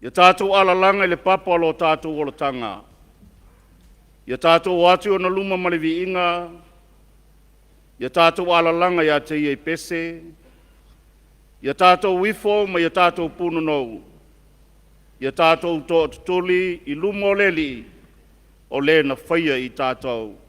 Ia tatou alalaga i le papa o lo tatou olataga, ia tatou o atu i ona luma ma le viiga, ia tatou alalaga ia te Ia i pese, ia tatou ifo ma ia tatou punonou, ia tatou tootutuli i luma o le Alii, o Le na faia i tatou.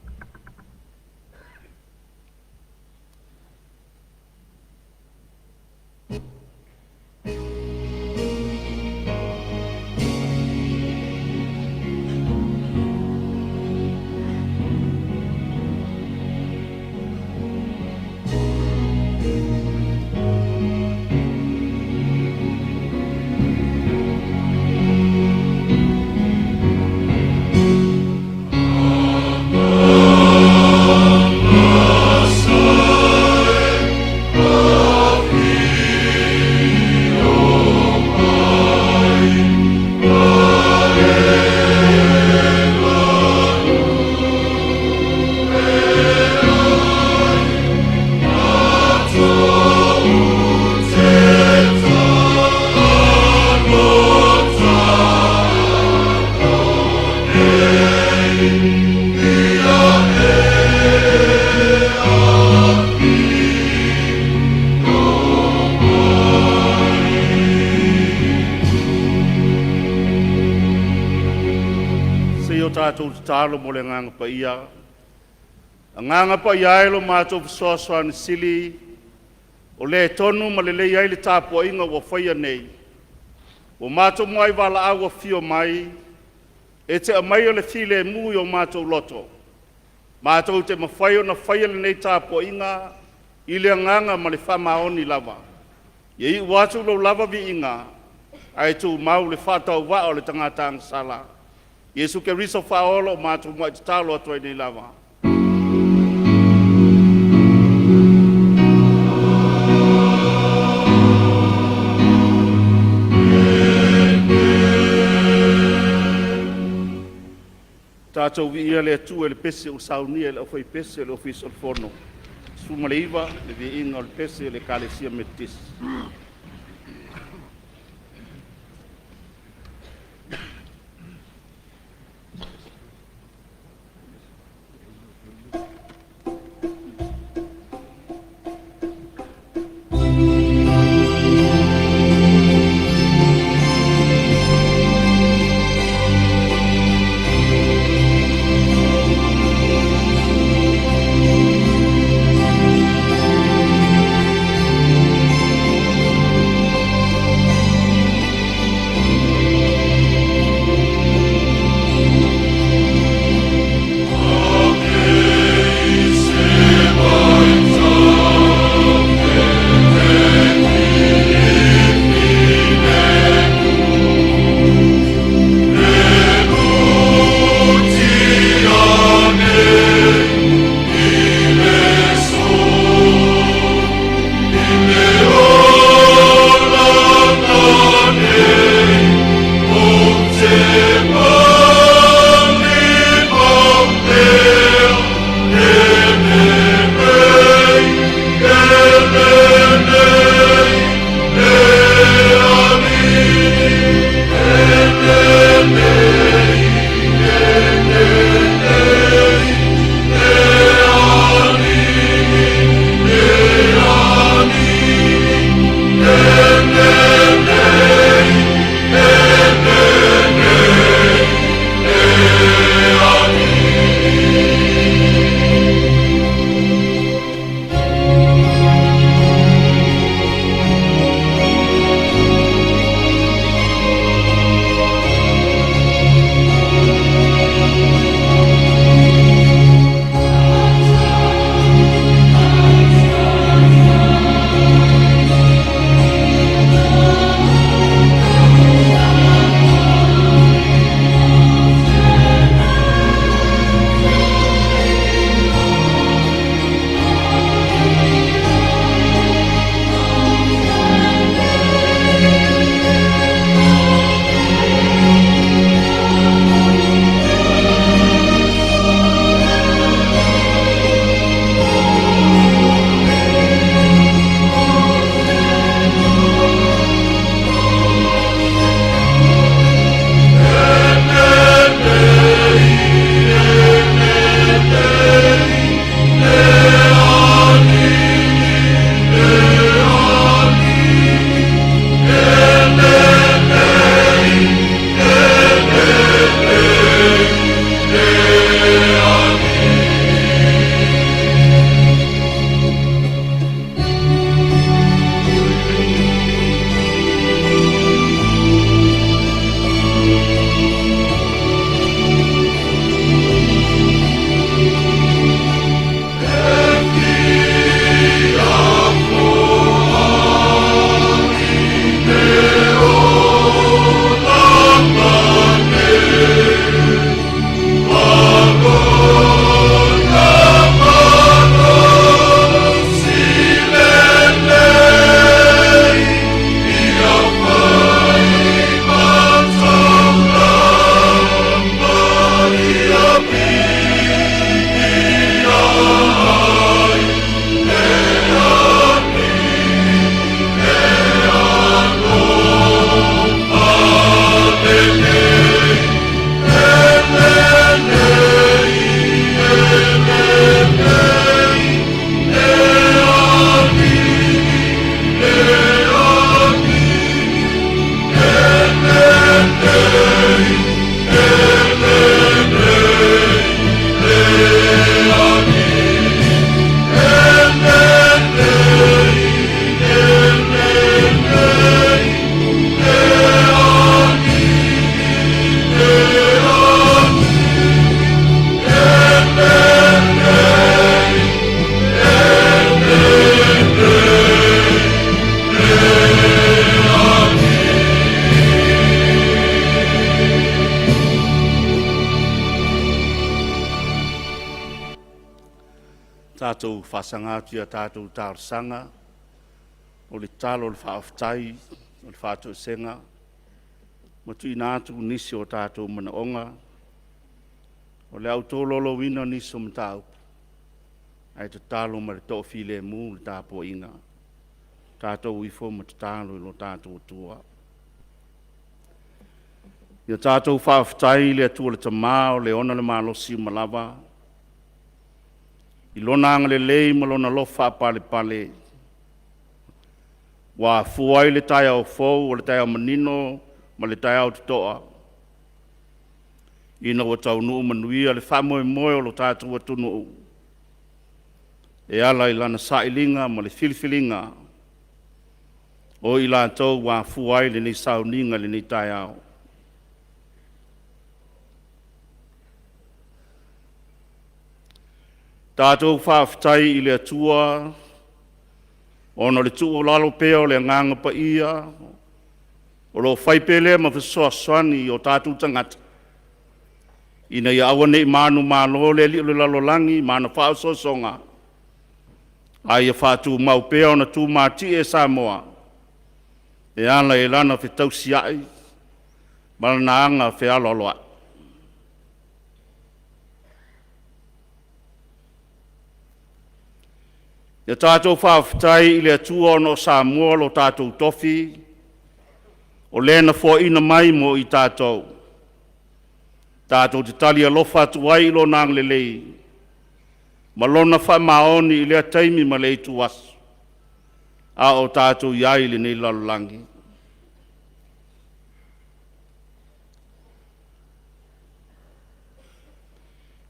Se i o tatou tatalo mo le Agaga Paia. Agaga Paia e, lo matou fesoasoani sili, o le e tonu ma lelei ai le tapuaiga ua faia nei, ua matou muai valaau afio mai e te aumaia le filemu i o matou loto, matou te mafai ona faia lenei tapuaiga i le agaga ma le faamaoni lava. Ia iu atu lou lava viiga ae tumau le faatauvaa o le tagata agasala. Iesu Keriso Faaola o matou muai tatalo atu ai nei lava. Tatou viia le Atua i le pese ua saunia e le aufaipese o le Ofisa o le Fono. 19, le viiga o le pese a le Ekalesia Metotisi. Tatou faasaga atu i a tatou talosaga, o le tatalo, o le faafetai, o le faatoesega, ma tuuina atu nisi o tatou manaoga. O le a ou tolaulauina nisi o mataupu, ae tatalo ma le toafilemu le tapuaiga. Tatou o ifo ma tatalo i lo tatou Atua. Ia tatou faafetai i le Atua le Tama o le ona le malosi uma lava, i Lona agalelei ma Lona alofa faapalepale ua afua ai le taeao fou, o le taeao manino ma le taeao totoa, ina ua taunuu manuia le faamoemoe o lo tatou atunuu e ala i lana sailiga ma le filifiliga o i latou ua afua ai lenei sauniga i lenei taeao. Tatou faafetai i le Atua ona o le tuualalo pea o le Agaga Paia o lo o fai pea lea ma fesoasoani i o tatou tagata, ina ia aua ne i manumalo le alii o le lalolagi ma ana faaosoosoga, a ia faatumau pea ona tumatie Samoa e ala i lana fetausiai ma lana aga fealoaloai. Ia tatou faafetai i le Atua ona o Samoa lo tatou tofi, o le na foaina mai mo i tatou, tatou te tali alofa atu ai i Lona agalelei ma Lona faamaoni i lea taimi ma lea ituaso, a o tatou i ai i lenei lalolagi.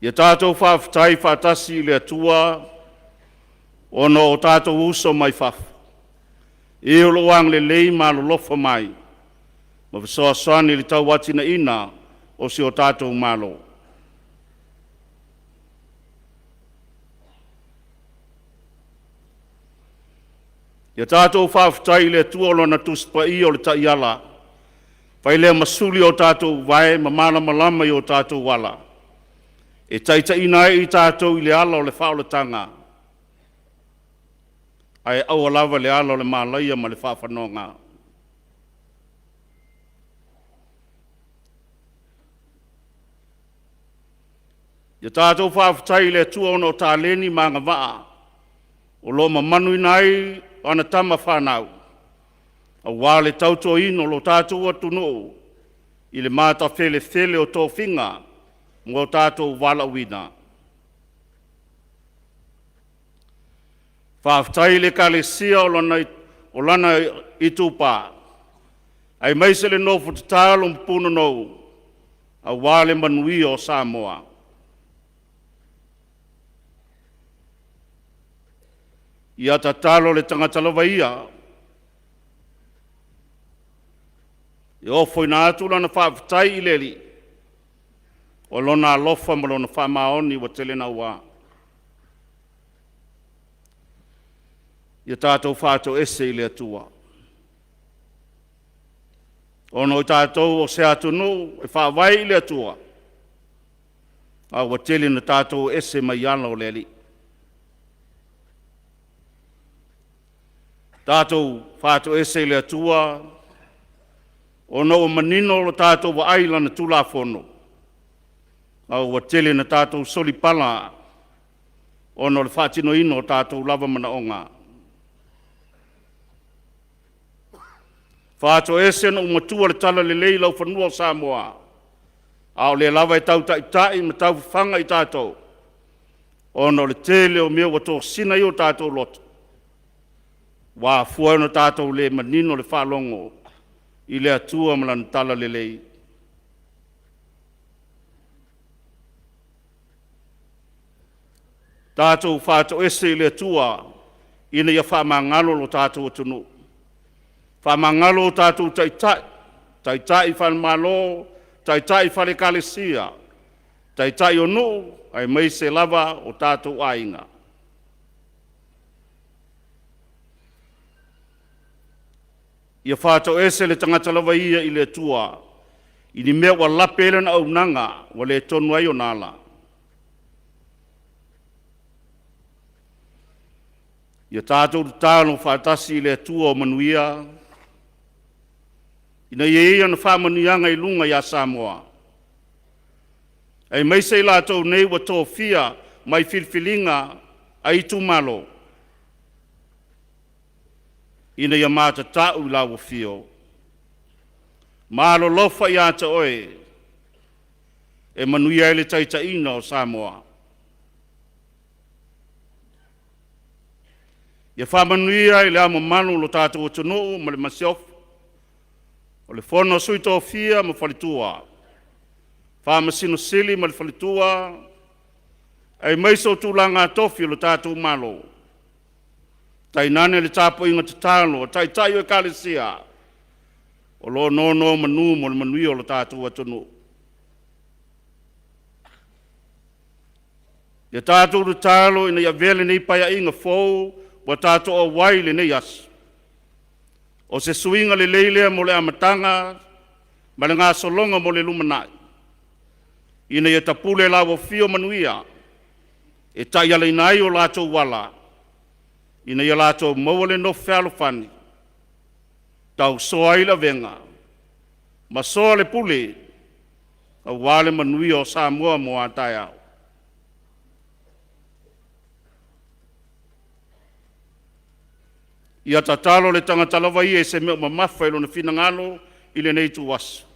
Ia tatou faafetai faatasi i le Atua ona o tatou uso mai fafo, e o lo o agalelei ma alolofa mai ma fesoasoani i le tauatiaeina o si o tatou Malo. Ia tatou faafetai i le Atua o Lana Tusi Paia o le Taiala, fai lea ma suli o tatou uae ma malamalama i o tatou ala, e taitaiina ai i tatou i le ala o le faaolataga, ae aua lava le ala o le malaia ma le faafanoaga. Ia tatou faafetai i le Atua ona o taleni ma agavaa o lo o mamanuina ai ana tama fanau, aua le tautuaina o lo tatou atunuu i le matafelefele o tofiga ma o tatou valaauina. Faafetai i le Ekalesia o lona itupa, aemaise le nofo tatalo ma punonou aua le manuia o Samoa. Ia tatalo le tagata lava ia e ofoina atu lana faafetai i le Alii, o Lona alofa ma Lona faamaoni ua tele naua. Ia tatou faatoese i le Atua, ona o tatou o se atunuu e faavae i le Atua, a ua tele ina tatou ese mai ala o le Alii. Tatou faatoese i le Atua ona ua manino lo tatou vaai i Lana Tulafono, a ua tele ina tatou solipala ona o le faatinoina o tatou lava manaoga. Faatoese ona ua matua le talalelei i laufanua o Samoa, a o lea lava e tau taitai ma tau fafaga i tatou, ona o le tele o mea ua tosina ai o tatou loto, ua afua ai ona tatou le manino le faalogo i le Atua ma Lana talalelei. Tatou faatoese i le Atua ina ia faamagalo lo tatou atunuu, faamagalo o tatou taitai, taitai faale-Malo, taitai faale-Ekalesia, taitai o nuu, aemaise lava o tatou aiga. Ia faatoese le tagata lava ia i le Atua i ni mea ua lape ai lana auaunaga ua le tonu ai ona ala. Ia tatou tatalo faatasi i le Atua o manuia, ina ia i ai ana faamanuiaga i luga ia Samoa, aemaise i latou nei ua tofia mai filifiliga a itumalo, ina ia matatau i lau afio ma alolofa ia te oe e manuia ai le taitaiga o Samoa. Ia faamanuia i Le Ao Mamalu o lo tatou atunuu ma le Masiofo, o le Fono a Sui Tofia ma Faletua, Faamasino Sili ma le faletua, aemaise o tulaga tofi o le tatou Malo, tainane le tapuaiga tatalo a Taitai o Ekalesia o lo o nonomanu mo le manuia o le tatou atunuu. Ia tatou tatalo ina ia avea lenei Paeaiga fou ua tatou auai i lenei aso, o se suiga lelei lea mo le amataga ma le gasologa mo le lumanai, ina ia tapule i lau afio manuia e taialaina ai o latou ala, ina ia latou maua le nofo fealofani, tausoa ai le avega ma soa le pule aua le manuia o Samoa mo a taeao. Ia tatalo le tagata lava ia i se mea o mamafa i lona finagalo i lenei ituaso.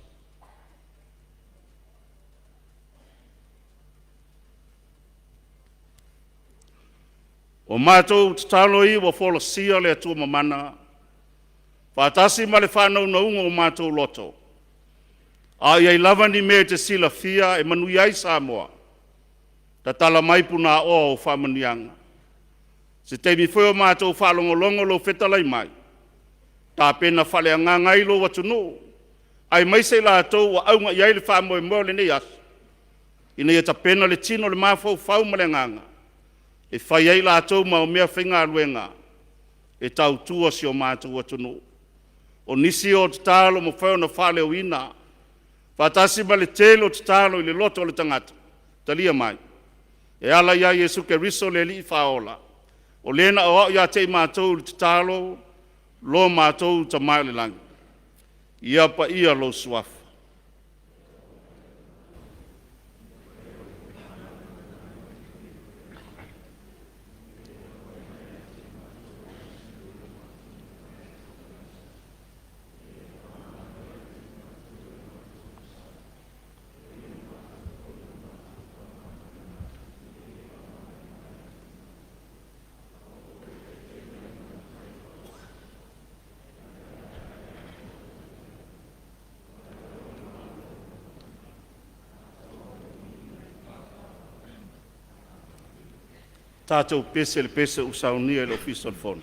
O matou tatalo ia ua folasia le Atua Mamana, faatasi ma le faanaunauga o matou loto, a o i ai lava ni mea e te silafia e manuia ai Samoa, tatala mai punaoa o faamanuiaga. Se taimi foi o matou faalogologo i lou fetalai mai, tapena faaleagaga ai lou atunuu, aemaise i latou ua auga i ai le faamoemoe o lenei aso, ina ia tapena le tino, le mafaufau ma le agaga e fai ai latou ma meafaigaluega e tautua si o matou atunuu. O nisi o tatalo ua mafai ona faaleoina, faatasi ma le tele o tatalo i le loto o le tagata, talia mai, e ala ia Iesu Keriso le Alii Faaola, o Le na aoao ia te i matou i le tatalo, Lo matou Tama i le lagi, ia paia lou Suafa. Tatou pese i le pese ua saunia e le Ofisa o le Fono.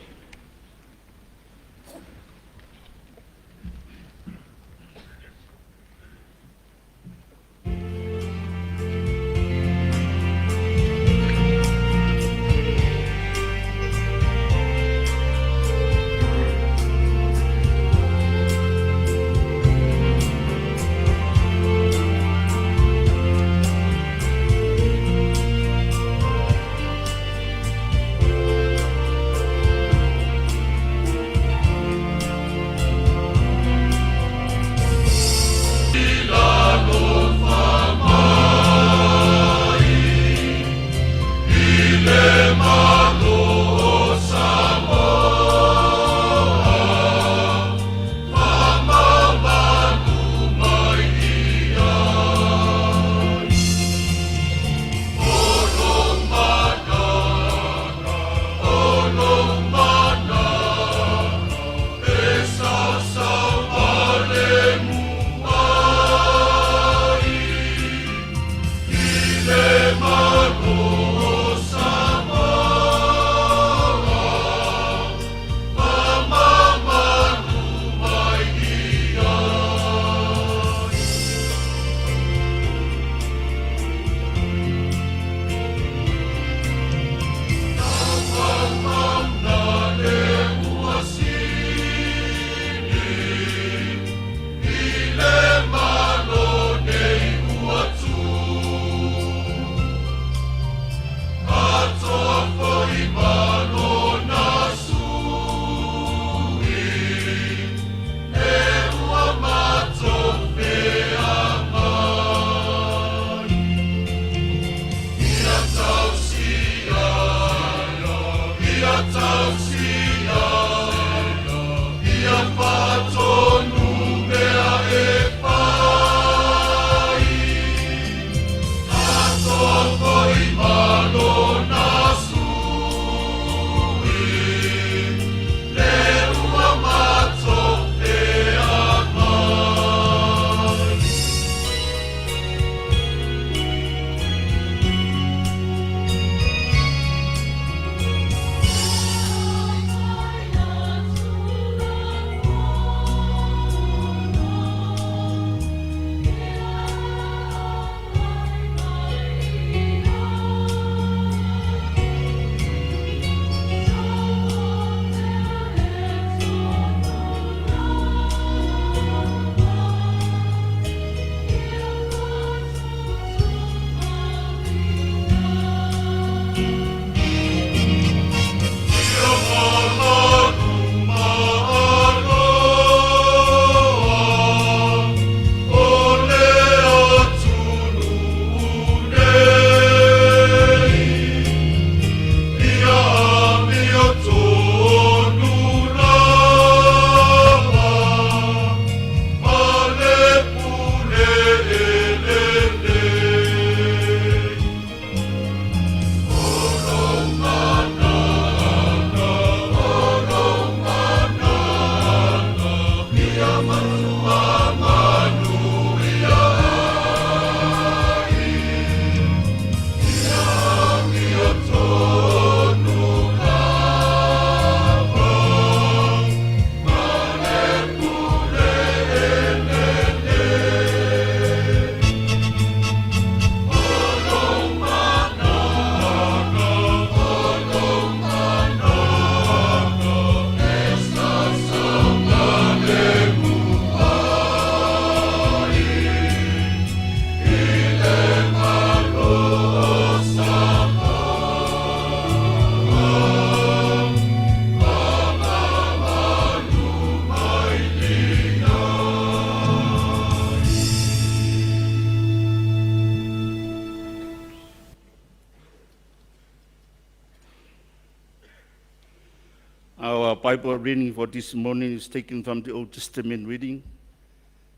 Bible reading for this morning is taken from the Old Testament reading,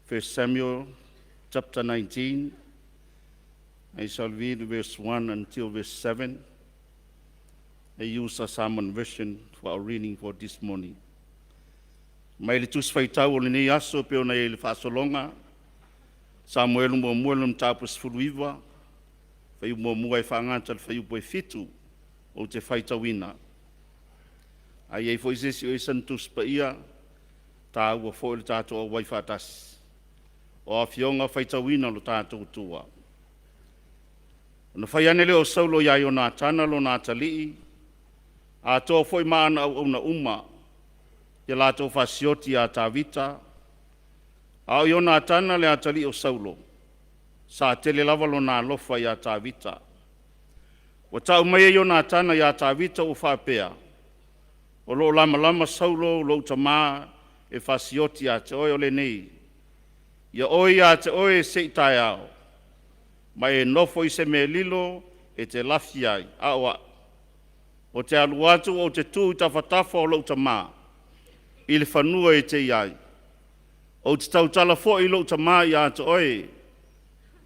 1 Samuel chapter 19. I shall read verse 1 until verse 7. I use a Samoan version for our reading for this morning. Mai le tusi faitau o lenei aso pei ona i ai le faasologa, Samuelu muamua i le mataupu 19, fuaiupu muamua e faagata i le fuaiupu e 7 ou te faitauina. A i ai foi se isi o i ai sana Tusi Paia, e taua foi le tatou auai faatasi o afioga faitauina lo tatou Atua. Ona fai ane lea o Saulo ia Ionatana lona atalii, atoa foi ma ana auauna uma, ia latou fasioti ia Tavita. A o Ionatana le atalii o Saulo, sa tele lava lona alofa ia Tavita. Ua tau mai e Ionatana ia Tavita ua faapea, “O lo o lamalama Saulo lou tama e fasioti ia te oe, o lenei, ia oe ia te oe se i taeao, ma e nofo i se mea lilo e te lafi ai, a o a'u, ou te alu atu ou te tu i tafatafa o lou tama i le fanua e te i ai, ou te tautala foi i lou tama ia te oe,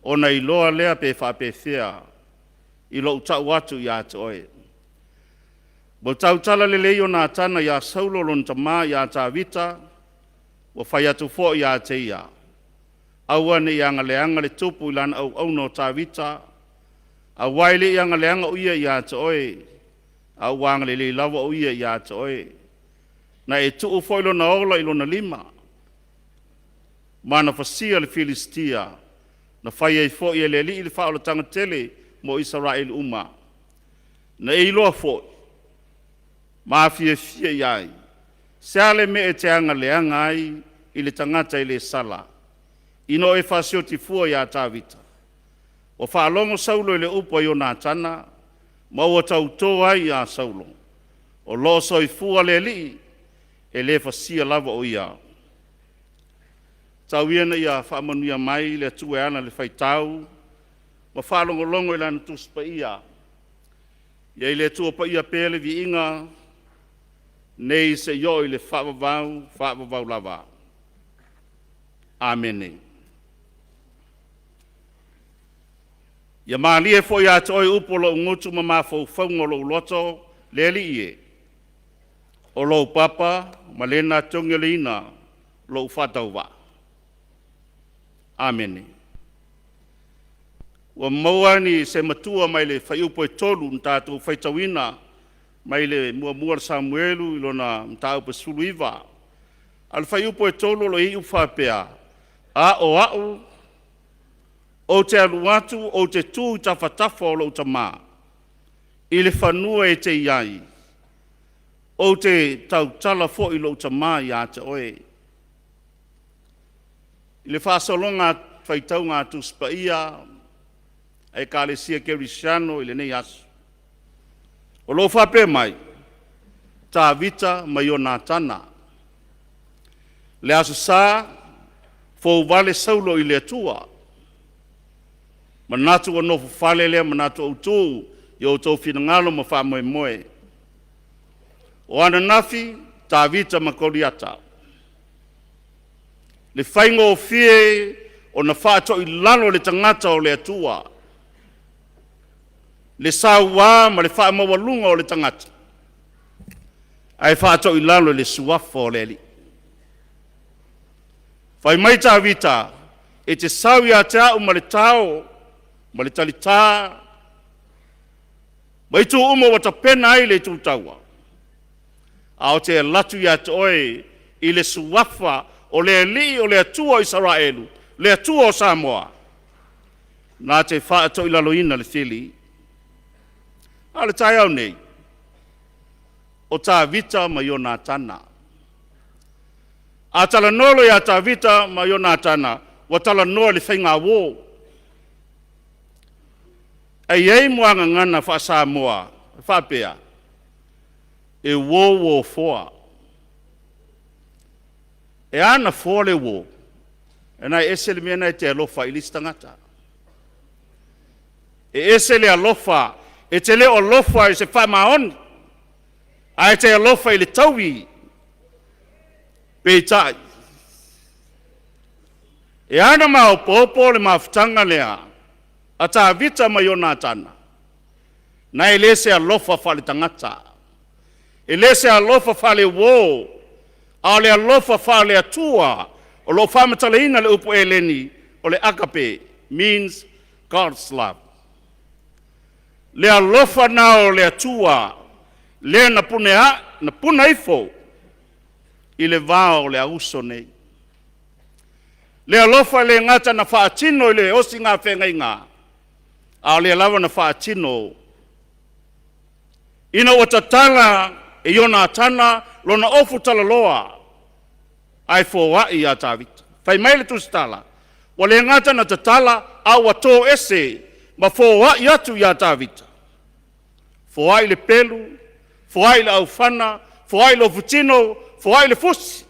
ona iloa lea pe faapefea i lou tau atu ia te oe.” Ua tautala lelei Ionatana iā Saulo lona tamā iā Tavita, ua fai atu foi ia te ia, aua ne i agaleaga le tupu i lana auauna o Tavita, aua e le i agaleaga o ia ia te oe, a ua agalelei lava o ia ia te oe. Na e tuu foi lona ola i lona lima, ma na faia le Filisitia, na fai ai foi e le Alii le faaolataga tele mo Isaraelu uma. Na e iloa foi ma fiafia i ai. Se a le mea e te agaleaga ai i le tagata e le sala, ina o e fasioti fua iā Tavita? Ua faalogo Saulo i le upu a Ionatana, ma ua tauto ai ia Saulo. O lo o soifua le Alii, e le fasia lava o ia. Tau ia ina ia faamanuia mai le Atua e ala i le faitau ma faalogologo i Lana Tusi Paia. Ia i le Atua Paia pea le viiga nei seia oo i le faavavau, faavavau lava. Amene. Ia malie foi ia te oe upu a lou gutu ma mafaufauga o lou loto, le Alii e, o lou papa ma lena togialeina lou faatauvaa. Amene. Ua maua ni se matua mai le fuaiupu e 3 na tatou faitauina mai le muamua o le Samuelu i lona mataupu e 19. A o le fuaiupu e 3 o lo o i ai upu faapea, “A o a'u, ou te alu atu ou te tu i tafatafa o lou tama i le fanua e te i ai, ou te tautala foi i lou tama ia te oe.” I le faasologa faitauga a Tusi Paia a Ekalesia Kerisiano i lenei aso, o lo o faapea mai, Tavita ma Ionatana. Le Aso Sa, fouvale Saulo i le Atua. Manatu ua nofofale lea manatu autu i outou finagalo ma faamoemoe. O ananafi, Tavita ma Koliata. Le faigofie ona faatoilalo le tagata o le Atua, le saua ma le faamaualuga o le tagata, ae faatoilalo i le suafa o le Alii. Fai mai Tavita, e te sau ia te au ma le tao, ma le talitā, ma itu uma ua tapena ai le itutaua, ae ou te alu atu ia te oe i le suafa o le Alii o le Atua o Isaraelu, le Atua o Samoa, na te faatoilaloina le fili. A o le taeao nei, o Tavita ma Ionatana. A talanoa loa ia Tavita ma Ionatana, ua talanoa i le faigauo. Ae i ai muagagana faa-Samoa e faapea, e uo uo foa. E a ona foa le uo? E ese le mea lena e te alofa ai i le isi tagata. E ese le alofa, e te le o alofa i se faamaoni, ae te alofa i le taui. Peitai, e ana maopoopo le mafutaga lea a Tavita ma Ionatana, na e le se alofa faaletagata, e le se alofa faaleuo, a o le alofa faale-Atua o lo o faamatalaina le upu Eleni o le agape, means God's love. Le alofa na o le Atua, lea na pune, a, na puna ifo i le va o le auso nei. Le alofa le gata na faatino i le osiga feagaiga, a o lea lava na faatino ina ua tatala e Ionatana lona ofu talaloa ae foai ia Tavita. Fai mai le tusitala, ua le gata na tatala, a ua toese ma foai atu ia Tavita. Foai le pelu, foai le aufana, foai le ofutino, foai le fusi.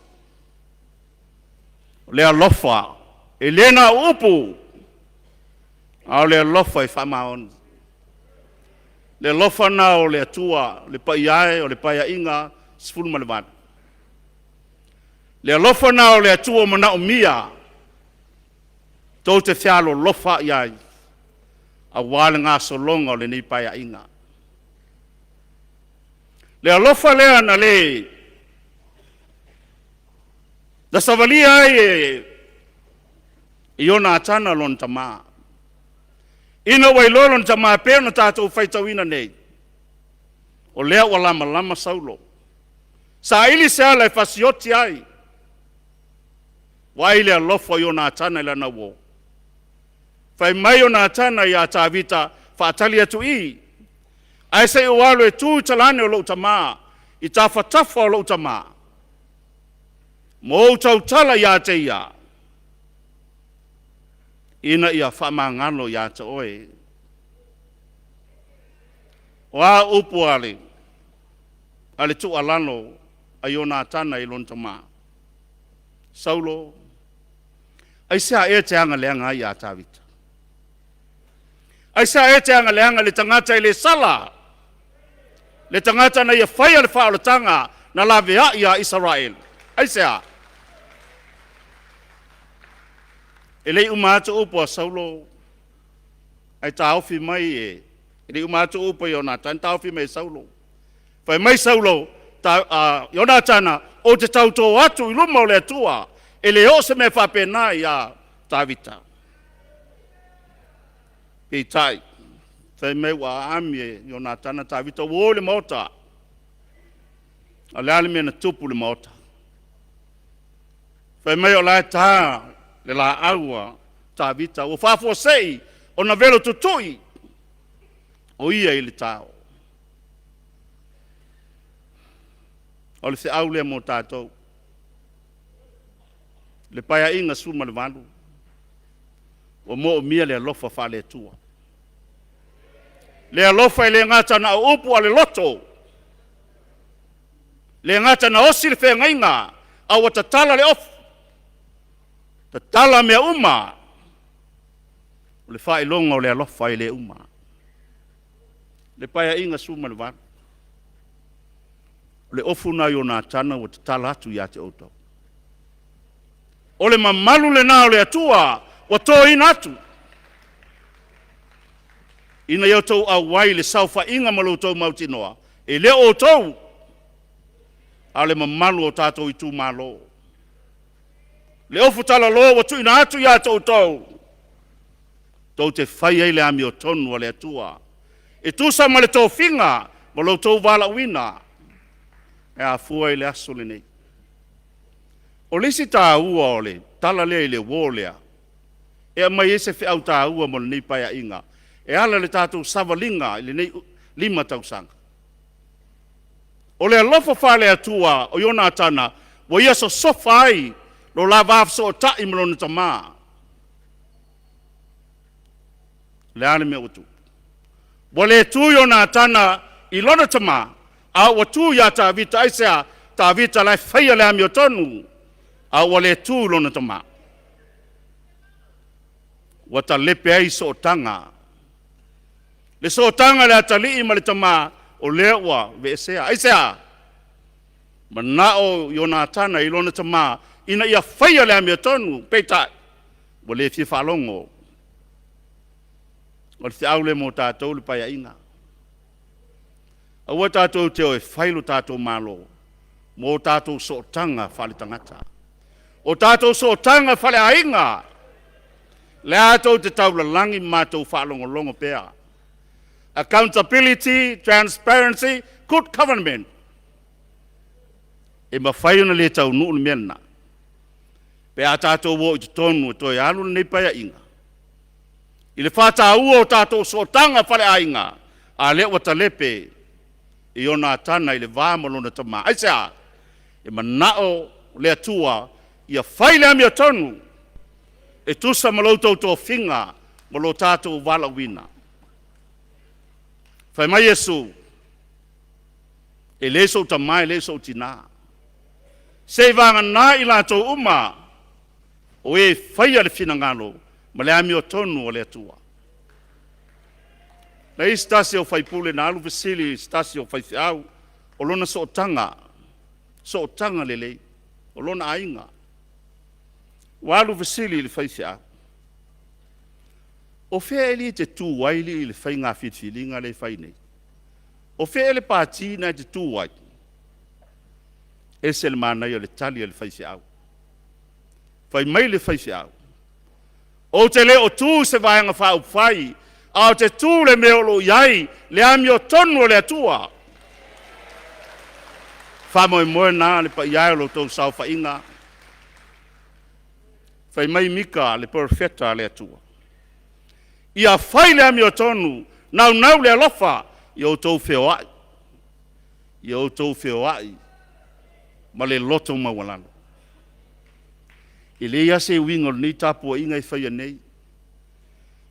O le alofa, e le na o upu, a o le alofa e faamaoni. Le alofa lena o le Atua, le paia e o le Paeaiga 18. Le alofa lena o le Atua o manaomia tou te fealolofa i ai aua le gasologa o lenei Paeaiga. Le alofa lea na le na savalia ai e Ionatana lona tama. Ina ua iloa lona tama pei ona tatou faitauina nei, o lea ua lamalama Saulo. Saili se ala e fasioti ai, vaai le alofa o Ionatana i lana uo. Fai mai Ionatana ia Tavita, faatali atu i, ae se i ou alu e tu i talane o lou tama, i tafatafa o lou tama, ma ou tautala ia te ia, ina ia faamagalo ia te oe. O a upu a le, a le tuualalo a Ionatana i lona tama? Saulo, aisea ea e te agaleaga ai ia Tavita? Aisea ea e te agaleaga i le tagata e le sala, le tagata na ia faia le faaolataga na laveai ia Isaraelu? Aisea? E le i uma atu upu a Saulo, ae taofi mai e, e le i uma atu upu a Ionatana, taofi mai e Saulo. Fai mai Saulo, ta, Ionatana, ou te tautō atu i luma o le Atua, e le oo se mea faapena iā Tavita. Peitai, fai mai ua aami e Ionatana Tavita, ua o i le maota. A o le a le mea na tupu i le maota? Fai mai o la e ta le laau a Tavita, ua faafuasei ona velo tutui o ia i le tao. O le feau lea mo tatou. Le Paeaiga 18, ua moomia le alofa faale-Atua. Le alofa e le gata na o upu a le loto, le gata na osi le feagaiga, a ua tatala le ofu, tatala mea uma. O le faailoga o le alofa e le uma. Le Paeaiga 18, o le ofu lena o Ionatana ua tatala atu ia te outou. O le mamalu lena o le Atua ua toina atu ina ia outou auai i le saofaiga ma lo outou mautinoa, e le o outou, a o le mamalu o tatou itumalo. Le ofu talaloa ua tuuina atu ia te outou, tou te fai ai le amiotonu a le Atua, e tusa ma le tofiga ma lo outou valaauina e afua i le aso lenei. O le isi taua o le tala lea i le uo lea, e aumai ai se feau taua mo lenei Paeaiga, e ala i le tatou savaliga i lenei 5 tausaga. O le alofa faale-Atua o Ionatana ua ia sosofa ai lo la va fesootai ma lona tama. O le a le mea ua tupu? Ua le tu Ionatana i lona tama, a ua tu iā Tavita. Aisea? Tavita la e faia le amiotonu, a ua le tu i lona tama. Ua talepe ai sootaga. Le sootaga a le atalii ma le tama, o lea ua veesea. Aisea? Manao Ionatana i lona tamā ina ia faia le amiotonu, peitai, ua le fia faalogo. O le feau lea mo tatou le Paeaiga. Aua tatou te o e fai lo tatou Malo mo tatou sootaga faaletagata. O tatou sootaga faaleaiga, lea tou te taulalagi ma matou faalogologo pea. Accountability, transparency, good government. E mafai ona le taunuu le mea lena pe a tatou o i totonu e toe alu lenei Paeaiga i le faataua o tatou sootaga faaleaiga, a lea ua talepe e Ionatana i le va ma lona tama. Aisea? E manao le Atua ia fai le amiotonu e tusa ma lo outou tofiga ma lo tatou valaauina. Fai mai Iesu, e le sou tama e le sou tinā, seivagana i latou uma o e faia le finagalo ma le amiotonu o le Atua. Na i ai se tasi o faipule na alu fesili i se tasi o faifeau o lona sootaga, sootaga lelei, o lona aiga. Ua alu fesili i le faifeau, o fea alii e te tu ai alii i le faiga filifiliga lea e fai nei? O fea ea le pati lena e te tu ai? Ese le manaia o le tali a le faifeau. Fai mai le faifeau, ou te le o tu i se Vaega Faaupufai, ae ou te tu i le mea o lo o i ai le amiotonu o le Atua. Faamoemoe lena le paia e o la outou saofaiga. Fai mai Mika le perofeta a le Atua, ia fai le amiotonu, naunau le alofa, ia outou feoai, ia outou feoai ma le loto maualalo. E leai lava se uiga o lenei tapuaiga e faia nei,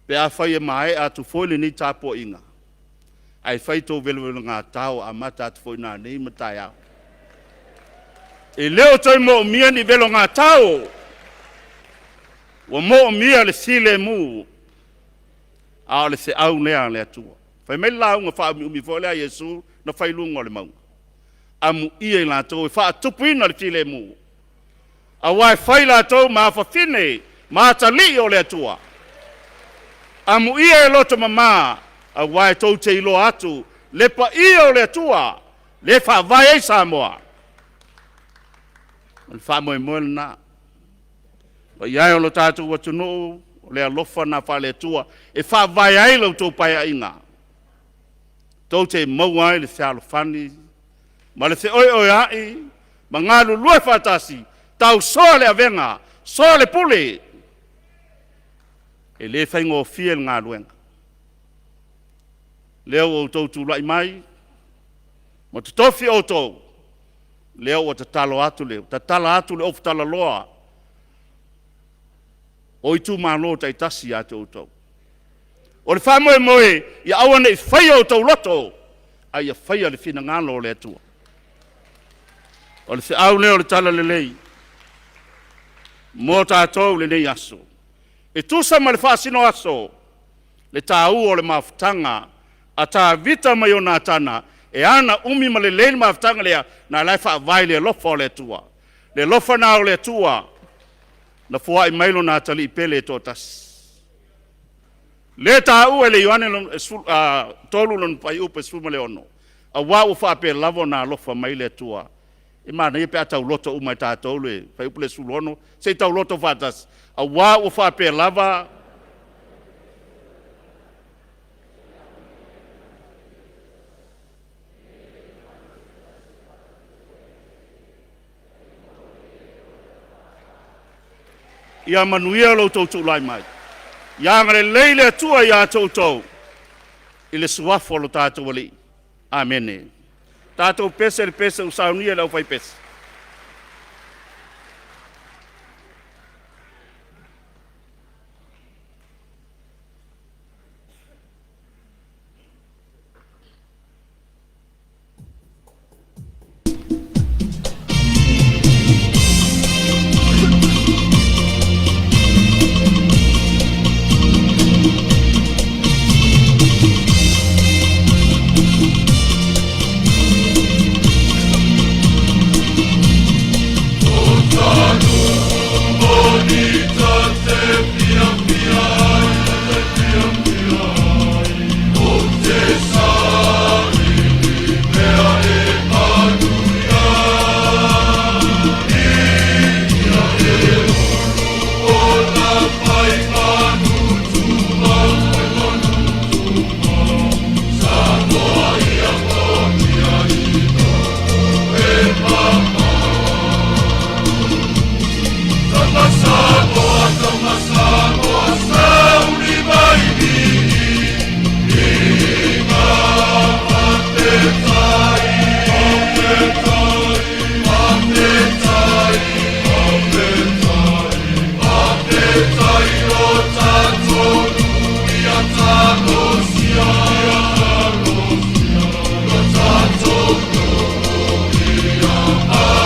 pe afai e maea atu foi lenei tapuaiga, ae fai tou velovelogatao amata atu foi nanei ma taeao. E le o toe moomia ni velogatao, ua moomia le filemu, a o le feau lea a le Atua. Fai mai le lauga faaumiumi foi lea a Iesu na fai i luga o le mauga, amuia i latou e faatupuina le filemu, aua e fai latou ma afafine ma atalii o le Atua. Amuia e loto mama, aua e tou te iloa atu le paia o le Atua, lea e faavae ai Samoa. O le faamoemoe lena. Paia e o lo tatou atunuu, o le alofa lena faale-Atua e faavae ai la outou paeaiga, tou te maua ai le fealofani ma le feoeoea'i ma galulue faatasi, tausoa le avega, soa le pule. E le faigofie le galuega. Lea ua outou tulai mai ma totofi outou, lea ua tatalo atu le, tatala atu le ofutalaloa o itumalo taitasi ia te outou. O le faamoemoe, ia aua ne i faia outou loto, a ia faia le finagalo o le Atua. O le feau lea o le talalelei mo tatou lenei aso. E tusa ma le faasinoaso, le taua o le mafutaga a Tavita ma Ionatana, e ana umi ma lelei le mafutaga lea, na ala e faavae le alofa o le Atua. Le alofa na o le Atua, na foai mai lona atalii pele e toatasi. Le taua e le Ioane 3 lona fuaiupu e 16, aua ua faapea lava ona alofa mai le Atua. E manaia pe a tauloto uma e tatou le fuaiupu lea 16, se i tauloto faatasi. Aua ua faapea lava Ia manuia lo outou tulai mai. Ia agalelei le Atua ia te outou i le suafa o lo tatou Alii. Amene. Tatou pese le pese ua saunia e le aufaipese. Ou te saili mea e manuia, Ia e ulu ona mai manu tumau, Samoa ia moni e mama. Tama Samoa, tama Samoa, sauli mai Inga patetai, patetai, patetai, patetai, patetai o tatonu ia talosia, ia talosia, o tatonu ia manuia.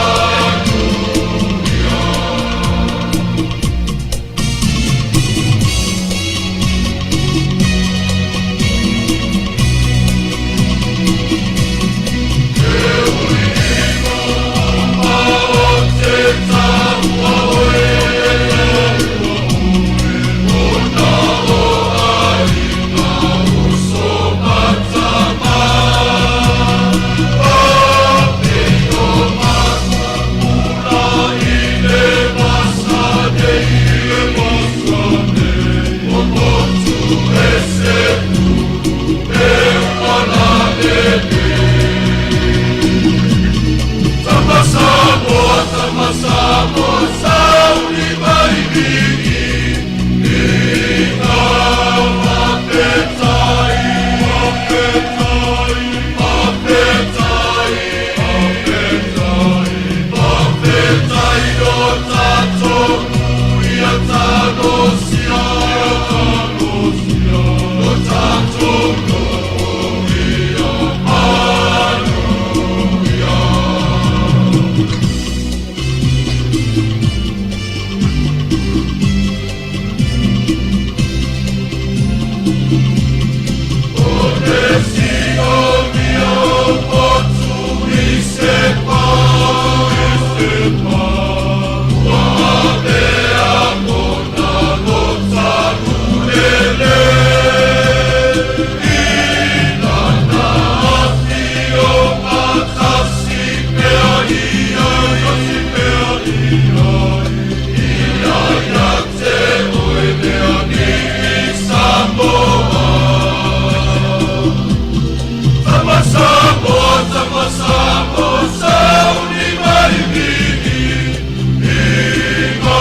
Tama Samoa, sauli mai vii, Inga patetai, patetai, patetai, patetai, patetai o tatonu ia talosia, ia talosia, o tatonu ia manuia. Samoa, tama Samoa, sauli mai vii, Inga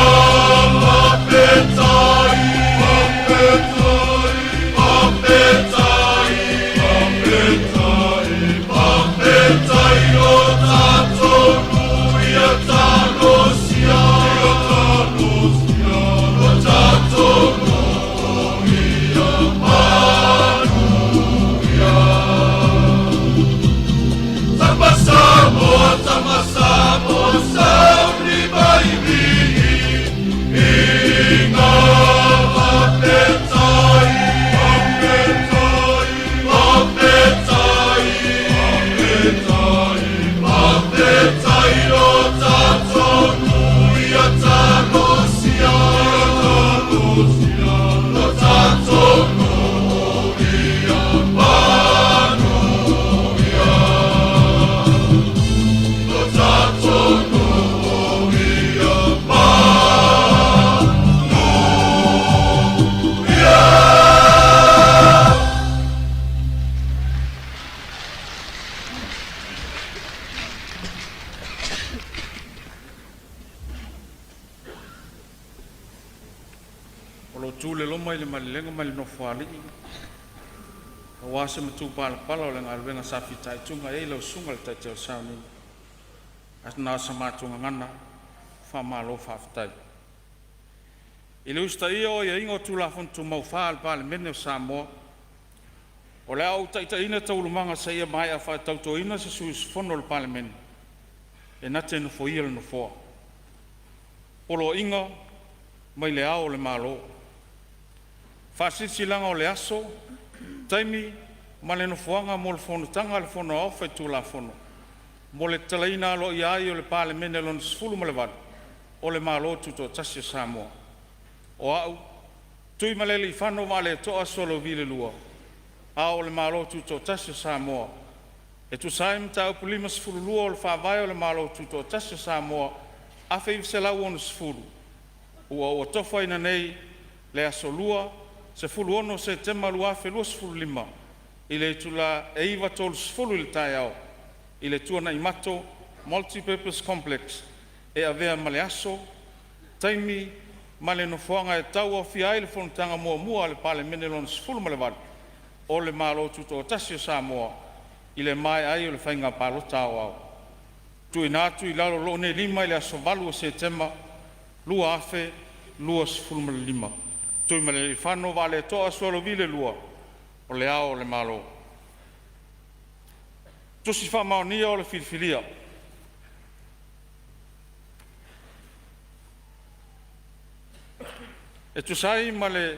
papetai, papetai, papetai, papetai, papetai o tatonu ia talosia, ia talosia, o tatonu ia manuia. Tama Samoa, tama Samoa, sauli mai vii, Inga papetai, papetai, papetai, papetai, papetai o tatonu ia talosia, ia talosia, o tatonu ia manuia. O tatonu ia manuia. O lo tu le loma i le malelega ma le nofoalii, aua se matupalapala o le galuega sa fitaituga ai lau susuga i le taitai o le sauniga. Ae na o sa matou gagana, faamalo faafetai. I le usitaia o aiaiga o Tulafono Tumau faa-Palemene o Samoa, o le a ou taitaiina taualumaga seia maea faatautoina se sui usufono o le Palemene e na te nofoia le Nofoa. Poloaiga mai Le Ao o le Malo. Faasilasilaga o le Aso, Taimi ma le Nofoaga mo le Fonotaga a le Fono Aoao Faitulafono mo le tatalaina aloaia ai o le Palemene Lona XVIII o le Malo Tutoatasi o Samoa. O A'u, Tuimalealiifano Vaaleto'a Sualauvi II, Ao o le Malo Tutoatasi o Samoa, e tusa ai ma Mataupu 52 o le Faavae o le Malo Tutoatasi o Samoa 1960, ua ou atofaina nei le aso Lua, 16 Setema 2025, i le itula e 9:30 i le taeao, i le Tuanaimato Multi-Purpose Complex, e avea ma le aso, taimi ma le nofoaga e tauaofia ai le fonotaga muamua a le Palemene Lona XVIII o le Malo Tutoatasi o Samoa, i le maea ai o le Faiga Palota Aoao. TUUINA ATU i lalo o lou nei lima i le aso 8 Setema 2025. Tuimalealiifano Vaaleto'a Sualauvi II, O Le Ao o le Malo. Tusi Faamaonia o le Filifilia. E tusa ai ma le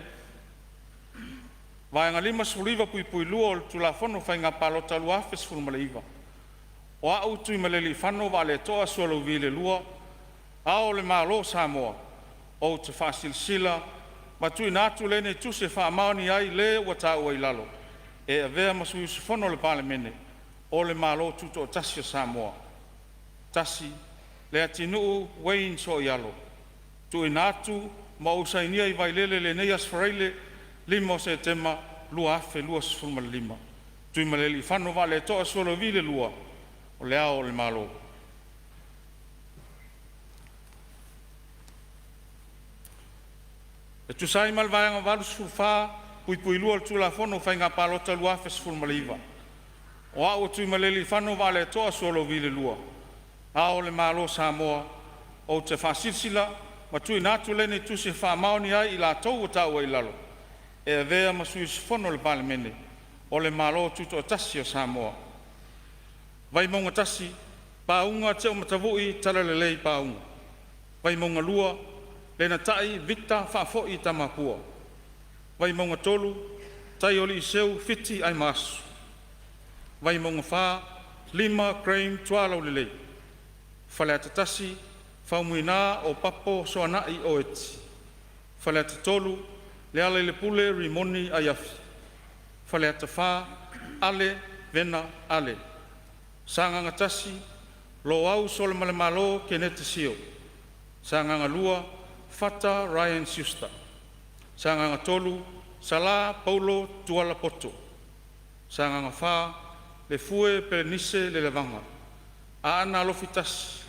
Vaega 59(2) o le Tulafono o Faiga Palota 2019, o A'u Tuimalealiifano Vaaleto'a Sualauvi II, Ao o le Malo o Samoa, ou te faasilasila ma tuuina atu lenei Tusi e faamaonia ai le ua taua i lalo e avea ma sui usufono o le Palemene o le Malo Tutoatasi o Samoa. 1. Leatinuu Wayne Sooialo. TUUINA ATU ma ou sainia i Vailele i lenei aso Faraile 5 o Setema 2025. TUIMALEALIIFANO VAALETO'A SUALAUVI II, O Le Ao o le Malo. E tusa ai ma le Vaega 84(2) o le Tulafono o Faiga Palota 2019, o A'u Tuimalealiifano Vaaleto'a Sualauvi II, Ao o le Malo o Samoa, ou te faasilasila ma tuuina atu lenei Tusi e faamaonia ai i latou ua taua i lalo e avea ma sui usufono o le Palemene o le Malo Tutoatasi o Samoa: 1. Vaimauga 1, Pauga Tieumatavui Talalelei Pauga. 2. Vaimauga 2, Lenatai Victor Faafoi Tamapua. 3. Taioalii Seu Fiti Aimasu. 4. Lima Graeme Tualaulelei. 1. Faumuina Opapa Soanai Oeti. 3. Lealailepule Rimoni Aiafi. 4. Ale Vena Ale. Sagaga 1, Loau Solamalemalo Keneti Sio. Sagaga 2, Fata Ryan Schuster. Sagaga 3, Salã Paulo Tuala Poto. Sagaga 4, Lefue Pelenise Lelevaga. Aana Alofi 1,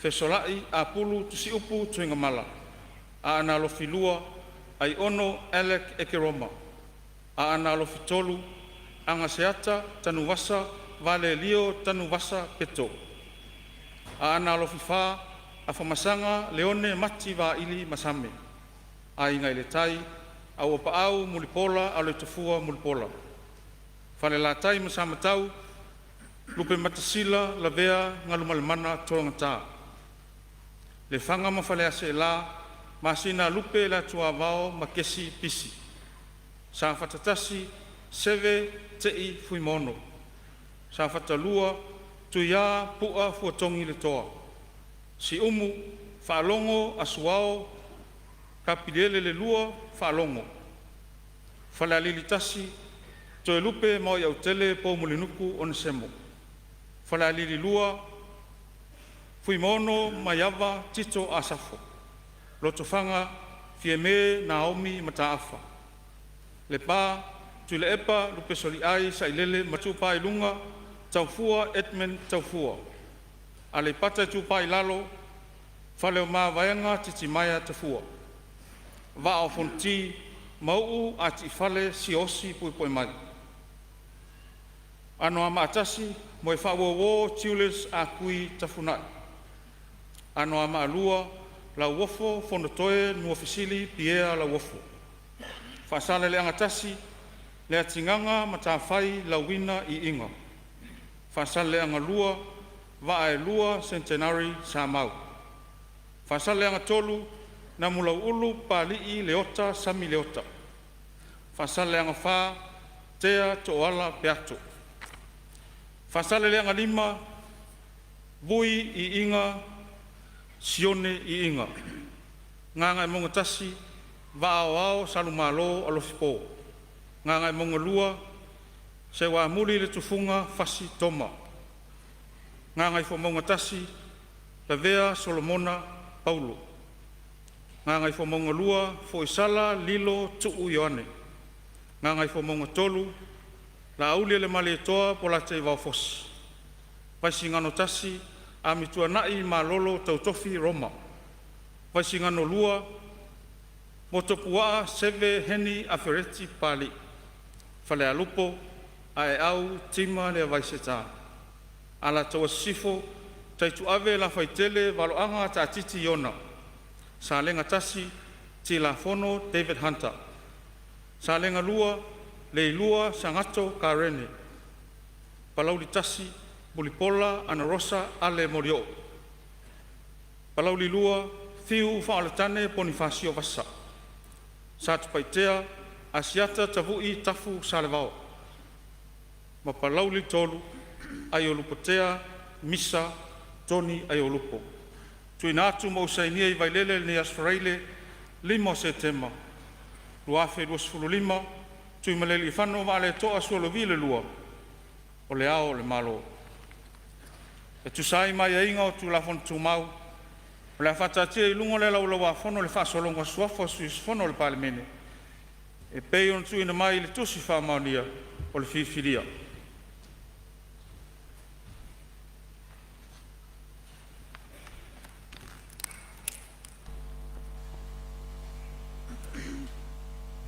Fesolai Apulu Tusiupu Tuigamala. Aana Alofi 2, Aiono Alec Ekeroma. Aana Alofi 3, Agaseata Tanuvasa Valelio Tanuvasa Peto. Aana Alofi 4, Afamasaga Leone Mati Vaili Masame. Aiga i le Tai, Auapaau Mulipola Aloitafua Mulipola. Falelatai ma Samatau, Lupematasila Lavea Galumalemana Toga. Lefaga ma Faleaseela, Masina a Lupe le Atuavao ma Kesi Pisi. Safata 1, Seve Tei Fuimaono. Safata 2, Tuia Pu'a Fuatogi Letoa. Siumu, Faalogo Asuao Kapiliele Faalogo. Falealili 1, Toelupe Maoiautele Poumulinuku Onesemo. Falealili 2, Fuimaono Maiava Tito Asafo. Lotofaga, Fiame Naomi Mataafa. Lepa, Tuilaepa Lupesoliai Sailele ma Itupa i Luga, Taufua Edmund Taufua. Aleipata Itupa i Lalo, Faleomavaega Titimaea Tafua. Vaa o Fonoti, Mauu Atiifale Siaosi Puepuemai. Anoamaa 1, Moefaauouo Julius Âkui Tafunai. Anoamaa 2, Lauofo Fonotoe Nuafesili Pierre Lauofo. Faasaleleaga 1, Leatigaga Matafai Lauina Iiga. Faasaleleaga 2, Vaa e Lua Centenary Samau. Faasaleleaga 3, Namulauulu Papalii Leota Sami Leota. Faasaleleaga 4, Tea Tooala Peato. Faasaleleaga 5, Vui Iiga Sione Iiga. Gagaemauga 1, Vaa Aoao Salumalo Alofi Paul. 2. Seuamuli Letufuga Fasi Toma. 3. Lavea Solomona Paulo. 4. Foisala Lilo Tuu Ioane. 5. Laaulialemalietoa Polataivao Fosi. Vaisigano 1 Amituanai Malolo Tautofi Roma. 2. Motuopuaa Seve Heni Afereti Papalii Falealupo. Aeau Tima Leavaiseta. 3. Alataua Sisifo Taituave Lafaitele Valoaga Taatiti Iona. 1. Tilafono David Hunter. 2. Leilua Sagato Karene. 1. Mulipola Anarosa Ale Molioo. 2. Fiu Faaoletane Ponifasio Vasa. 3. Asiata Tavui Tafu Salevao. 3. Aiolupotea Misa Tony Aiolupo. TUUINA ATU ma ou sainia i Vailele i lenei Aso Faraile 5 o Setema 2025, Tuimalealiifano Vaaleto'a Sualauvi II, O Le Ao o le Malo. E tusa ai ma aiaiga o Tulafono Tumau, o le a faataatia i luga o le Laulau-a-Fono le faasologa o suafa o sui usufono o le Palemene e pei ona tuuina mai i le Tusi Faamaonia o le Filifilia.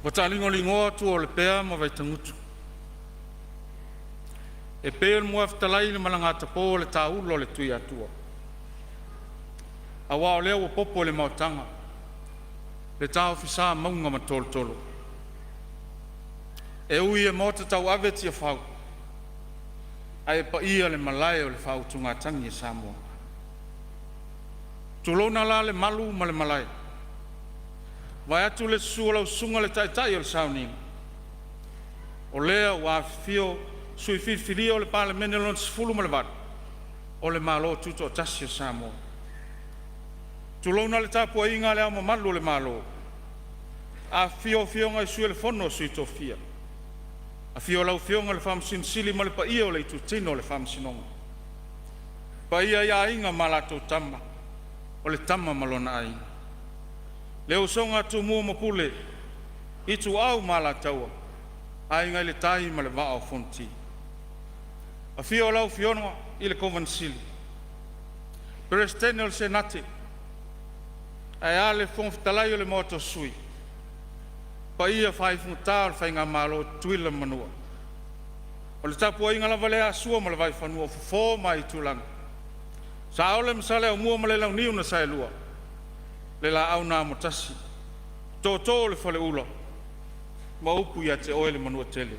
Ua taaligoligoa tua o Lepea ma Vaitagutu e pei o le muafetalai i le malagatapo le taula o le Tuiatua, aua o lea ua popo i le maotaga le taofisa mauga ma tolotolo. E ui e maota tauave Tiafau, ae paia le malae o le faautugatagi a Samoa. Tulouna la le malu ma le malae, vaeatu le susu o lau susuga i le Taitai o le Sauniga, o lea ua afifio sui filifilia o le Palemene Lona XVIII o le Malo Tutoatasi o Samoa. Tulouna le tapuaiga a Le Ao Mamalu o le Malo, afifio Afioga i Sui o le Fono a Sui Tofia, afio lau Afioga i le Faamasino Sili ma le paia o le Itutino o le Faamasinoga. Le paia ia Aiga ma latou Tama, o le Tama ma lona Aiga, le usoga a Tumua ma Pule, Ituau ma Alataua, Aiga i le Tai ma le Vaa o Fonoti. Afio lau Afioga i le Kovana Sili, Peresetene o le Senate, ae a le Fofoga Fetalai o le Maota o Sui, paia faaifogata o le Faigamalo a Tutuila ma Manua. O le tapuaiga lava lea a Sua ma le Vaifanua, o Fofo ma Aitulagi, Saole ma Saleaaumua ma le Launiu na Saelua, le Laau na Amotasi, Tootoo o le Faleula ma upu ia te oe le Manuatele.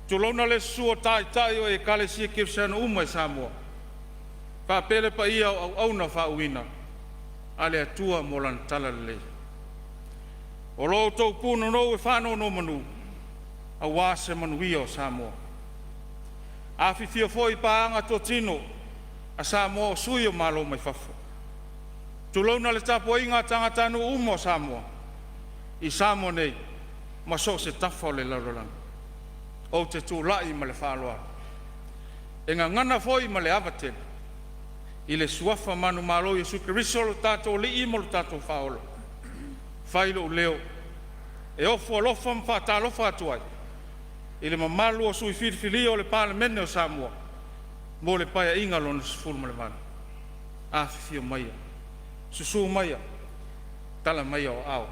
Tulouna le susu o Taitai o Ekalesia kerisiano uma i Samoa, faapea le paia o auauna faauuina a le Atua mo Lana Talalelei. O lo outou punonou e faanonomanu aua se manuia o Samoa. Afifio foi paaga totino a Samoa o sui o Malo mai fafo. Tulouna le tapuaiga a tagatanuu uma o Samoa i Samoa nei ma so o se tafa o le lalolagi. Ou te tulai ma le faaaloalo, e gagana foi ma le ava tele i le Suafa manumalo o Iesu Keriso o lo tatou Alii ma lo tatou Faaola, fai lou leo e ofo alofa ma faatalofa atu ai i le mamalu o sui filifilia o le Palemene o Samoa mo le Paeaiga Lona XVIII. Afifio maia, susu maia, tala maia o aao,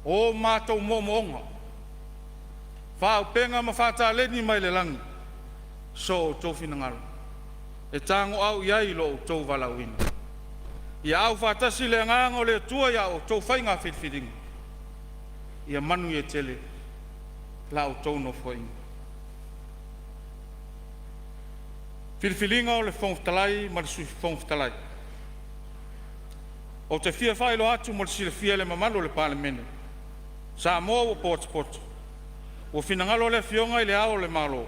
o matou moomooga, faaauupega ma faataleni mai le lagi so outou finagalo e tagoau i ai lo outou valaauina. Ia aufaatasi le Agaga o le Atua i a outou faiga filifiliga. Ia manuia tele la outou Nofoaiga. Filifiliga o le Fofoga Fetalai ma le Sui Fofoga Fetalai. Ou te fia faailoa atu mo le silafia e le mamalu o le Palemene, Samoa ua potopoto, ua finagalo le Afioga i Le Ao o le Malo,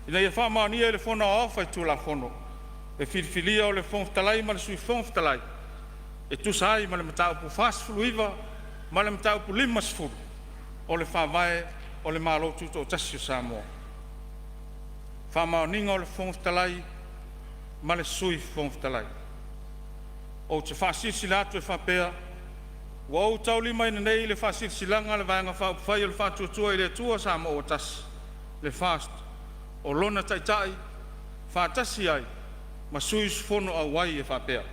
ina ia faamaonia e le Fono Aoao Faitulafono le filifilia o le Fofoga Fetalai ma le Sui Fofoga Fetalai e tusa ai ma le Mataupu 49 ma le Mataupu 50 o le Faavae o le Malo Tutoatasi o Samoa. Faamaoniga a le Fofoga Fetalai ma le Sui Fofoga Fetalai. Ou te faasilasila atu e faapea, ua ou taulimaina nei le Faasilasilaga a le Vaega Faaupufai o le Faatuatua i le Atua Samoa ua Tasi le FAST, o lona Taitai faatasi ai ma sui usufono auai e faapea: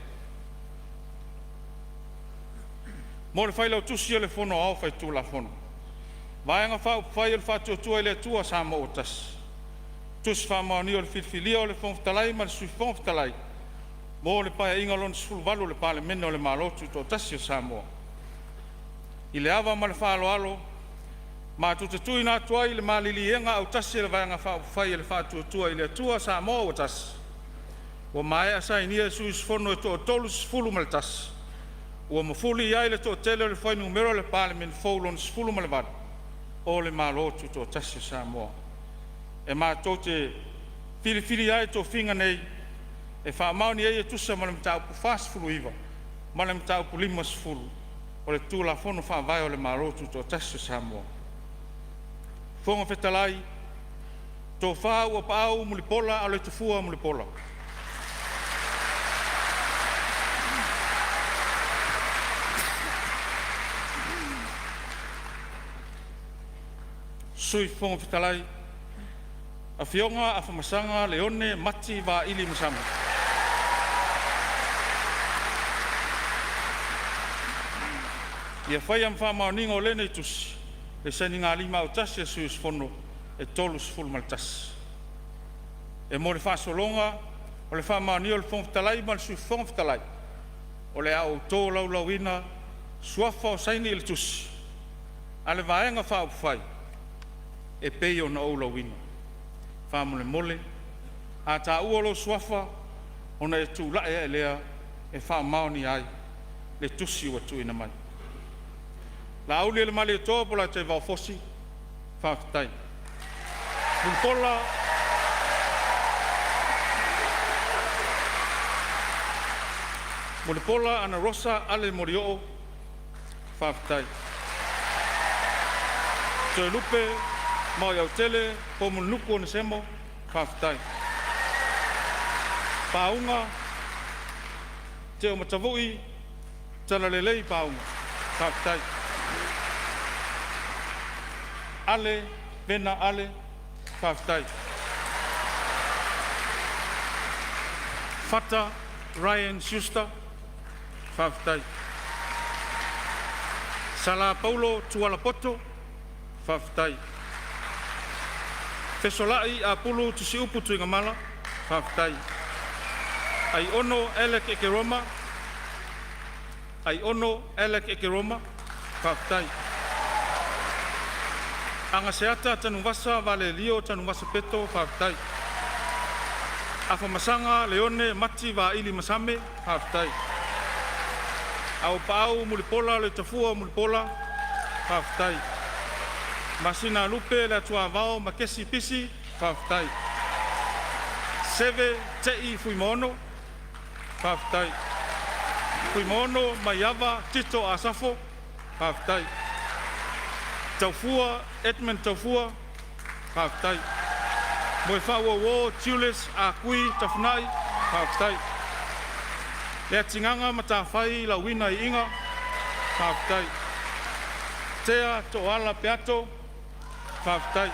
Mo le Failautusi o le Fono Aoao Faitulafono, Vaega Faaupufai o le Faatuatua i le Atua Samoa ua Tasi, Tusi Faamaonia o le Filifilia o le Fofoga Fetalai ma le Sui Fofoga Fetalai mo le Paeaiga Lona XVIII o le Palemene o le Malo Tutoatasi o Samoa. I le ava ma le faaaloalo matou te tuuina atu ai le maliliega autasi a le Vaega Faaupufai a le Faatuatua i le Atua Samoa ua Tasi, ua maea sainia e sui usufono e toa-31, ua mafuli i ai le toatele o le fuainumera o le Palemene fou Lona XVIII o le Malo Tutoatasi o Samoa. E matou te filifilia ai tofiga nei e faamaonia ai e tusa ma le Mataupu 49 ma le Mataupu 50 o le Tulafono Faavae o le Malo Tutoatasi o Samoa. Fofoga Fetalai, Tofa AUAPAAU Mulipola Aloitafua Mulipola. Sui Fofoga Fetalai, Afioga Afamasaga Leone Mati Vaili Masanu. Ia faia ma faamaoniga o lenei Tusi le sainigalima autasi a sui usufono e 31. E mo le faasologa o le faamaonia e le Fofoga Fetalai ma le Sui Fofoga Fetalai, o le a ou tolaulauina suafa o saini i le Tusi a le Vaega Faaupufai e pei ona ou lauina. Faamolemole, a taua lou suafa ona e tulai a'e lea e faamaonia ai le tusi ua tuuina mai. Laaulialemalietoa Bolataivao Fosi, faafetai. Mulipola Mulipola Anarosa Ale Molioo, faafetai. Toelupe Maoiautele Poumulinuku Onesemo, faafetai. PAUGA Teomatavui Talalelei Pauga, faafetai. ALE Vena Ale, faafetai. FATA Ryan Schuster, faafetai. SALA Paulo Tuala Poto, faafetai. FESOLAI Apulu Tusiupu Tuigamala, faafetai. AIONO Alec Ekeroma, Aiono Alec Ekeroma, faafetai. AGASEATA Tanuvasa Valelio Tanuvasa Peto, faafetai. AFAMASAGA Leone Mati Vaili Masame, faafetai. Auuapaau Mulipola Aloitafua Mulipola, faafetai. Masinalupe Leatuavao Makesi Pisi, faafetai. Seve Te'i Fuimaono, faafetai. Fuimaono Maiava Tito Asafo, faafetai. Taufua Edmund Taufua, faafetai. Moefaauouo Julius Ah Kui Tafunai, faafetai. Leatigaga Matafai Lauina Iiga, faafetai. Tea Tooala Peato, faafetai.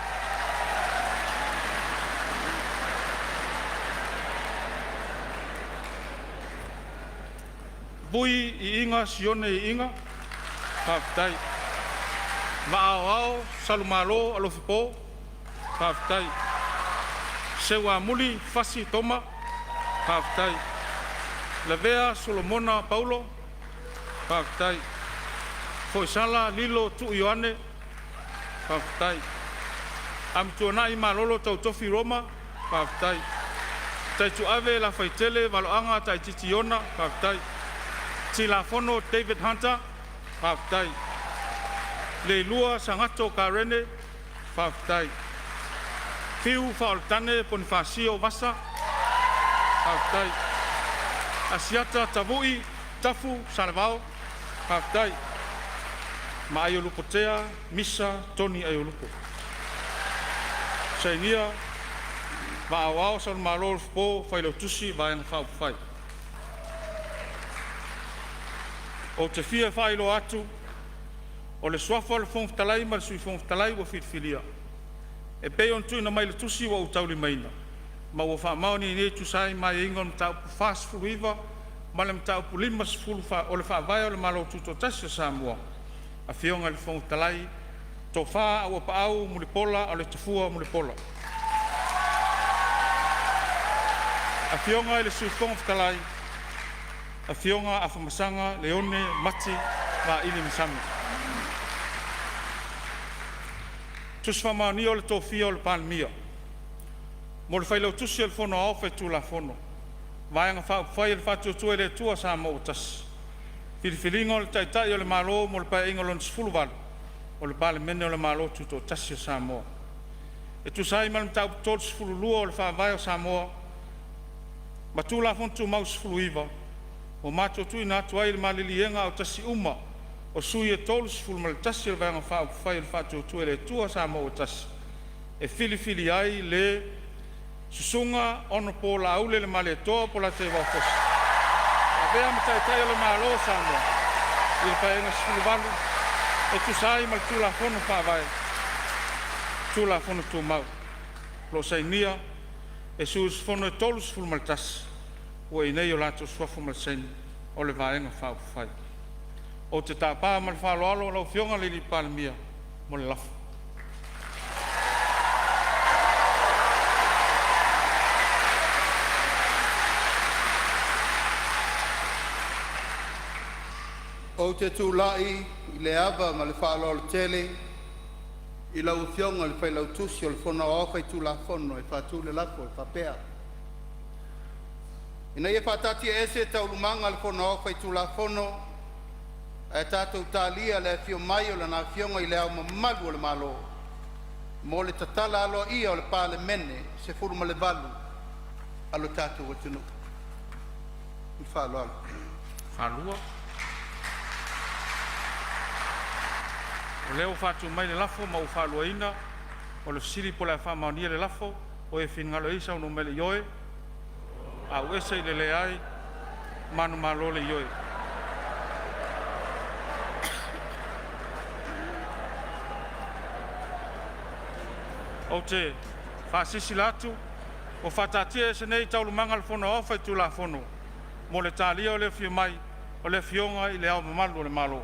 Vui Iiga Sione Iiga, faafetai. Vaa Aoao Salumalo Alofi Paul, faafetai. Seuamuli Fasi Toma, faafetai. Lavea Solomona Paulo, faafetai. Foisala Lilo Tuu Ioane, faafetai. Amituanai Malolo Tautofi Roma, faafetai. Taituave Lafaitele Valoaga Taititi Iona, faafetai. Tilafono David Hunter, faafetai. Leilua Sagato Karene, faafetai. Fiu Faaolotane Ponifasio Vasa, faafetai. Asiata Tavui Tafu Salevao, faafetai. Ma AIOLUPUTEA Misa Tony Aiolupo. Sainia: Vaa Aoao Saunamalolo Ulufopo, Failautusi Vaega Faaupufai. Ou te fia faailoa atu, o le Suafa o le Fofoga Fetalai ma le Sui Fofoga Fetalai ua filifilia e pei ona tuuina mai i le Tusi ua ou taulimaina, ma ua faamaonia nei e tusa ai ma aiaiga o le Mataupu 49 ma le Mataupu 50 o le Faavae o le Malo Tutoatasi o Samoa: Afioga i le Fofoga Fetalai, Tofa Auuapaau Mulipola Aloitafua Mulipola. Afioga i le Sui Fofoga Fetalai, Afioga Afamasaga Leone Mati Vaili Mesami. 1. Faamaonia o le Tofia o le Palemia. Mo le Failautusi o le Fono Aoao Faitulafono, Vaega Faaupufai a le Faatuatua i le Atua Samoa ua Tasi, Filifiliga o le Taitai o le Malo mo le Paeaiga Lona XVIII o le Palemene o le Malo Tutoatasi o Samoa. E tusa ai ma le Mataupu 32 o le Faavae o Samoa ma Tulafono Tumau 19, ua matou tuuina atu ai le maliliega autasi uma o sui e 31 o le Vaega Faaupufai o le Faatuatua i le Atua Samoa ua Tasi, e filifili ai le: Susuga Hon LAULELEMALIETOA Polataivao Fosi e avea ma Taitai o le Malo o Samoa i le Paeaiga XVIII e tusa ai ma le Tulafono Faavae, Tulafono Tumau. O lo o sainia e sui usufono e 31 ua i inei o latou suafa ma saini o le Vaega Faaupufai. Ou te tapa ma le faaaloalo lau Afioga i le Palemia mo le lafo. Ou te tulai i le ava ma le faaaloalo tele i lau Afioga i le Failautusi o le Fono Aoao Faitulafono e faatu le lafo e faapea, Ina ia faataatiaese Taualumaga a le Fono Aoao Faitulafono ae tatou talia le afio mai o Lana Afioga i Le Ao Mamalu o le Malo mo le tatala aloaia o le Palemene 18 a lo tatou atunuu. Ma le faaaloalo. O lea ua faatu mai le lafo ma ua faaluaina. O le fesili po o le a faamaonia le lafo. O e finagalo ai saunoa mai i le ioe, auese i le leai, manumalo le ioe. Ou te faasilasila atu ua faataatiaese nei Taualumaga a le Fono Aoao Faitulafono mo le talia o le afio mai o le Afioga i Le Ao Mamalu o le Malo.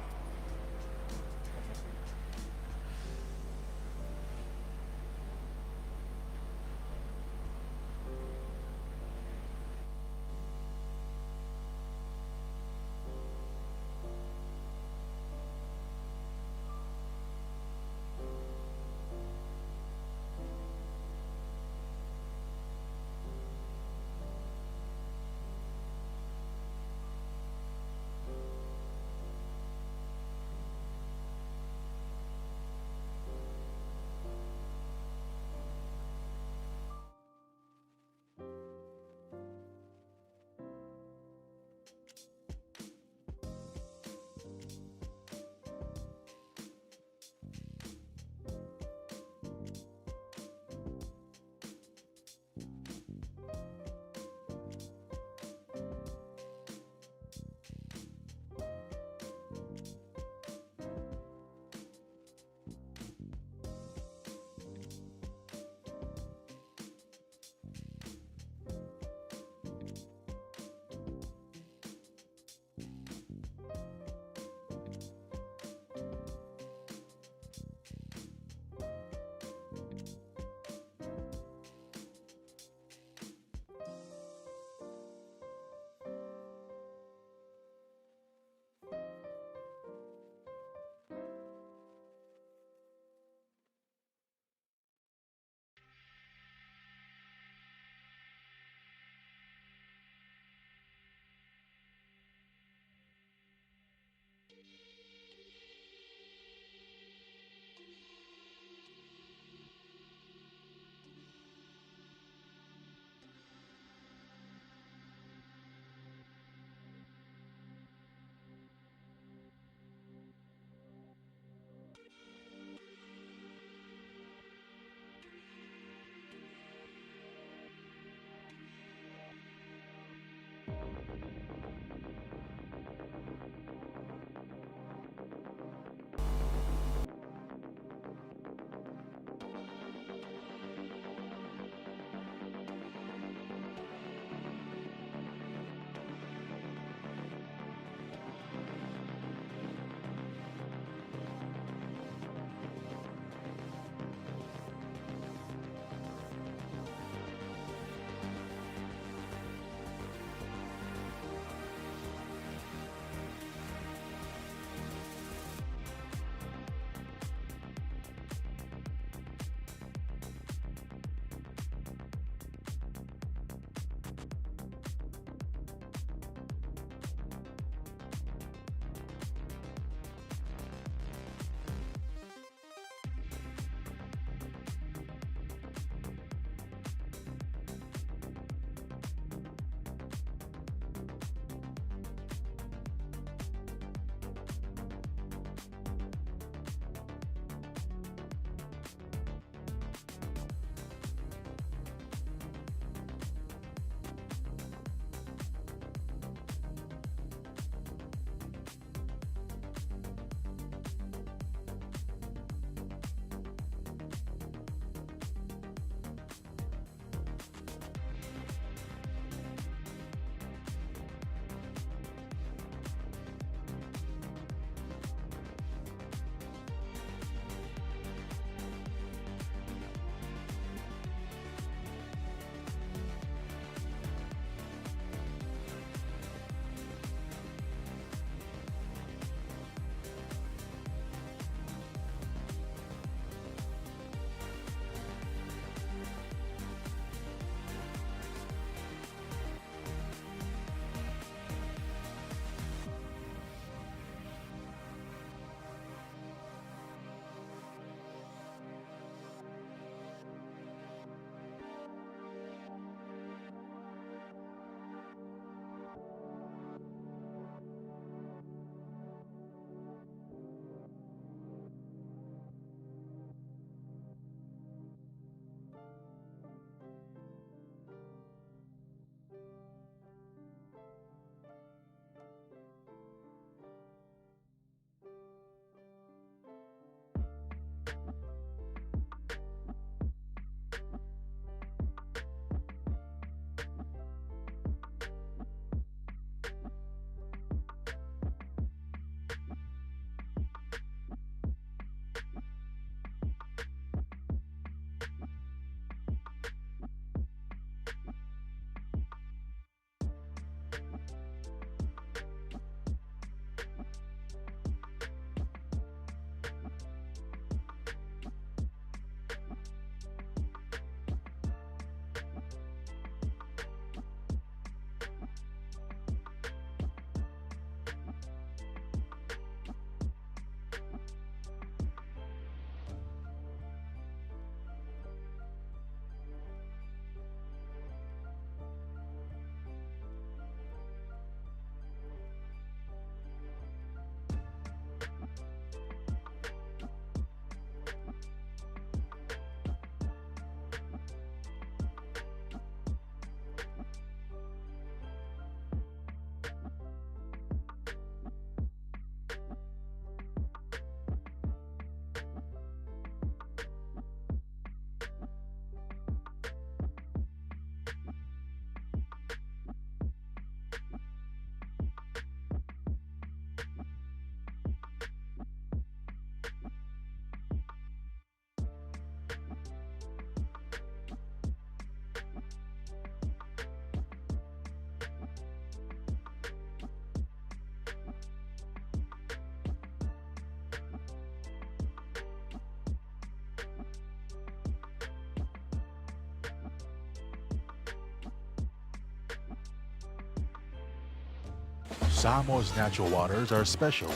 Samoa's natural waters are special.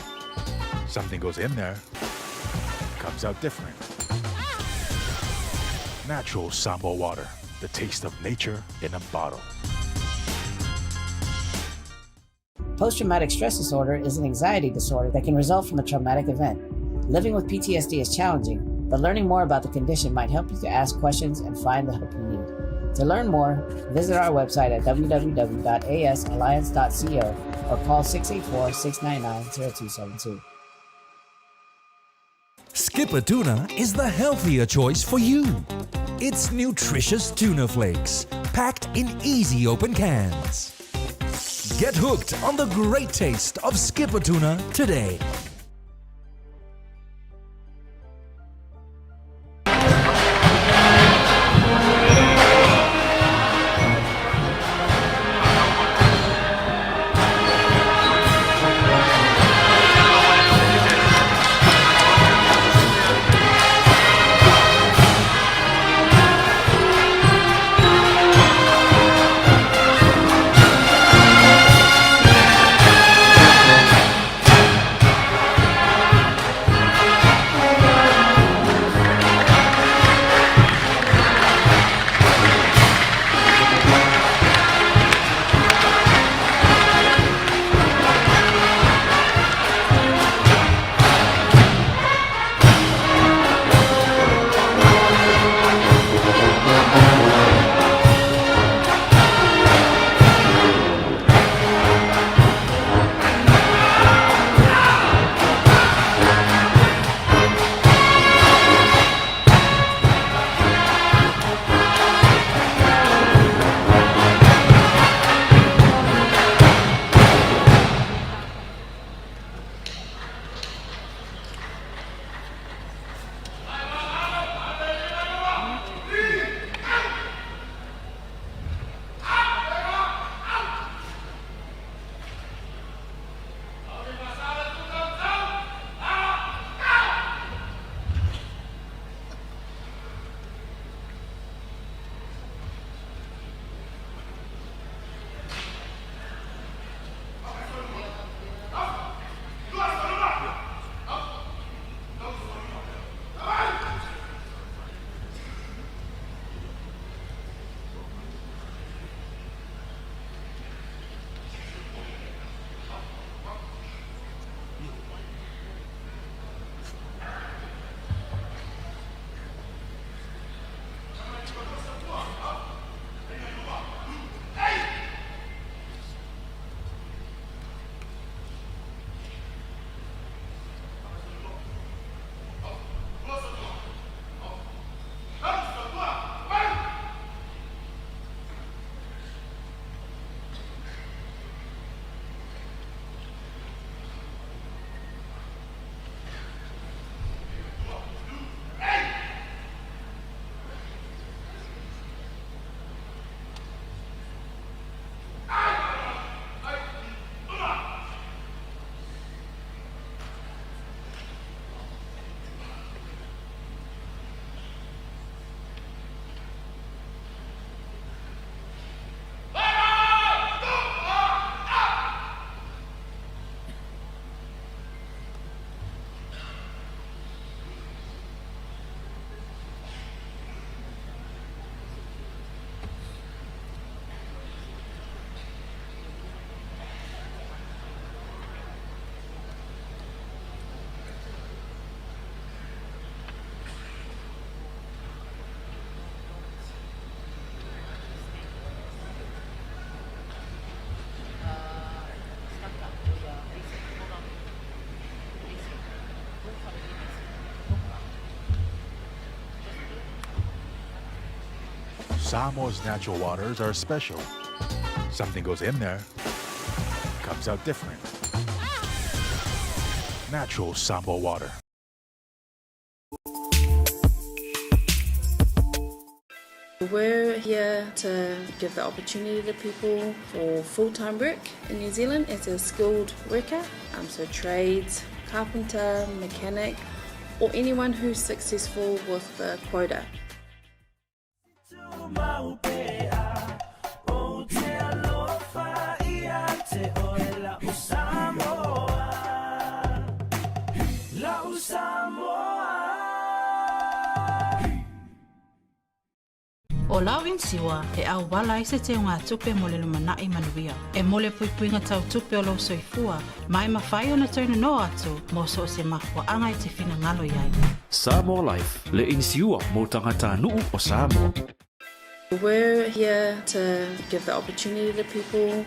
Something goes in there, comes out different. Natural Samoa water, the taste of nature in a bottle. Post traumatic stress disorder is an anxiety disorder that can result from a traumatic event. Living with PTSD is challenging, but learning more about the condition might help you to ask questions and find the help you need. To learn more, visit our website at www.asalliance.co or call 684 699 0272. Skipper Tuna is the healthier choice for you. It's nutritious tuna flakes, packed in easy open cans. Get hooked on the great taste of Skipper Tuna today. Samoa's natural waters are special. Something goes in there, comes out different. Natural Samoa water. We're here to give the opportunity to people for full-time work in New Zealand as a skilled worker, so trades, carpenter, mechanic, or anyone who's successful with the quota. O lau inisiua e auala ai se teugatupe mo le lumanai manuia. E mo le puipuiga tau tupe o lou soifua, ma e mafai ona toe nono atu mo so o se mafuaaga e te finagalo i ai. Samoa Life, le inisiua mo tagatanuu o Samoa. We're here to give the opportunity to people.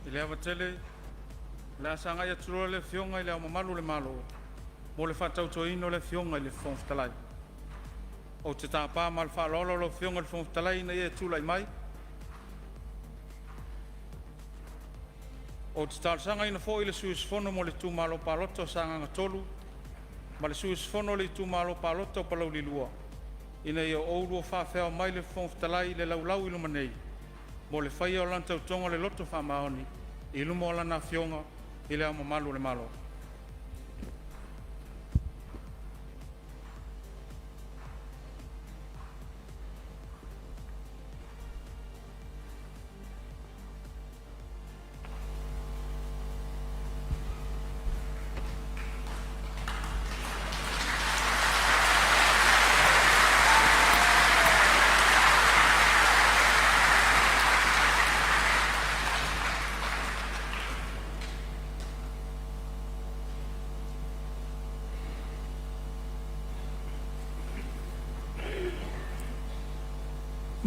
I le ava tele, o le a sagai atu loa le Afioga i Le Ao Mamalu o le Malo mo le faatautoina o le Afioga i le Fofoga Fetalai. Ou te tapa ma le faaaloalo lau Afioga i le Fofoga Fetalai ina ia e tulai mai. Ou te talosagaina foi le sui usufono mo le Itumalo Palota o Sagaga 3 ma le sui usufono o le Itumalo Palota o Palauli 2, ina ia oulua faafeao mai le Fofoga Fetalai i le laulau i luma nei mo le faia o lana Tautoga i le loto faamaoni i luma o Lana Afioga i Le Ao Mamalu o le Malo.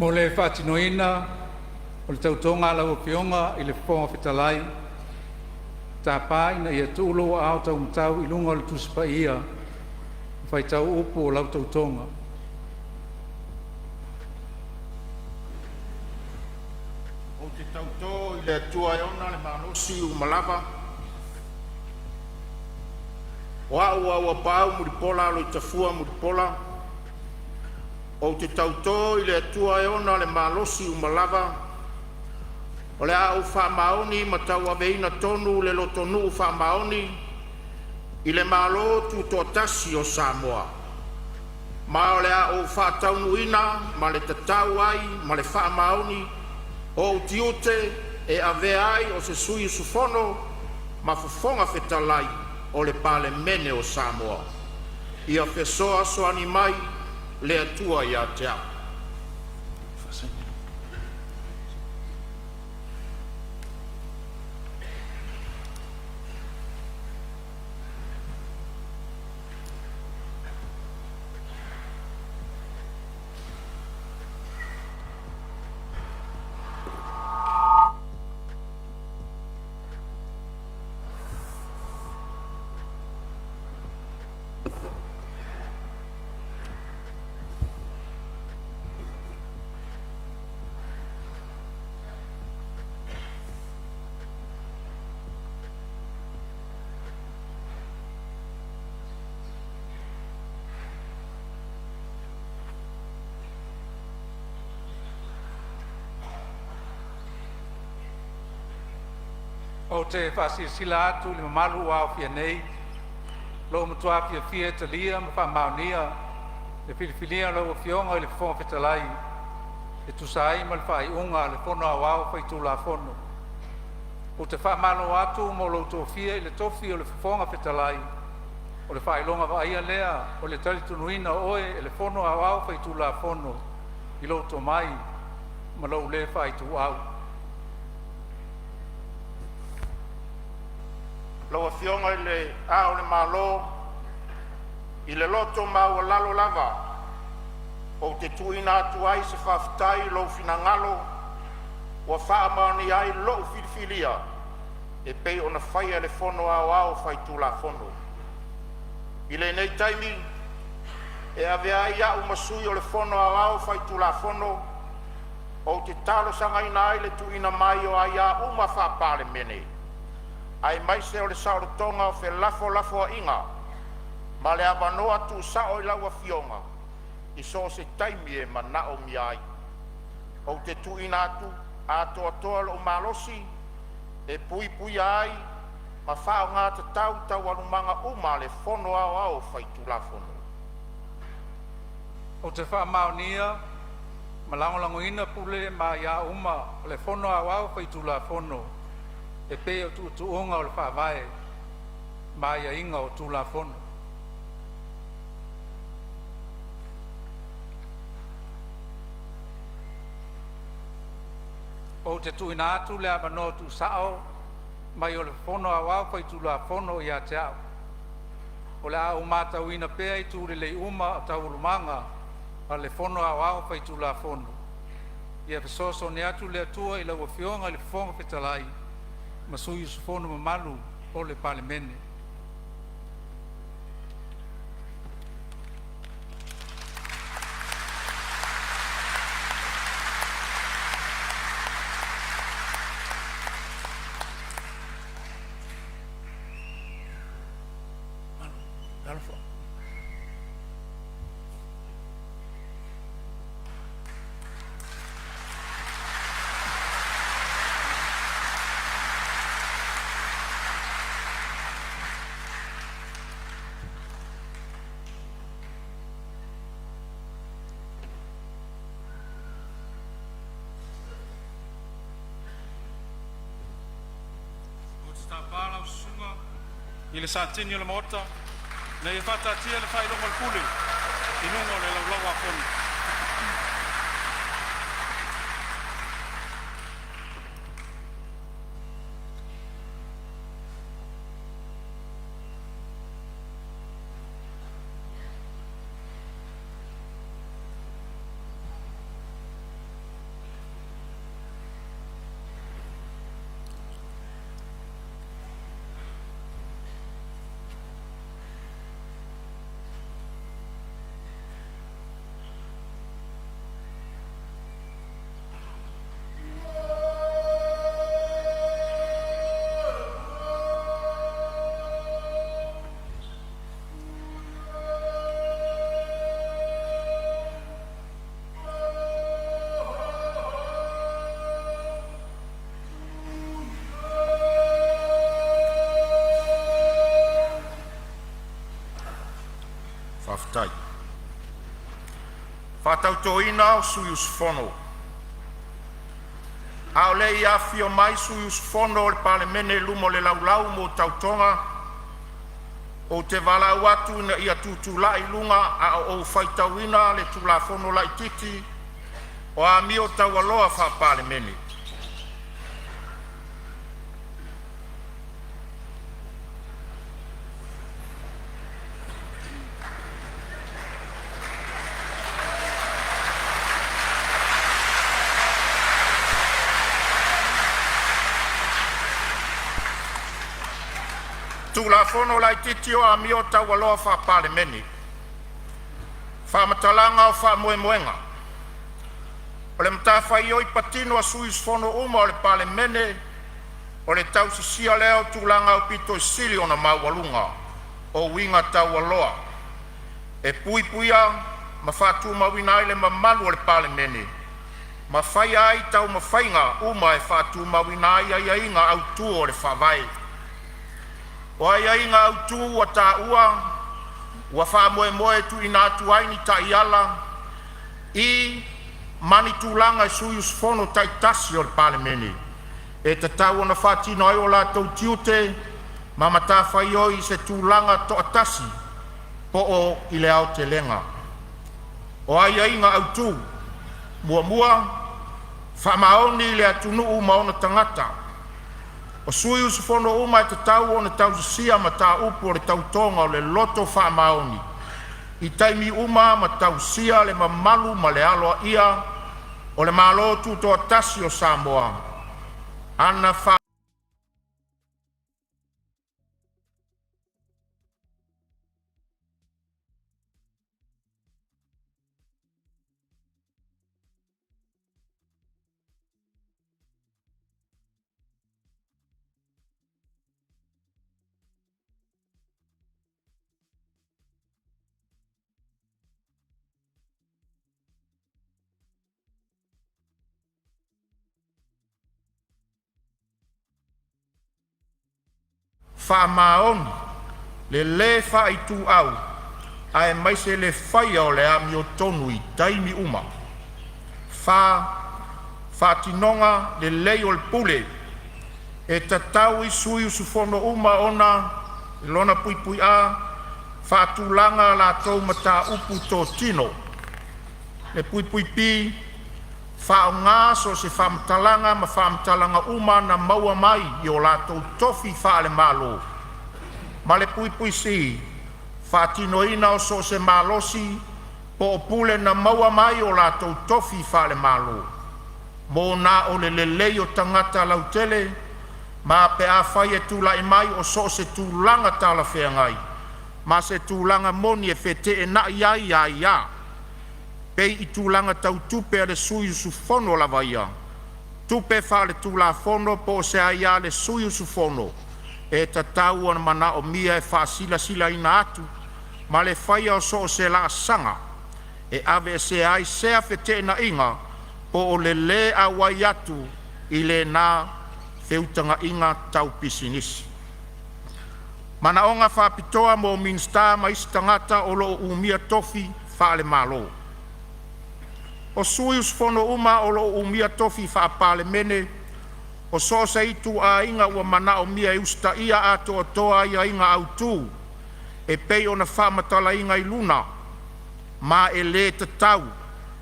Mo le faatinoina o le Tautoga a lau Afioga i le Fofoga Fetalai, e tapa ina ia tuu lou aao taumatau i luga o le Tusi Paia ma faitau upu o lau Tautoga. Ou te tauto i le Atua e ona le malosi uma lava, o a'u Auapaau Mulipola Aloitafua Mulipola, ou te tauto i le Atua e ona le malosi uma lava, o le a ou faamaoni ma tauaveina tonu le lotonuu faamaoni i le Malo Tutoatasi o Samoa, ma o le a ou faataunuuina ma le tatau ai ma le faamaoni o'u tiute e avea ai o se sui usufono ma Fofoga Fetalai o le Palemene o Samoa. Ia fesoasoani mai le Atua ia te a'u. Ou te faasilasila atu i le mamalu ua aofia nei, ua ou matua fiafia e talia ma faamaonia le filifilia o lau Afioga i le Fofoga Fetalai e tusa ai ma le faaiuga a le Fono Aoao Faitulafono. Ou te faamalo atu mo lou tofia i le tofi o le Fofoga Fetalai, o le faailoga vaaia lea o le talitonuina o oe e le Fono Aoao Faitulafono i lou tomai ma lou le faaituau. Lau Afioga i Le Ao o le Malo, I le loto maualalo lava ou te tuuina atu ai se faafetai i lou finagalo ua faamaonia ai lo'u filifilia e pei ona faia e le Fono Aoao Faitulafono. I lenei taimi, e avea ai a'u ma sui o le Fono Aoao Faitulafono, ou te talosagaina ai le tuuina mai o aiā uma faa-Palemene, aemaise o le saolotoga o felafolafoaiga ma le avanoa tuusao i lau Afioga i so o se taimi e manaomia ai. Ou te tuuina atu atoatoa lo'u malosi e puipuia ai ma faaaoga tatau Taualumaga uma a le Fono Aoao Faitulafono. Ou te faamaonia ma lagolagoina Pule ma Aia uma o le Fono Aoao Faitulafono e pei o tuutuuga o le Faavae ma aiaiga o Tulafono. Ou te tuuina atu le avanoa tuusao mai o le Fono Aoao Faitulafono ia te au. O le a ou matauina pea itu lelei uma o Taualumaga a le Fono Aoao Faitulafono. Ia fesoasoani atu le Atua i lau Afioga i le Fofoga Fetalai ma sui usufono mamalu o le Palemene. Ou te tapa lau Susuga i le Satini o le Maota ina ia faataatia le Faailoga o le Pule i luga o le Laulau a Fono. Faafetai. Faatautoina o sui usufono. A o le i afifio mai sui usufono o le Palemene i luma o le Laulau mo Tautoga, ou te valaau atu ina ia tutulai i luga a o ou faitauina le Tulafono Laitiiti o Amio Taualoa Faa-Palemene. Tulafono Laitiiti o Amio Taualoa Faa-Palemene. Faamatalaga o Faamoemoega O le matafaioi patino a sui usufono uma o le Palemene o le tausisia lea o tulaga aupito sili ona maualuga o uiga taualoa e puipuia ma faatumauina ai le mamalu o le Palemene, ma faia ai taumafaiga uma e faatumauina ai aiaiga autu o le Faavae. O aiaiga autu ua taua ua faamoemoe e tuuina atu ai ni taiala i ma ni tulaga i sui usufono taitasi o le Palemene e tatau ona faatino ai o latou tiute ma matafaioi i se tulaga to'atasi po o i le aotelega. O aiaiga autu: 1. Faamaoni i le atunuu ma ona tagata. O sui usufono uma e tatau ona tausisia mataupu o le Tautoga o le Loto Faamaoni i taimi uma ma tausia le mamalu ma le aloaia o le Malo Tutoatasi o Samoa, ana faamaoni, le le faaituau aemaise le faia o le amiotonu i taimi uma. 2. Faatinoga lelei o le pule. E tatau i sui usufono uma ona: (a). Faatulaga a latou mataupu totino. (b). Faaaoga so o se faamatalaga ma faamatalaga uma na maua mai i o latou tofi faale-Malo, ma le (c). Faatinoina so o se malosi po o pule na maua mai i o latou tofi faale-Malo mo na o le lelei o tagata lautele. Ma pe afai e tula'i mai o so o se tulaga talafeagai ma se tulaga moni e feteenai ai aiā, pei o tulaga tau tupe a le sui usufono lava ia, tupe faaletulafono po o se aia a le sui usufono, e tatau ona manaomia e faasilasilaina atu ma le faia o so o se laasaga e aveesea ai sea feteenaiga po o le lē auai atu i lena feutagaiga tau pisinisi. Manaoga Faapitoa mo Minisita ma isi Tagata o lo o Umia Tofi Faale-Malo. O sui usufono uma o lo o umia tofi faa-Palemene o so o se ituaiga ua manaomia e usitaia atoatoa aiaiga autu e pei ona faamatalaina i luga, ma e le tatau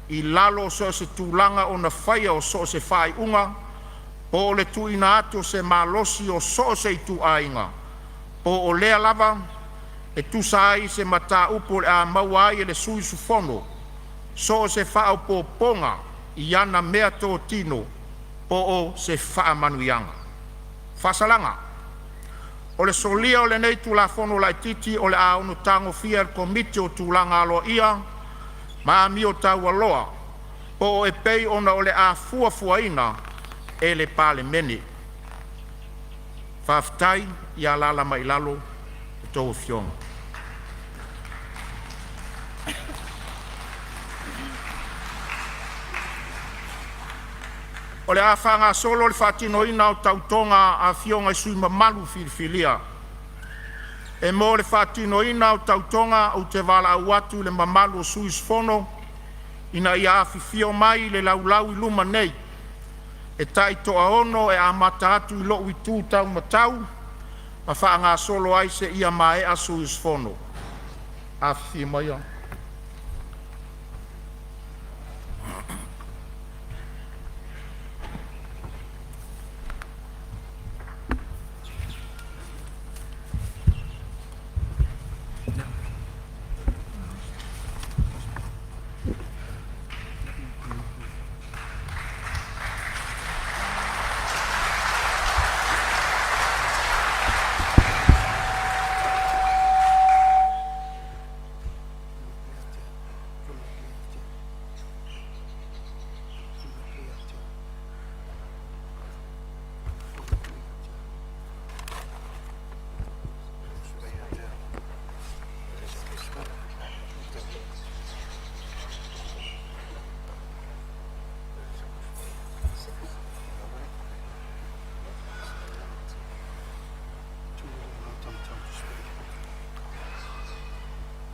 i lalo o so o se tulaga ona faia so o se faaiuga po o le tuuina atu o se malosi o so o se ituaiga, po o lea lava e tusa ai se mataupu o le a maua ai e le sui usufono so o se faaopoopoga i ana meatotino po o se faamanuiaga. Faasalaga: O le solia o lenei Tulafono Laitiiti o le a ono tagofia e le Komiti o Tulaga Aloaia ma Amio Taualoa po o e pei ona o le a fuafuaina e le Palemene. Faafetai. Ia alaala mai i lalo a outou afioga. O le a faagasolo le faatinoina o tautoga a Afioga i sui usufono mamalu filifilia. E mo le faatinoina o tautoga, ou te valaau atu i le mamalu o sui usufono ina ia afifio mai i le laulau i luma nei e taitoaono e amata atu i lo'u itu taumatau ma faagasolo ai seia maea sui usufono. Afifio maia.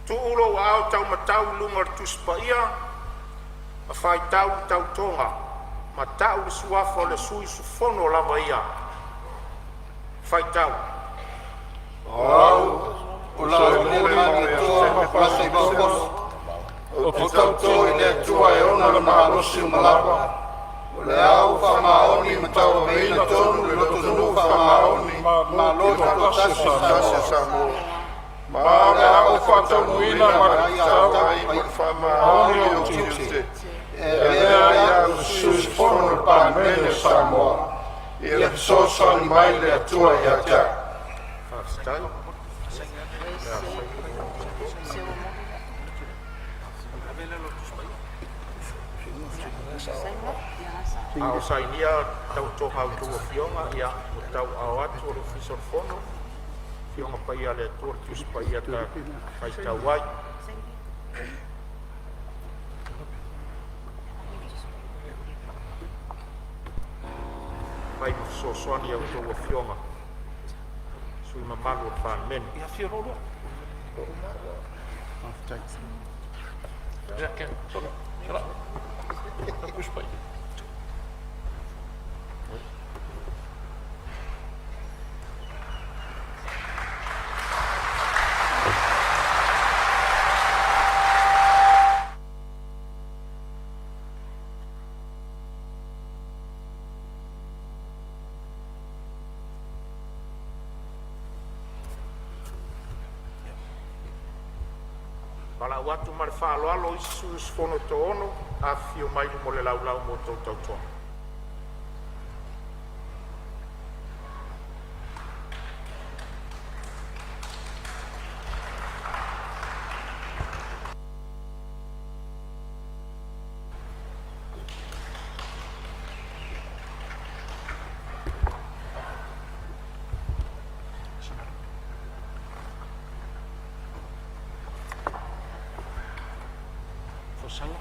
Tuu lou aao taumatau i luga o le Tusi Paia ma faitau le tautoga ma tau le suafa o le sui usufono lava ia. Faitau. O Au o Laaulialemalietoa Saumatua Ose, ou te tauto i le Atua e ona le malosi uma lava, o le a ou faamaoni ma tauaveina tonu le lotonuu faamaoni i le Tutoatasi o Samoa, ma o le a ou faataunuuina ma le faamaoni lou tiute e avea ai au ma sui usufono o le Palemene o Samoa. Ia fesoasoani mai le Atua ia te a'u. A o sainia tautoga a outou afioga, ia, ua tauaaoina atu e le Ofisa o le Fono Afioga Paia a le Atua, le Tusi Paia ta te faitau ai. Fai ma fesoasoani a outou afioga sui usufono mamalu o le Palemene. Valaau atu ma le faaaloalo isi sui usufono e toaono, afifio mai i luma o le laulau mo a outou tautoga. Sala,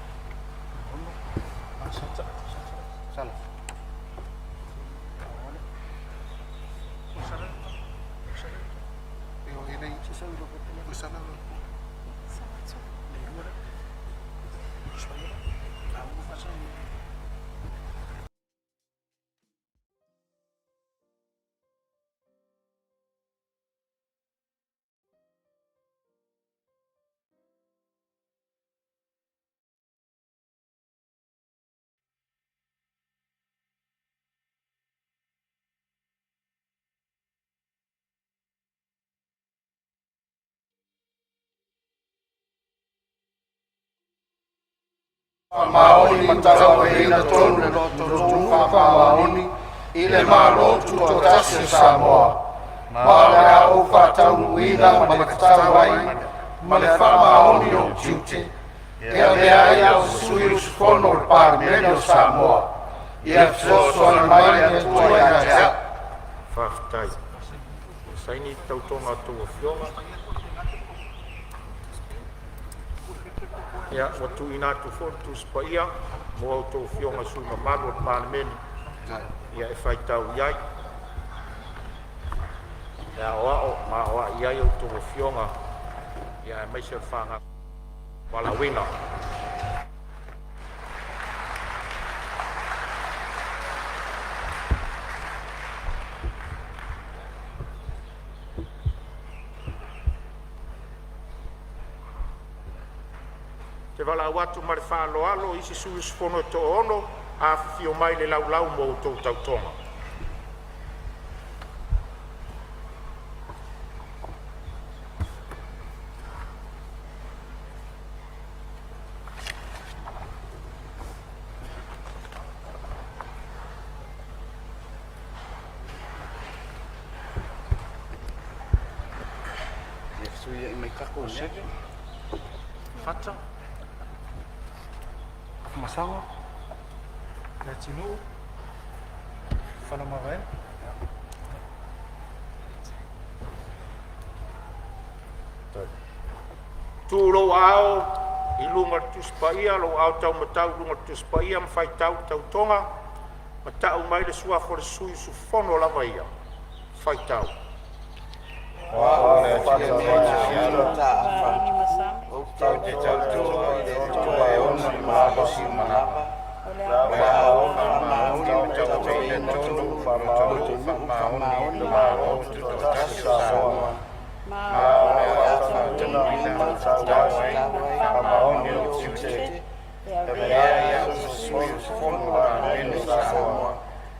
Ono, Sata, Sala. Faamaoni ma tauaveina tonu le lotonu'u faamaoni i le Malo Tutoatasi o Samoa, ma o le a ou faataunuuina ma le tatau ai ma le faamaoni o'u tiute e avea ai a'u ma sui usufono o le Palemene o Samoa. Ia fesoasoani mai le Atua ia te a'u. Faafetai. Saini le tautoga a outou afioga. Ia, ua tuuina atu foi le Tusi Paia mo a outou afioga i sui usufono mamalu o le Palemene ia e faitau i ai e aoao ma aoai ai a outou afioga ia aemaise o le valaauina. Ou te valaau atu ma le faaaloalo i isi sui usufono e toaono, afifio mai i le laulau mo a outou tautoga. Fata, Afamasaga, Leatinuu, Faleomavaega. Tuu lou aao i luga o le Tusi Paia, lou aao taumatau i luga o le Tusi Paia ma faitau le tautoga ma tau mai le suafa o le sui usufono lava ia. Faitau. Ou te tauto i le Atua e ona le malosi o le a ou faamaoni ma tauaveina tonu le lotonu'u faamaoni i le Malo Tutoatasi o Samoa, ma o le a ou faataunuuina ma le tatau ai ma le faamaoni o'u tiute e avea ai a'u ma sui usufono o le Palemene o Samoa.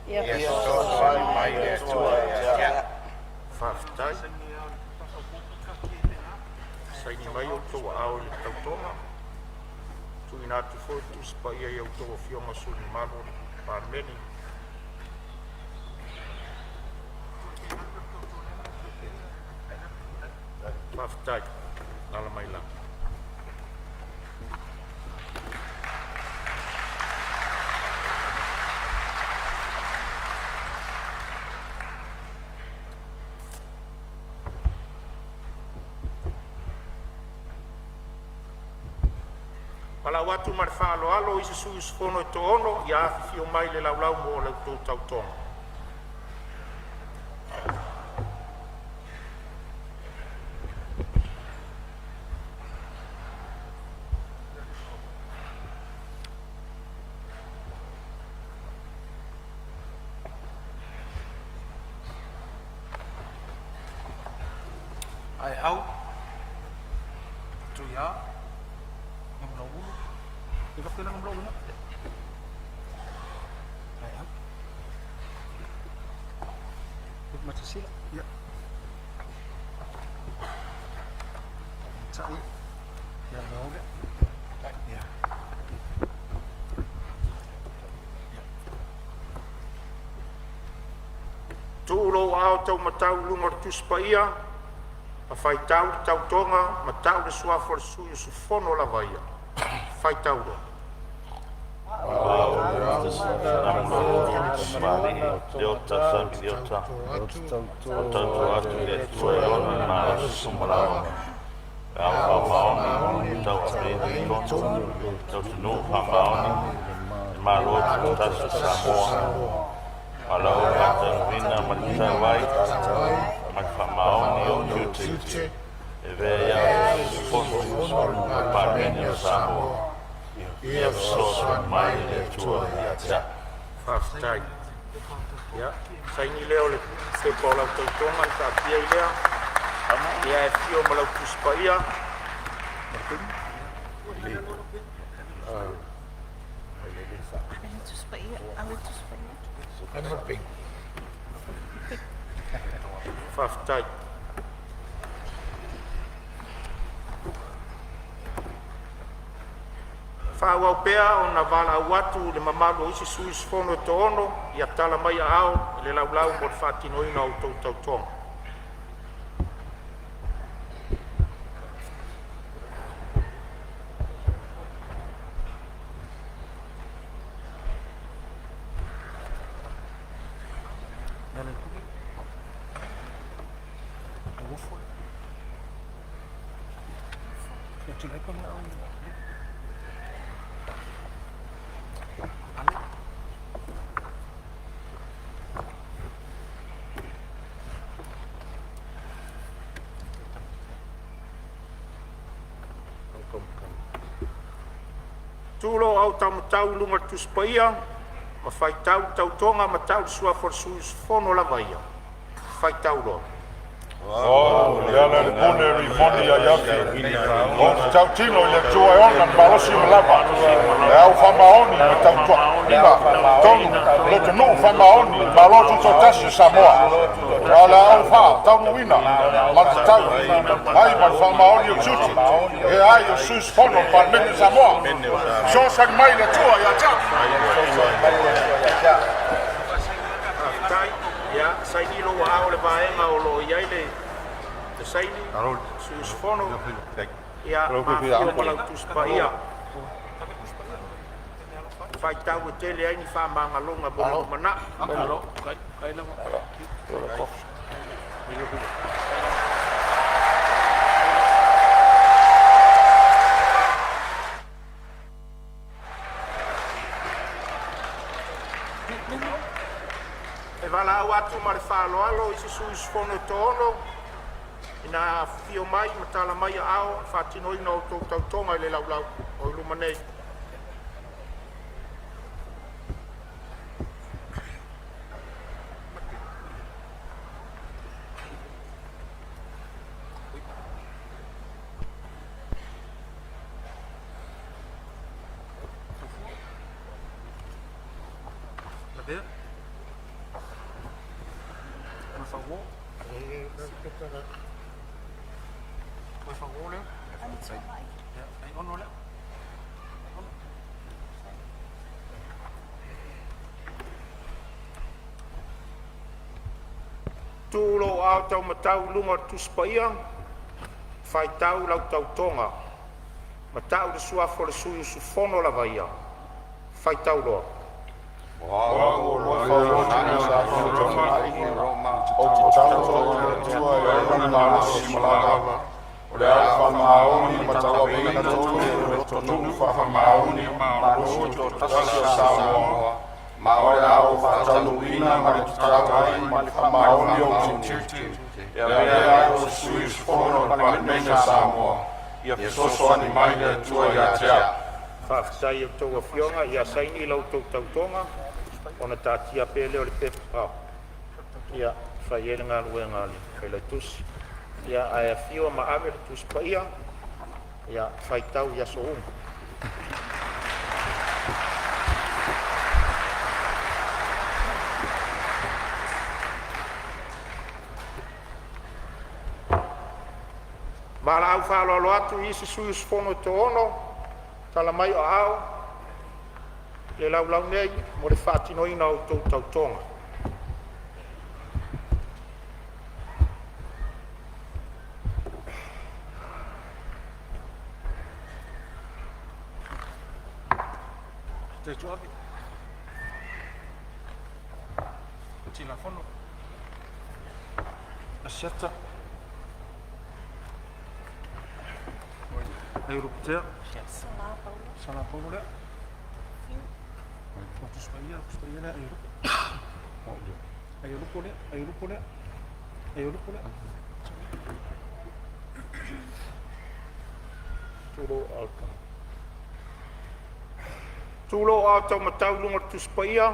Ia fesoasoani mai le Atua ia te a'u. Faafetai. Saini mai outou aao i le tautoga. Tuuina atu foi le Tusi Paia i a outou afioga i sui usufono mamalu o le Palemene. Faafetai. Alaala mai lagi. Valaau atu ma le faaaloalo isi sui usufono e toaono ia afifio mai i le Laulau mo a outou tautoga. Aeau, Tuia, Gamulaulu, e faapena Gamulaulu na. Aeau. Matasila, ia. Tai, ia Raole. Ia. Tuu lou aao taumatau i luga o le Tusi Paia ma faitau le tautoga ma tau le suafa o le sui usufono lava ia. Faitau loa. Le ao faamaoni ma tauaveina i totonu le atunuu faamaoni, le Malo Tutoatasi o Samoa, ma lau faataunuuina ma le tatau ai ma le faamaoni i ou tiute e avea ai au ma sui usufono o le Palemene o Samoa. Ia fesoasoani mai le Atua ia te a'u. Faafetai. Ia, saini lea o le pepa o lau tautoga ona taatia ai lea. Ia e afio ma lau Tusi Paia. Faafetai. Faaauau pea ona valaau atu i le mamalu o isi sui usufono e toaono, ia tala mai aao i le Laulau mo le faatinoina o a outou tautoga. Tu lou autaimatau i luga o le Tusi Paia ma faitau le tautoga ma tau le suafa o le sui usufono lava ia. Faitau loa. O le ala i le pule Rimoni ia Iafe, Ou te tautino i le Atua e ona le malosi ma lava, le au faamaoni ma tautuaina tonu le atunuu faamaoni i le Malo Tutoatasi o Samoa. A o le a ou faataunuuina ma le tatau ai ma le faamaoni ou tiute e ai o se sui usufono o le Palemene o Samoa. Fesoasoani mai le Atua ia te a'u. Faafetai. Ia saini lou aao i le vaega o lo o i ai le saini sui usufono. Ia ma afifio ma lau Tusi Paia. Faitau e tele ai ni faamagaloga mo le lumanai. E valaau atu ma le faaaloalo i isi sui usufono e toaono ina ia afifio mai ma tala mai aao i le faatinoina o a outou tautoga i le Laulau o i luma nei. Tu lou aao taumatau i luga o le Tusi Paia, faitau lau tautoga ma tau le suafa o le sui usufono lava ia. Faitau loa. O Au o Alofa Lauofo Eseosa, ou te tautino i le Atua e ona le malosi ma lava, o le a ou faamaoni ma tauaveina tonu le lotonuu faamaoni i le Malo Tutoatasi o Samoa, ma o le a ou faataunuuina ma le tatau ai ma le faamaoni ou tiute e avea ai o se sui usufono o le Palemene o Samoa. Ia fesoasoani mai le Atua ia te a'u. Faafetai i a outou afioga, ia saini la outou tautoga ona taatia pea lea o le pepa ia fai ai le galuega a le Failautusi. Ia ae afio ma ave le Tusi Paia ia faitau i aso uma. Valaau faaaloalo atu i isi sui usufono e toaono, tala mai o aao i le laulau nei mo le faatinoina o a outou tautoga. Aiolo Putea. Sala Paulo lea. O Tusi Paia, Tusi Paia lea, Aiolo. Aiolo lea, Aiolo lea. Aiolo lea. Tulo ao taumatau i luga o le Tusi Paia,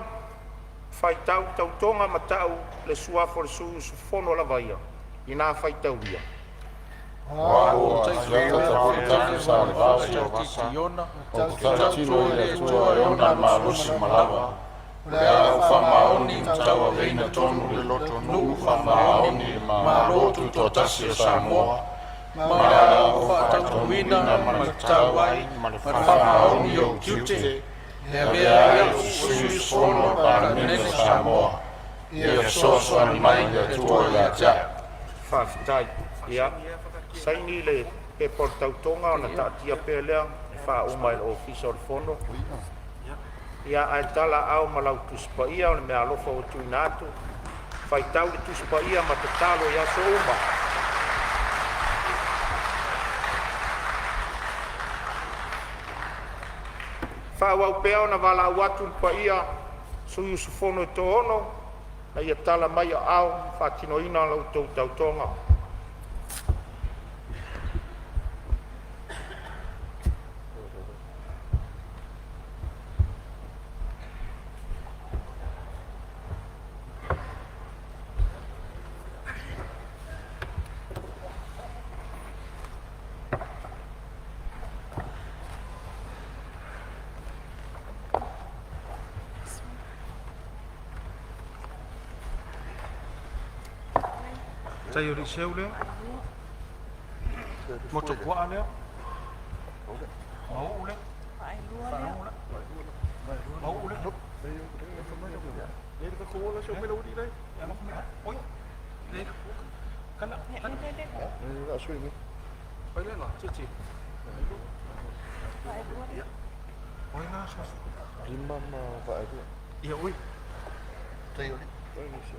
faitau tautoga ma tau le suafa o le sui usufono lava ia, ina faitaulia. O A'u o Asiata Taafitafi Salevao Siavasa, ou te tautino i le Atua e ona le malosi ma lava, o le a ou faamaoni ma tauaveina tonu le lotonuu faamaoni i le Malo Tutoatasi o Samoa, ma o le a ou faatautoina ma le tatau ai ma le faamaoni i ou tiute e avea ai a'u sui usufono o le Palemene o Samoa. Ia fesoasoani mai le Atua ia te a'u. Faafetai. Ia, saini le pepa o le tautoga ona taatia pea lea e faauma e le Ofisa o le Fono. Ia, ae talaaao ma lau Tusi Paia o le meaalofa ua tuuina atu. Faitau le Tusi Paia ma tatalo i aso uma. Faaauau pea ona valaau atu i le paia o sui usufono e toaono ina ia tala mai aao mo le faatinoina o la outou tautoga. Tai o Liseu lea. Motu puaa lea. Mauu lea. Faalogo lea. Mauu lea. Oi. Kana. Kana. Oi le la. Titi. Oi la sa. Lima ma vaelua. Ia oi.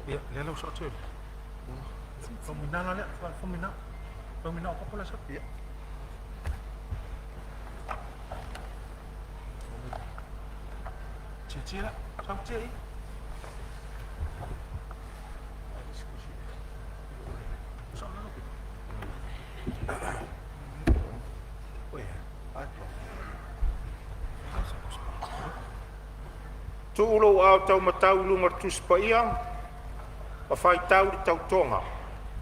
Ia, lea lau sao tele. Faumuina lea, faumuina. Faumuina o papo la sa. Ia. Titi la, sau tia i. Sao la. Oi. Tuu lou ao taumatau i luga o le Tusi Paia ma faitau le tautoga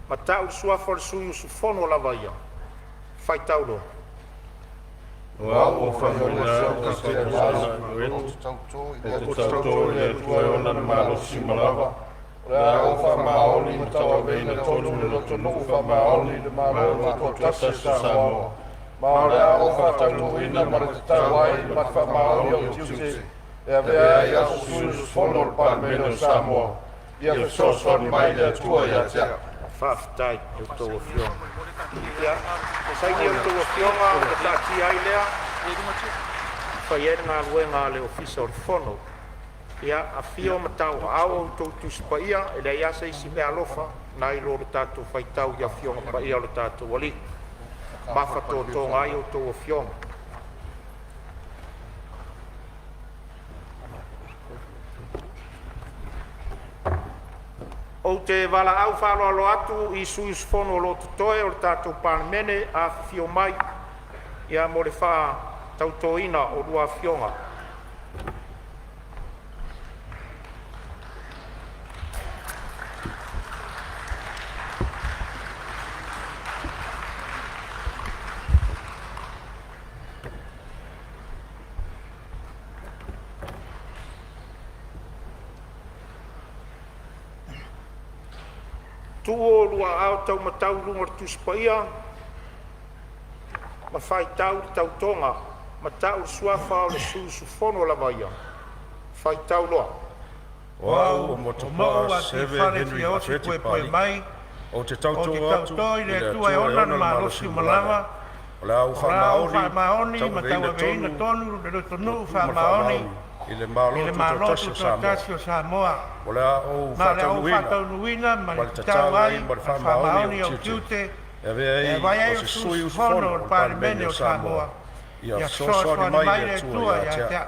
ma tau le suafa o le sui usufono lava ia. Faitau loa. O A'u o Faumuina Kaseta Loetu, ou te tautō i le Atua e ona le malosi ma lava, O le a ou faamaoni ma tauaveina tonu le lotonuu faamaoni i le Malo Tutoatasi o Samoa, ma o le a ou faatautoina ma le tatau ai ma le faamaoni i ou tiute e avea ai a'u sui usufono o le Palemene o Samoa. Ia fesoasoani mai le Atua ia te a'u. Faafetai i a outou afioga. Ia, saini a outou afioga ona taatia ai lea e fai ai le galuega a le Ofisa o le Fono. Ia, afio ma tauaao outou Tusi Paia, e leai lava se isi meaalofa nai lo le tatou faitau i Afioga Paia o le tatou Alii. Mafatotoga ai outou afioga. Ou te valaau faaaloalo atu i sui usufono o lo o totoe o le tatou Palemene, afifio mai ia mo le faatautoina o lua afioga. Tuu oulua aao taumatau i luga o le Tusi Paia ma faitau le tautoga ma tau le suafa o le sui usufono lava ia. Faitau loa. O A'u o O Motupa'a Mauu Seve Atiifale Henry Siaosi Fafeti Puepue Papali'i, Mai, ou te ou tautō te atu tautō i i le le Atua e Atua e ona ona le le malosi malosi ma ma lava, lava, o le a ou o le a ou faamaoni ma faamaoni ma tauaveina tauaveina tonu tonu le le lotonuu lotonuu ma le faamaoni faamaoni i le i Malo le Malo Tutoatasi o Samoa, Tutoatasi o Samoa, o le a ou ma o le a ou faataunuuina faataunuuina ma ma le le tatau tatau ai ai ma le ma le faamaoni i faamaoni ou i ou tiute tiute E avea ai ma se sui usufono o le Palemene o Samoa, ia fesoasoani mai le Atua ia te a'u.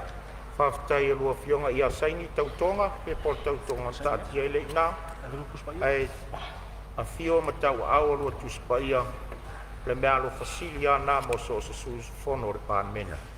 Faafetai i lua Afioga ia saini tautoga, pepa o le tautoga na taatia ai lea i ina, ae afio ma tauaao a lua Tusi Paia, o le meaalofa sili lava lena mo so o se sui usufono o le Palemene.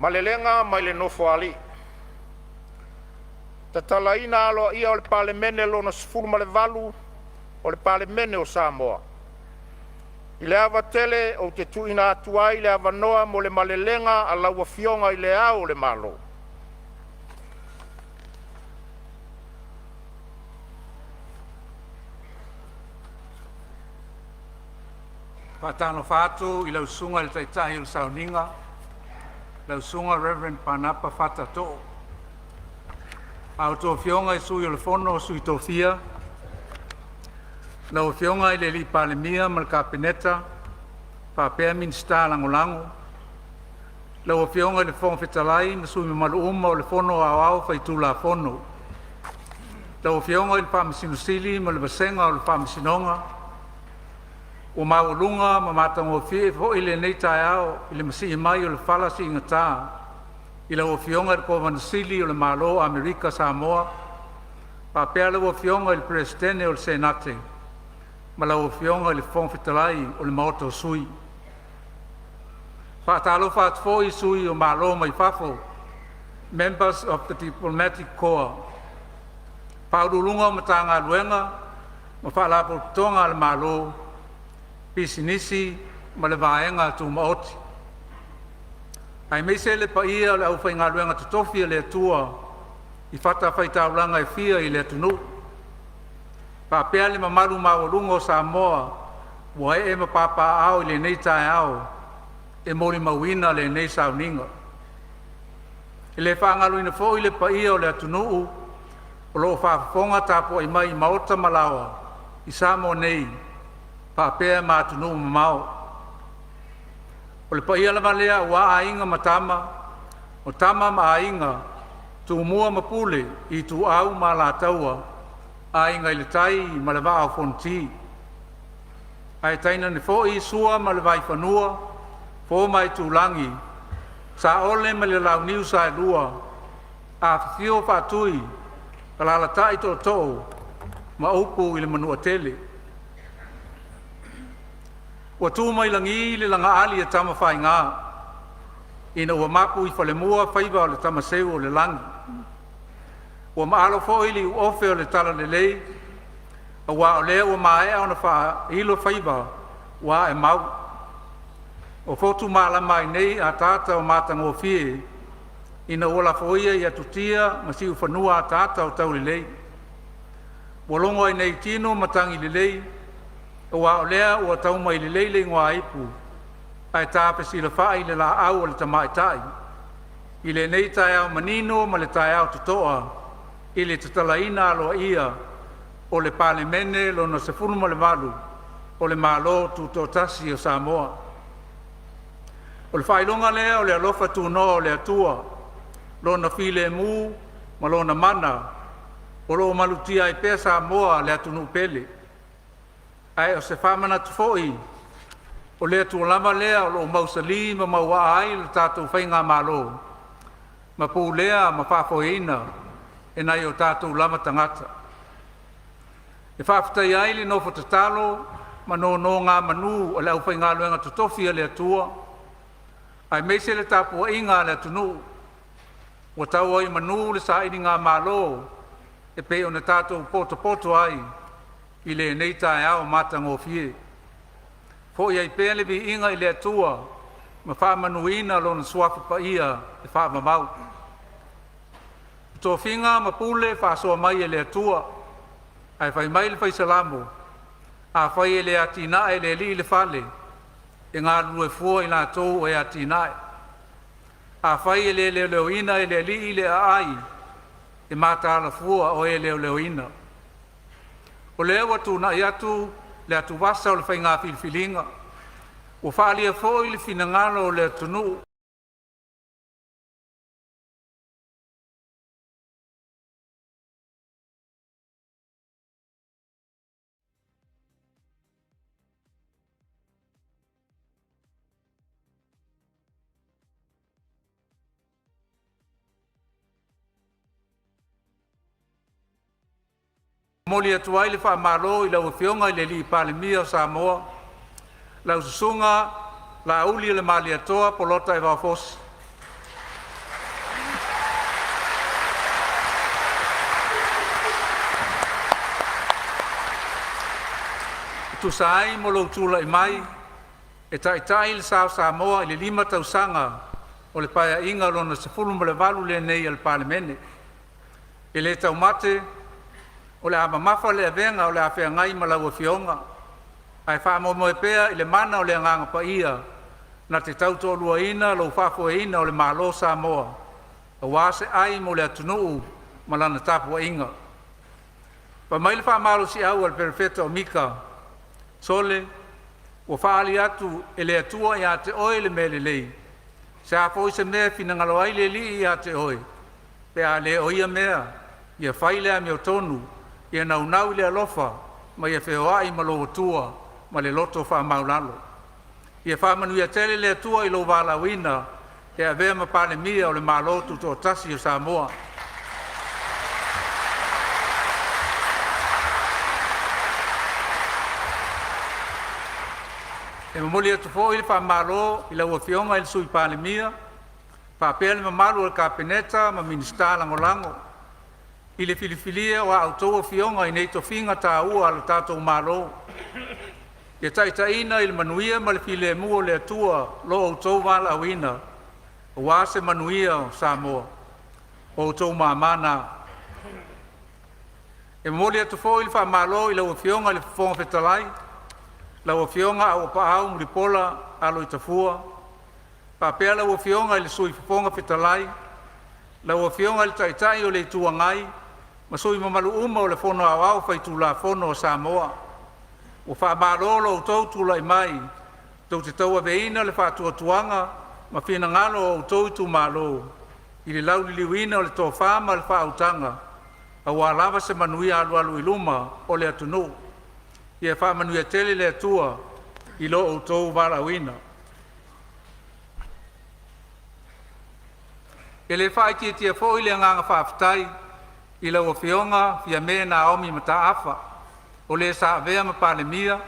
Malelega mai le Nofoalii. Tatalaina aloaia o le Palemene Lona XVIII o le Palemene o Samoa. I le ava tele ou te tuuina atu ai le avanoa mo le malelega a lau Afioga i Le Ao o le Malo. Faatalofa atu i lau Susuga i le Taitai o le Sauniga, lau Susuga Reverend Panapa Fata Too. A outou Afioga i Sui o le Fono a Sui Tofia, lau Afioga i le Palemia ma le Kapeneta faapea Minisita Lagolago, lau Afioga i le Fofoga Fetalai ma sui usufono mamalu uma o le Fono Aoao Faitulafono, lau Afioga i le Faamasino Sili ma le vasega o le Faamasinoga, ua maualuga ma matagofie foi lenei taeao i le masii mai o le fala siigata i lau Afioga i le Kovana Sili o le Malo o Amerika Samoa faapea lau Afioga i le Peresetene o le Senate ma lau Afioga i le Fofoga Fetalai o le Maota o Sui. Faatalofa atu foi i sui o Malo mai fafo, Members of the Diplomatic Corps, Faauluuluga o Matagaluega ma Faalapotopotoga a le Malo, Pisinisi ma le Vaega Tumaoti, aemaise le paia o le aufaigaluega totofi a le Atua i fatafaitaulaga e fia i le atunuu, faapea le mamalu maualuga o Samoa ua ee ma papaaao i lenei taeao e molimauina lenei sauniga. E le faagaloina foi le paia o le atunuu o lo o faafofoga tapuai mai i maota ma laoa i Samoa nei faapea ma atunuu mamao. O le paia lava lea aua Aiga ma Tama, o Tama ma Aiga, Tumua ma Pule, Ituau ma Alataua, Aiga i le Tai ma le Vaa o Fonoti, ae tainane foi Sua ma le Vaifanua, Fofo ma Aitulagi, Saole ma le Launiu Saelua, afifio Faatui, alaalatai Tootoo ma upu i le Manuatele. Ua tu mai lagi le lagaali a Tamafaiga ina ua mapu i falemua faiva o le tamaseu o le lagi. Ua maalo foi le iuofe o le talalelei aua o lea ua maea ona faailo faiva ua ae mau. O fotu malama ai nei ataata o matagofie ina ua lafoia i atutia ma siufanua ataata o taulelei. Ua logo ai nei tino matagi lelei aua o lea ua taumai lelei le igoaipu ae tafesilafai le laau a le tamaitai i lenei taeao manino ma le taeao totoa i le tatalaina aloaia o le Palemene Lona XVIII o le Malo Tutoatasi o Samoa. O le faailoga lea o le alofa tunoa o le Atua, Lona filemu ma Lona mana o lo o malutia ai pea Samoa le atunuu pele. Ae o se faamanatu foi o le Atua lava lea o lo o mausali ma mauaa ai le tatou faigamalo ma pulea ma faafoeina e nai o tatou lava tagata. E faafetaia ai le nofo tatalo ma nonogamanu a le aufaigaluega totofi a le Atua aemaise le tapuaiga a le atunuu ua tau ai o manu le sailigamalo e pei ona tatou potopoto ai i lenei taeao matagofie. Foi ai pea le viiga i le Atua ma faamanuina Lona Suafa Paia e faavavau. O tofiga ma pule faasoa mai e le Atua, ae fai mai le fai Salamo, afai e le atinae e le Alii le fale, e galulue fua i latou e atinae. Afai e le leoleoina e le Alii le aai, e mataala fua o e leoleoina. O lea ua tuunai atu le atuvasa o le faiga filifiliga, ua faaalia foi le finagalo o le atunuu momoli atu ai le faamalo i lau Afioga i le alii Palemia o Samoa, lau Susuga Laaulialemalietoa Bolota Evao Fosi. E tusa ai mo lou tulai mai e taitai le sa o Samoa i le 5 tausaga o le Paeaiga Lona 18 lenei a le Palemene. E le taumate o le a mamafa le avega o le a feagai ma lau Afioga, ae faamoemoe pea i le mana o le Agaga Paia na te tautoaluaina lou faafoeina o le Malo o Samoa aua se ai mo le atunuu ma lana tapuaiga. Fai mai le faamalosiau a le Perofeta o Mika, “Sole, ua faaali atu e le Atua ia te oe le mea lelei. Se a foi se mea e finagalo ai le Alii ia te oe, pe a le o ia mea, ia fai le amiotonu, ia naunau i le alofa ma ia feoai ma lou Atua ma le loto faamaualalo. Ia faamanuia tele le Atua i lou valaauina e avea ma Palemia o le Malo Tutoatasi o Samoa.” E momoli atu foi le faamalo i lau Afioga i le Sui Palemia faapea le mamalu o le Kapeneta ma Minisita Lagolago i le filifilia o a outou afioga i nei tofiga taua a le tatou Malo. Ia taitaiina i le manuia ma le filemu o le Atua lo outou valaauina aua se manuia o Samoa. O outou mama na. E momoli atu foi le faamalo i lau Afioga i le Fofoga Fetalai, lau Afioga Auuapaau Mulipola Aloitafua, faapea lau Afioga i le Sui Fofoga Fetalai, lau Afioga i le Taitai o le Itu Agai ma sui usufono mamalu uma o le Fono Aoao Faitulafono a Samoa. Ua faamalo lo outou tulai mai tou te tauaveina le faatuatuaga ma finagalo o outou itumalo i le lauliliuina o le tofa ma le faautaga aua lava se manuia alualu i luma o le atunuu. Ia faamanuia tele le Atua i lo outou valaauina. E le faaitiitia foi le agaga faafetai i lau Afioga Fiame Naomi Mataafa, o le sa avea ma Palemia,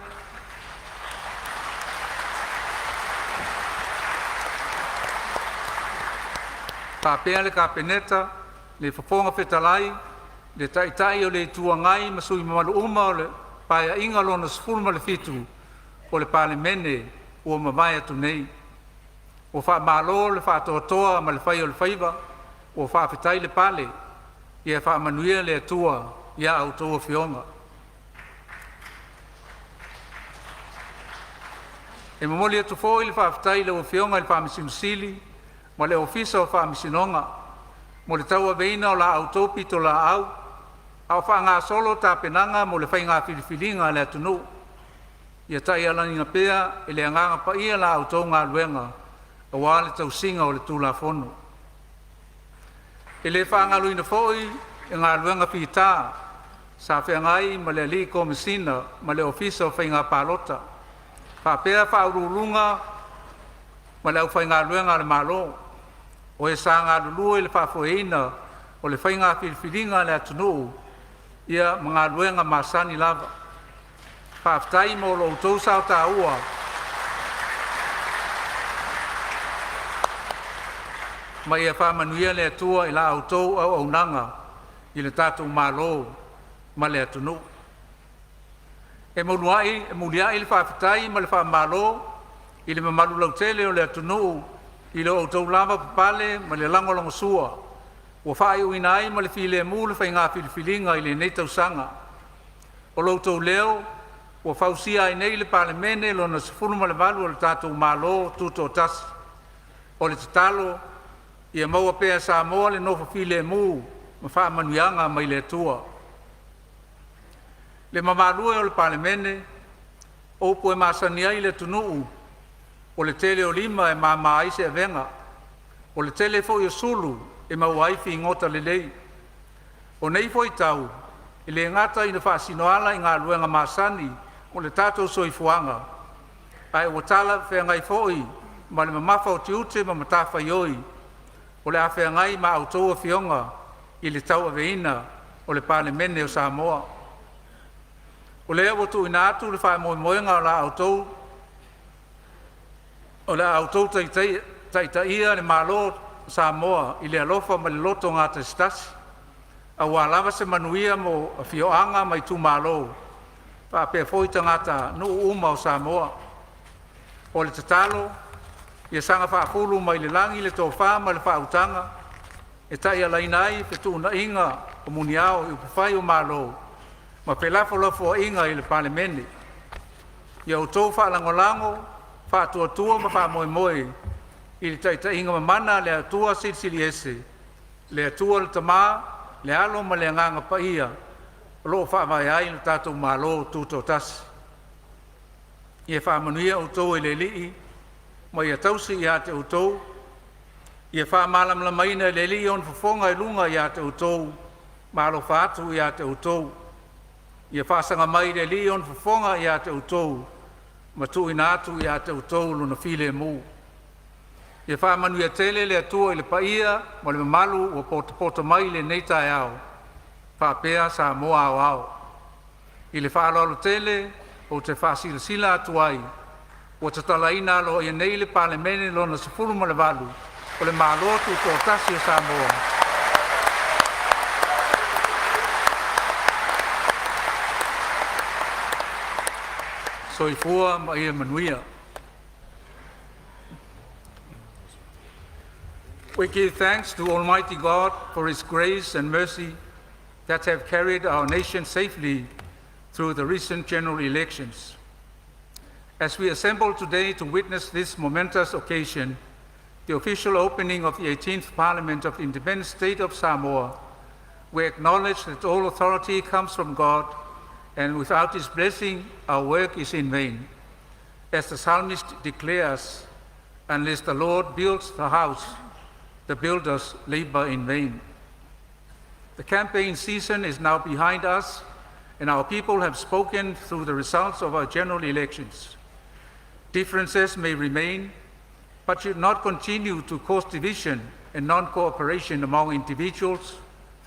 faapea le Kapeneta, le Fofoga Fetalai, le Taitai o le Itu Agai ma sui usufono mamalu uma o le Paeaiga Lona XVII o le Palemene ua mavae atu nei. Ua faamalo le faatoatoa ma le fai o le faiva, ua faafetai le pale. Ia faamanuia le Atua ia outou afioga. E momoli atu foi le faafetai i lau Afioga i le Faamasino Sili ma le Ofisa o Faamasinoga mo le tauaveina o la outou pitolaau a o faagasolo tapenaga mo le faiga filifiliga a le atunuu. Ia taialaina pea e le Agaga Paia la outou galuega aua le tausiga o le Tulafono. E le faagaloina foi le galuega fita sa feagai ma le alii Komesina ma le Ofisa o Faiga Palota faapea Faauluuluga ma le aufaigaluega a le Malo, o e sa galulue i le faafoeina o le faiga filifiliga a le atunuu ma galuega masani lava. Faafetai mo lo outou sao taua ma ia faamanuia le Atua i la outou auaunaga i le tatou Malo ma le atunuu. E muliai le faafetai ma le faamalo i le mamalu lautele o le atunuu i lo outou lavapapale ma le lagolagosua ua faaiuina ai ma le filemu le faiga filifiliga i lenei tausaga. O lo outou leo ua fausia ai nei le Palemene Lona XVIII o le tatou Malo Tutoatasi. O le tatalo Ia maua pea e Samoa le nofo filemu ma faamanuiaga mai le Atua. Le mamalu e o le Palemene, o upu e masani ai le atunuu, o le tele o lima e mama ai se avega, o le tele foi o sulu e maua ai figota lelei. O nei foi tau, e le gata ina faasinoala i galuega masani o le tatou soifuaga, ae ua talafeagai foi ma le mamafa o tiute ma matafaioi o le a feagai ma a outou afioga i le tauaveina o le Palemene o Samoa. O lea ua tuuina atu le faamoemoega o le a outou taitaia le Malo o Samoa i le alofa ma le loto gatasitasi, aua lava se manuia mo afioaga ma itumalo faapea foi tagatanuu uma o Samoa. O le tatalo ia saga faafulu mai le lagi le tofa ma le faautaga e taialaina ai fetuunaiga o muniao i upufai o Malo ma felafolafoaiga i le Palemene. Ia outou faalagolago, faatuatua ma faamoemoe i le taitaiga mamana a le Atua Silisili Ese, le Atua le Tama, le Alo ma le Agaga Paia o loo faavae ai lo tatou Malo Tutoatasi. Ia faamanuia outou e le Alii ma ia tausi ia te outou. Ia faamalamalamaina e le Alii ona fofoga i luga ia te outou ma alofa atu ia te outou. Ia faasaga mai le Alii ona fofoga ia te outou ma tuuina atu ia te outou lona filemu. Ia faamanuia tele le Atua i le paia ma le mamalu ua potopoto mai i lenei taeao faapea Samoa aoao. I le faaaloalo tele ou te faasilasila atu ai ua tatalaina aloaia nei le Palemene Lona XVIII o le Malo Tutoatasi o Samoa. Soifua ma ia manuia. We give thanks to Almighty God for His grace and mercy that have carried our nation safely through the recent general elections. As we assemble today to witness this momentous occasion, the official opening of the 18th Parliament of the Independent State of Samoa, we acknowledge that all authority comes from God, and without His blessing, our work is in vain. As the psalmist declares, unless the Lord builds the house, the builders labor in vain. The campaign season is now behind us, and our people have spoken through the results of our general elections. Differences may remain, but should not continue to cause division and non cooperation among individuals,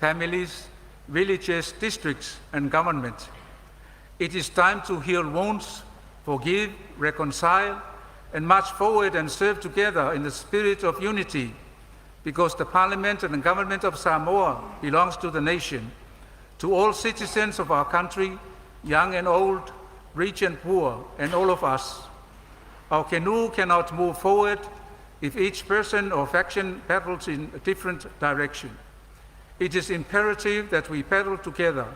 families, villages, districts, and government. It is time to heal wounds, forgive, reconcile, and march forward and serve together in the spirit of unity, because the Parliament and the government of Samoa belongs to the nation, to all citizens of our country, young and old, rich and poor, and all of us. Our canoe cannot move forward if each person or faction paddles in a different direction. It is imperative that we paddle together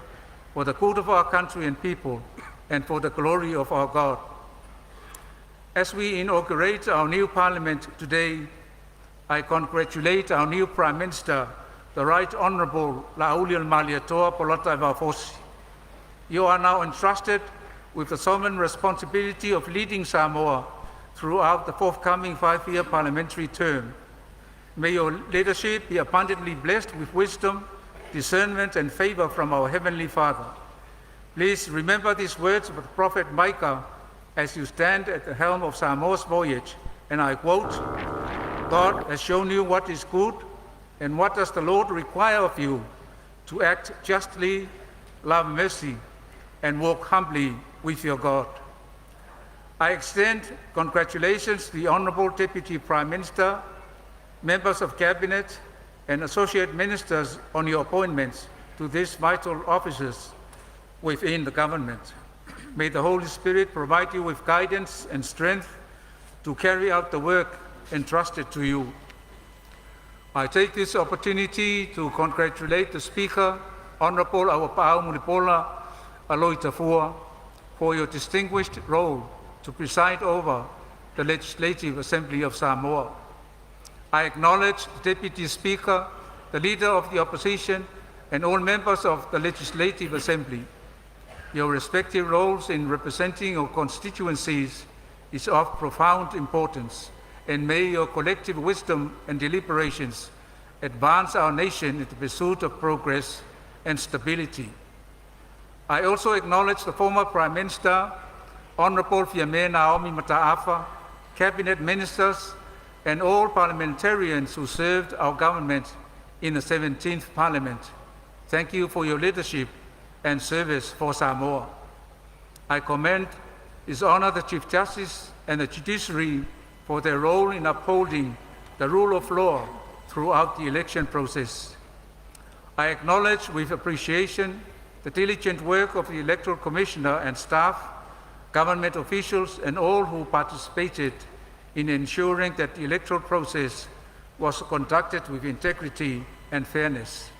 for the good of our country and people and for the glory of our God. As we inaugurate our new parliament today, I congratulate our new Prime Minister, the Right Honorable Laaulialemalietoa Polataivao Fosi. You are now entrusted with the solemn responsibility of leading Samoa throughout the forthcoming 5-year parliamentary term. May your leadership be abundantly blessed with wisdom, discernment, and favor from our Heavenly Father. Please remember these words of the prophet Micah as you stand at the helm of Samoa's voyage, and I quote, God has shown you what is good, and what does the Lord require of you? To act justly, love mercy, and walk humbly with your God. I extend congratulations to the Honorable Deputy Prime Minister, members of Cabinet, and associate ministers on your appointments to these vital offices within the government. May the Holy Spirit provide you with guidance and strength to carry out the work entrusted to you. I take this opportunity to congratulate the Speaker, Honorable Auapaau Mulipola Aloitafua, for your distinguished role to preside over the Legislative Assembly of Samoa. I acknowledge the Deputy Speaker, the Leader of the Opposition, and all members of the Legislative Assembly. Your respective roles in representing your constituencies is of profound importance, and may your collective wisdom and deliberations advance our nation in the pursuit of progress and stability. I also acknowledge the former Prime Minister, Honorable Fiame Naomi Mataafa, Cabinet Ministers, and all parliamentarians who served our government in the 17th Parliament. Thank you for your leadership and service for Samoa. I commend His Honor the Chief Justice and the Judiciary for their role in upholding the rule of law throughout the election process. I acknowledge with appreciation the diligent work of the Electoral Commissioner and staff, government officials, and all who participated in ensuring that the electoral process was conducted with integrity and fairness.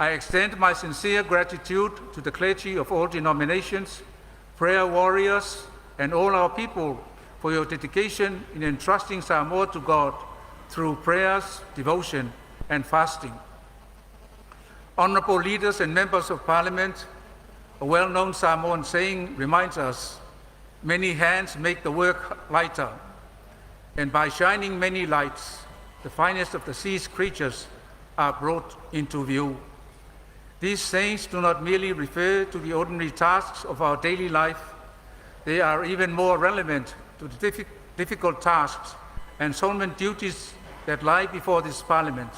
I extend my sincere gratitude to the clergy of all denominations, prayer warriors, and all our people for your dedication in entrusting Samoa to God through prayers, devotion, and fasting. Honorable leaders and members of parliament, a well-known Samoan saying reminds us, many hands make the work lighter. And by shining many lights, the finest of the sea's creatures are brought into view. These sayings do not merely refer to the ordinary tasks of our daily life, they are even more relevant to the difficult tasks and solemn duties that lie before this Parliament.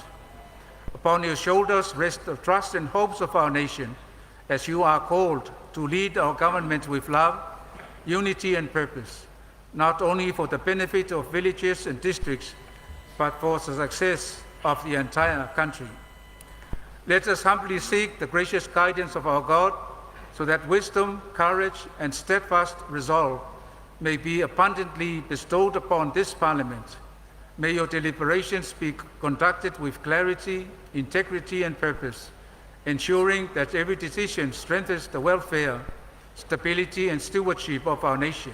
Upon your shoulders rest the trust and hopes of our nation as you are called to lead our government with love, unity and purpose, not only for the benefit of villages and districts, but for the success of the entire country. Let us humbly seek the gracious guidance of our God so that wisdom, courage, and steadfast resolve may be abundantly bestowed upon this Parliament. May your deliberations be conducted with clarity, integrity, and purpose, ensuring that every decision strengthens the welfare, stability, and stewardship of our nation.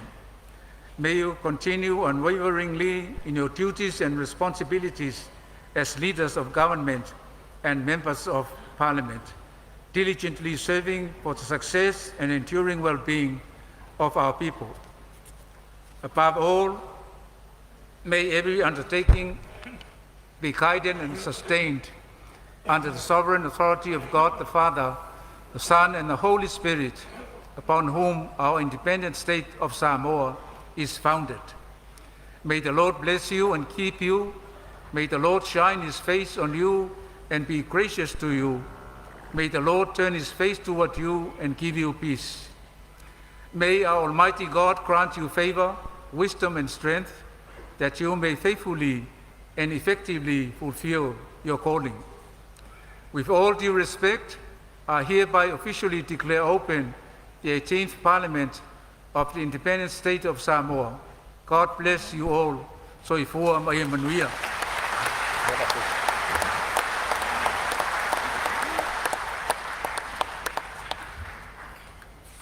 May you continue unwaveringly in your duties and responsibilities as leaders of government and members of parliament, diligently serving for the success and enduring well-being of our people. Above all, may every undertaking be guided and sustained under the sovereign authority of God the Father, the Son, and the Holy Spirit, upon whom our independent state of Samoa is founded. May the Lord bless you and keep you. May the Lord shine his face on you and be gracious to you. May the Lord turn his face toward you and give you peace. May our Almighty God grant you favor, wisdom, and strength, that you may faithfully and effectively fulfill your calling. With all due respect, I hereby officially declare open the 18th Parliament of the Independent State of Samoa. God bless you all. Soifua ma ia manuia.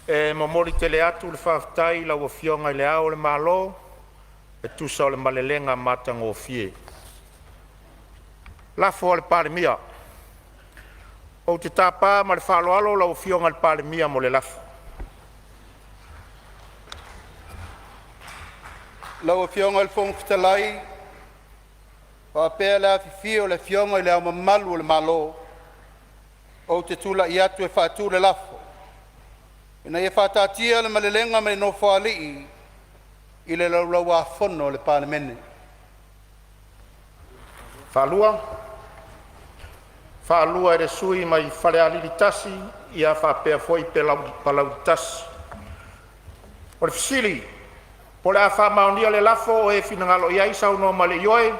E momoli tele atu le faafetai i lau Afioga i Le Ao o le Malo e tusa o le malelega matagofie. Lafo a le Palemia. Ou te tapa ma le faaaloalo lau Afioga i le Palemia mo le lafo. Lau Afioga i le Fofoga Fetalai, faapea le afifio o le Afioga i Le Ao Mamalu o le Malo, ou te tulai atu e faatu le lafo, Ina ia faataatia le malelega mai le Nofoalii i le Laulau-a-Fono a le Palemene. Faalua. Faalua e le sui usufono mai Falealili 1 ia faapea foi Palauli 1. O le fesili, po o le a faamaonia le lafo, o e finagalo ai saunoa mai i le ioe,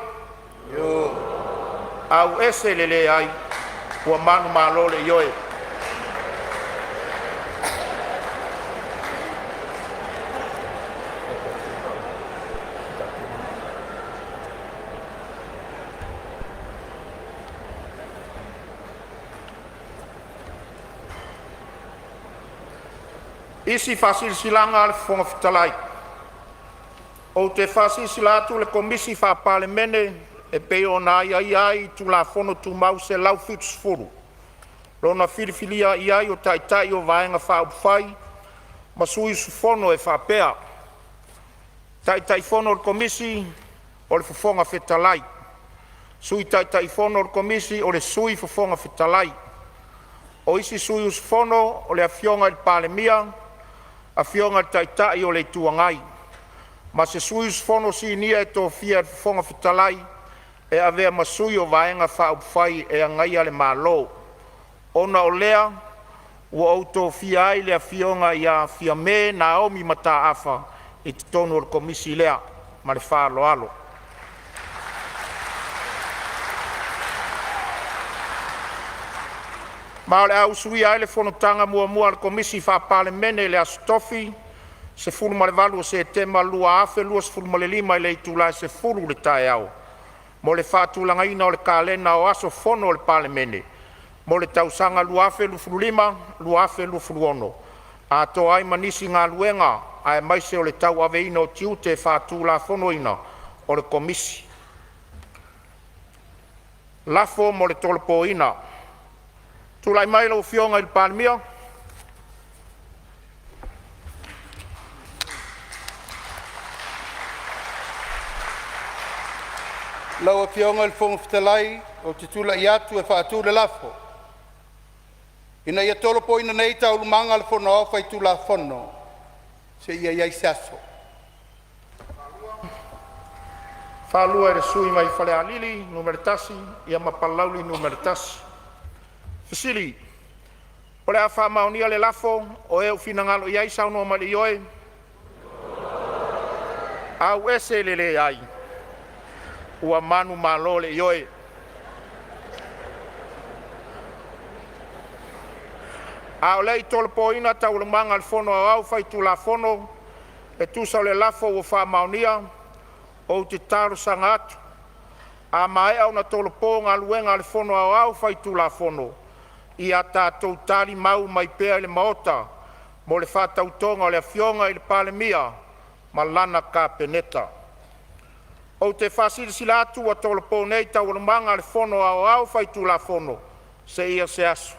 auese le leai. Ua manumalo le Ioe. Isi Faasilasilaga a le Fofoga Fetalai Ou te faasilasila atu le Komisi Faa-Palemene e pei ona aiaia ai i le Tulafono Tumau 170 lona filifilia ai o Taitai o Vaega Faaupufai ma sui usufono e faapea: Taitaifono o le Komisi o le Fofoga Fetalai, Sui Taitaifono o le Komisi o le Sui Fofoga Fetalai. O isi sui usufono o le Afioga i le Palemia, Afioga i le Taitai o le Itu Agai, ma se sui usufono sinia e tofia e le Fofoga Fetalai e avea ma sui o Vaega Faaupufai e Agaia le Malo. Ona o lea, ua ou tofia ai le Afioga ia FIAME Naomi Mataafa i totonu o le Komisi lea. Ma le faaaloalo. Ma o le a usuia ai le fonotaga muamua a le Komisi Faa-Palemene i le Aso Tofi, 18 Setema 2025 i le itula e 10:00 i le taeao mo le faatulagaina o le kalena o aso fono a le Palemene mo le tausaga 2025/2026, atoa ai ma nisi galuega aemaise o le tauaveina o tiute faatulafonoina o le Komisi. Lafo mo le Tolopoina. Tulai mai lau Afioga i le Palemia. Lau Afioga i le Fofoga Fetalai, ou te tulai atu e faatu le lafo, Ina ia tolopoina nei Taualumaga a le Fono Aoao Faitulafono seia i ai se aso. Faafetai i le sui usufono mo Falealili 1 ma Palauli 1. O le a faamaonia le lafo, o e ua finagalo ai saunoa mai i le ioe, auese le leai. Ua manumalo le ioe. A o le i tolopoina Taualumaga a le Fono Aoao Faitulafono e tusa o le lafo ua faamaonia, ou te talosaga atu, a maea ona tolopo Galuega a le Fono Aoao Faitulafono, ia tatou talimau mai pea i le Maota mo le faatautoga o le Afioga i le Palemia ma lana Kapeneta. Ou te faasilasila atu ua tolopo nei Taualumaga a le Fono Aoao Faitulafono seia o se aso.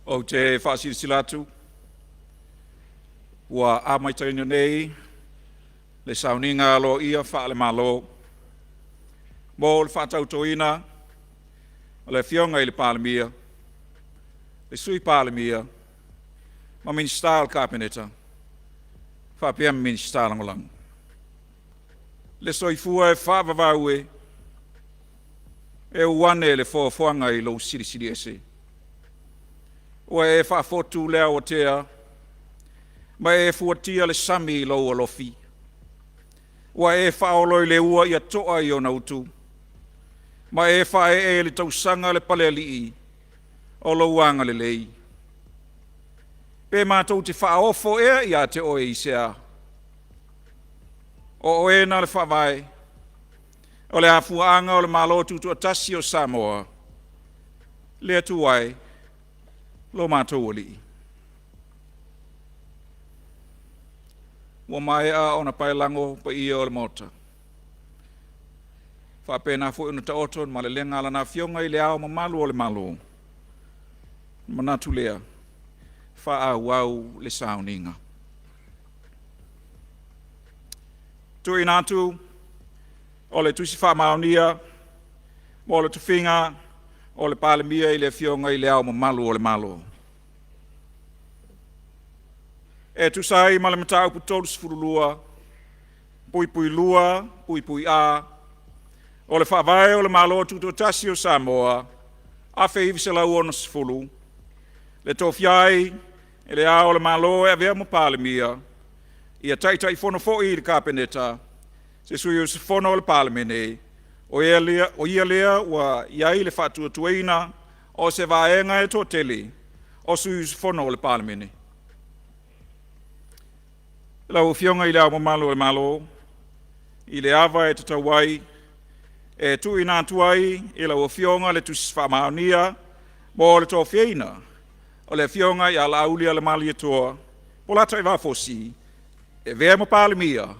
Ou te faasilasila atu ua amataina nei le Sauniga Aloaia faale-Malo mo le faatautoina o le Afioga i le Palemia, le Sui Palemia ma Minisita o le Kapeneta faapea ma Minisita Lagolago. Le soifua e faavavau e, e uu ane le foafoaga i lou Silisiliese. Ua e faafotu le aoatea ma e fuatia le sami i lou alofi. Ua e faaolo i le ua ia to'a i ona utu, ma e faaee i le tausaga le palealii o lou agalelei. Pe matou te faaofo ea ia te Oe i se a? O Oe na le Faavae, o le afuaaga o le Malo Tutoatasi o Samoa, le Atua e, lo matou Alii. Ua maea ona paelago paia o le Maota, faapena foi ona taoto le malelega a Lana Afioga i Le Ao Mamalu o le Malo, ona manatu lea, faaauau le sauniga. TUUINA ATU o le Tusi Faamaonia mo le Tofiga o le Palemia i le Afioga i Le Ao Mamalu o le Malo. E tusa ai ma le Mataupu 32(2)(a) o le Faavae o le Malo Tutoatasi o Samoa 1960, le tofia ai e Le Ao o le Malo e avea ma Palemia, ia Taitaifono foi i le Kapeneta se sui usufono o le Palemene, o ia lea ua i ai le faatuatuaina o se vaega e toatele o sui usufono o le Palemene. Lau Afioga i Le Ao Mamalu o le Malo, i le ava e tatau ai, e tuuina atu ai i lau Afioga le Tusi Faamaonia mo le tofiaina o le Afioga ia Laaulialemalietoa Bolata Fosi e avea ma Palemia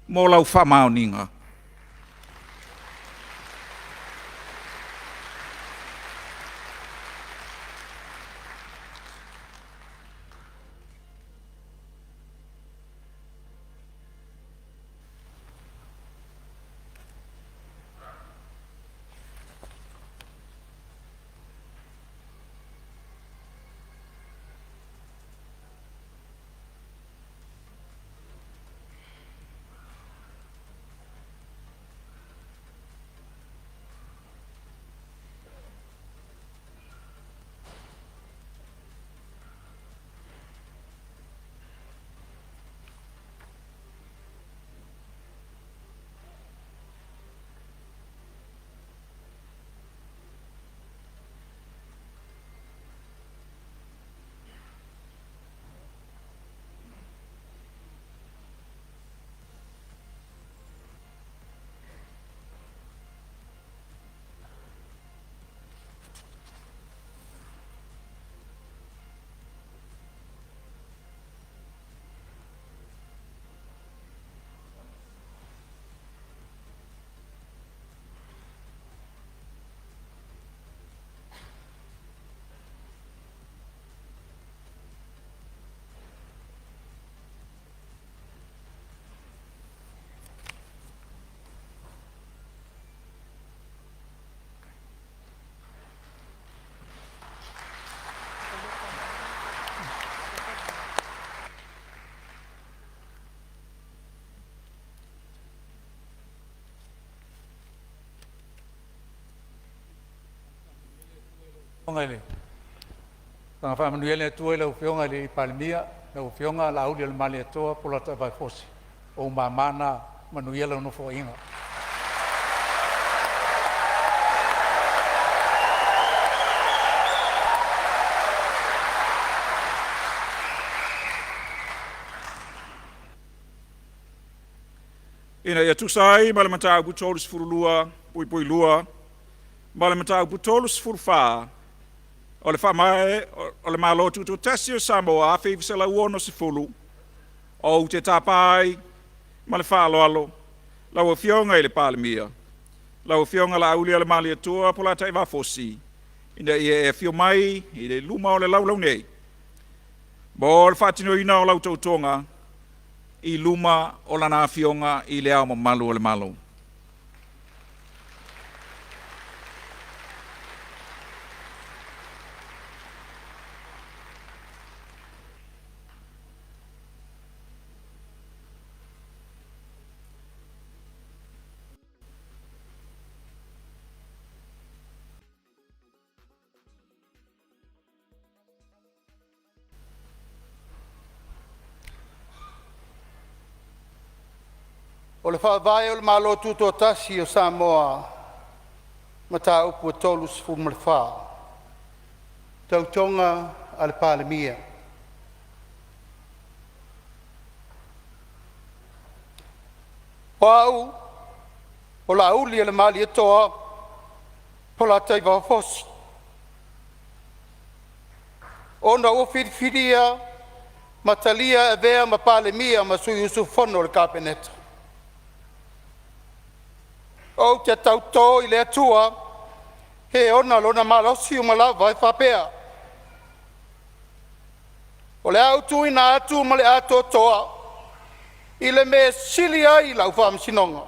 mo lau faamaoniga. Saga faamanuia le Atua i lau Afioga i le Palemia, lau Afioga Laaulialemalietoa Bolataevai Fosi, o ou mama na, manuia lau nofoaiga. Ina ia tusa ai ma le Mataupu 32(2) ma le Mataupu 34 o le Faavae o le Malo Tutoatasi o Samoa 1960, ou te tapa ai ma le faaaloalo lau Afioga i le Palemia, lau Afioga Laaulialemalietoa Polataivao Fosi, ina ia e afio mai i le luma o le laulau nei, mo le faatinoina o lau tautoga i luma o Lana Afioga i Le Ao Mamalu o le Malo. O le Faavae o le Malo Tutoatasi o Samoa, Mataupu e 34, Tautoga a le Palemia. O Au, o Laaulialemalietoa Polataivao Fosi, ona ua filifilia ma talia e avea ma Palemia ma sui usufono o le Kapeneta, ou te tauto i le Atua e ona lona malosi uma lava e faapea, o le a ou tuuina atu ma le atoatoa i le mea e sili ai lau faamasinoga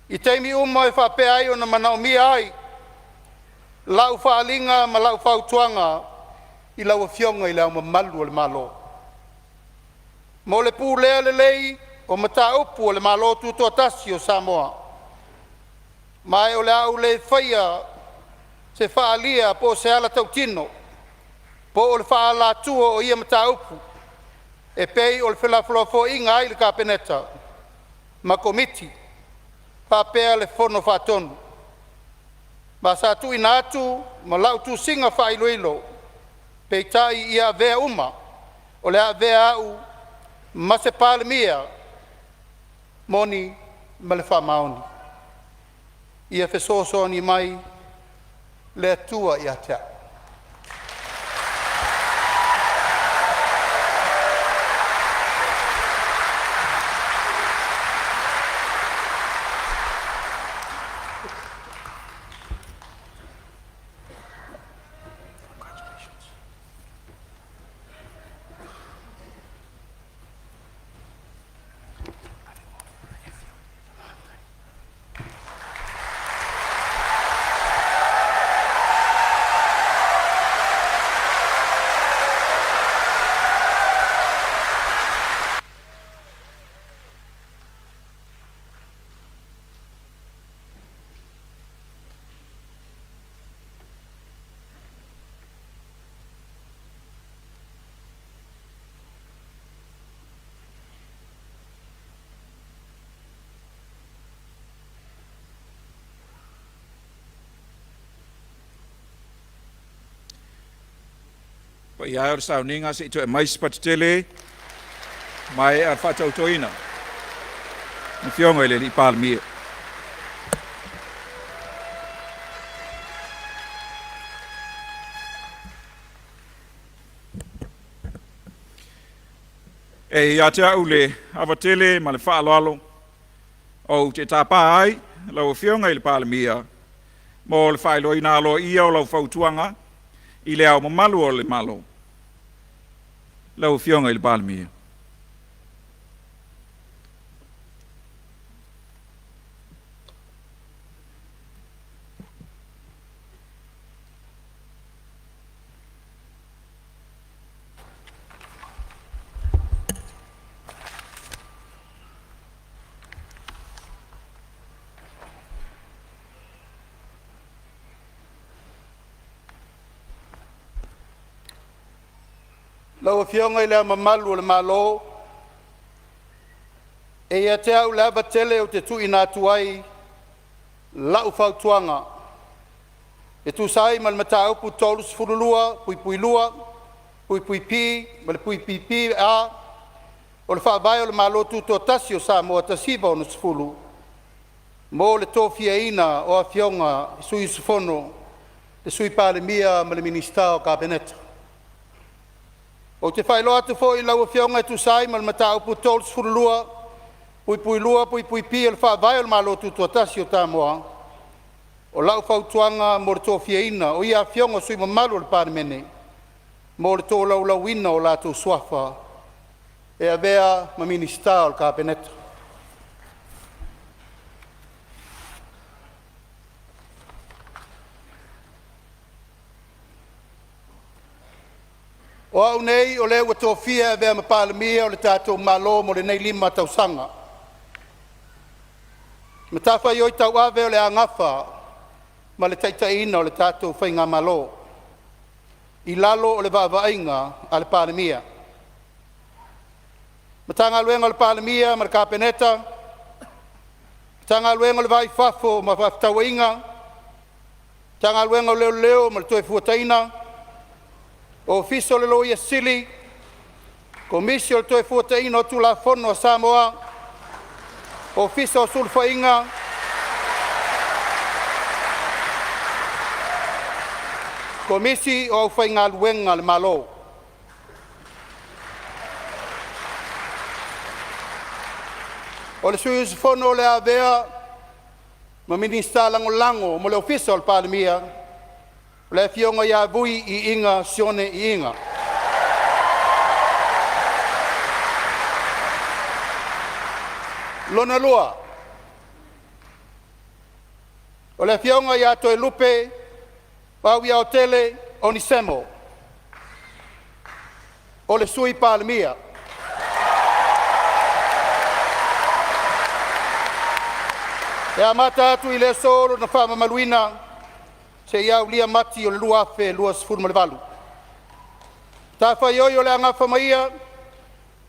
i taimi uma e faapea ai ona manaomia ai la'u faaaliga ma la'u fautuaga i lau Afioga i Le Ao Mamalu o le Malo, mo le pulea lelei o mataupu a le Malo Tutoatasi o Samoa. Ma e o le a ou le faia se faaalia po o se ala tautino po o le faaalatua o ia mataupu e pei o le felafolafoaiga ai le Kapeneta ma Komiti faapea le Fono Faatonu. Ma sa tuuina atu ma lau tusiga faailoilo, peitai ia avea uma o le a avea au ma se Palemia moni ma le faamaoni. Ia fesoasoani mai le Atua ia te a'u. Paia e o le sauniga, se i toe aumai se pati tele maea le faatautoina le Afioga i le Palemia. E ia te au le ava tele ma le faaaloalo ou te tapa ai lau Afioga i le Palemia mo le faailoaina aloaia o lau fautuaga i Le Ao Mamalu o le Malo. Lau Afioga i le Palemia. Lau Afioga i Le Ao Mamalu o le Malo, e ia te au le ava tele ou te tuuina atu ai lau fautuaga e tusa ai ma le Mataupu 32(2)(p) ma le (pp) (a) o le Faavae o le Malo Tutoatasi o Samoa 1960 mo le tofiaina o Afioga i Sui Usufono, le Sui Palemia ma le Minisita o Kapeneta. Ou te faailoa atu foi i lau Afioga e tusa ai ma le Mataupu 32(2)(p) o le Faavae o le Malo Tutoatasi o Samoa, O lau fautuaga mo le tofiaina o ia afioga o sui mamalu o le Palemene mo le tolaulauina o latou suafa e avea ma Minisita o le Kapeneta. O au nei o le ua tofia e avea ma Palemia o le tatou Malo mo lenei 5 tausaga. Matafaioi tauave o le a nafa ma le taitaiina o le tatou faigamalo i lalo o le vaavaaiga a le Palemia. Matagaluega a le Palemia ma le Kapeneta, Matagaluega o le Va i Fafo ma Fefaatauaiga, Matagaluega o Leoleo ma le Toefuataiga, Ofisa o le Loia Sili, Komisi o le Toefuataiga o Tulafono a Samoa, Ofisa o Sulufaiga, Komisi o Aufaigaluega a le Malo. O le sui usufono o le a avea ma Minisita Lagolago mo le Ofisa o le Palemia, o le Afioga ia Vui Iiga Sione Iiga. Lona lua, o le Afioga ia Toelupe Poiautele Onesemo, o le Sui Palemia. E amata atu i le aso lona faamamaluina seia aulia Mati o le 2028. Matafaioi o le a nafa ma ia,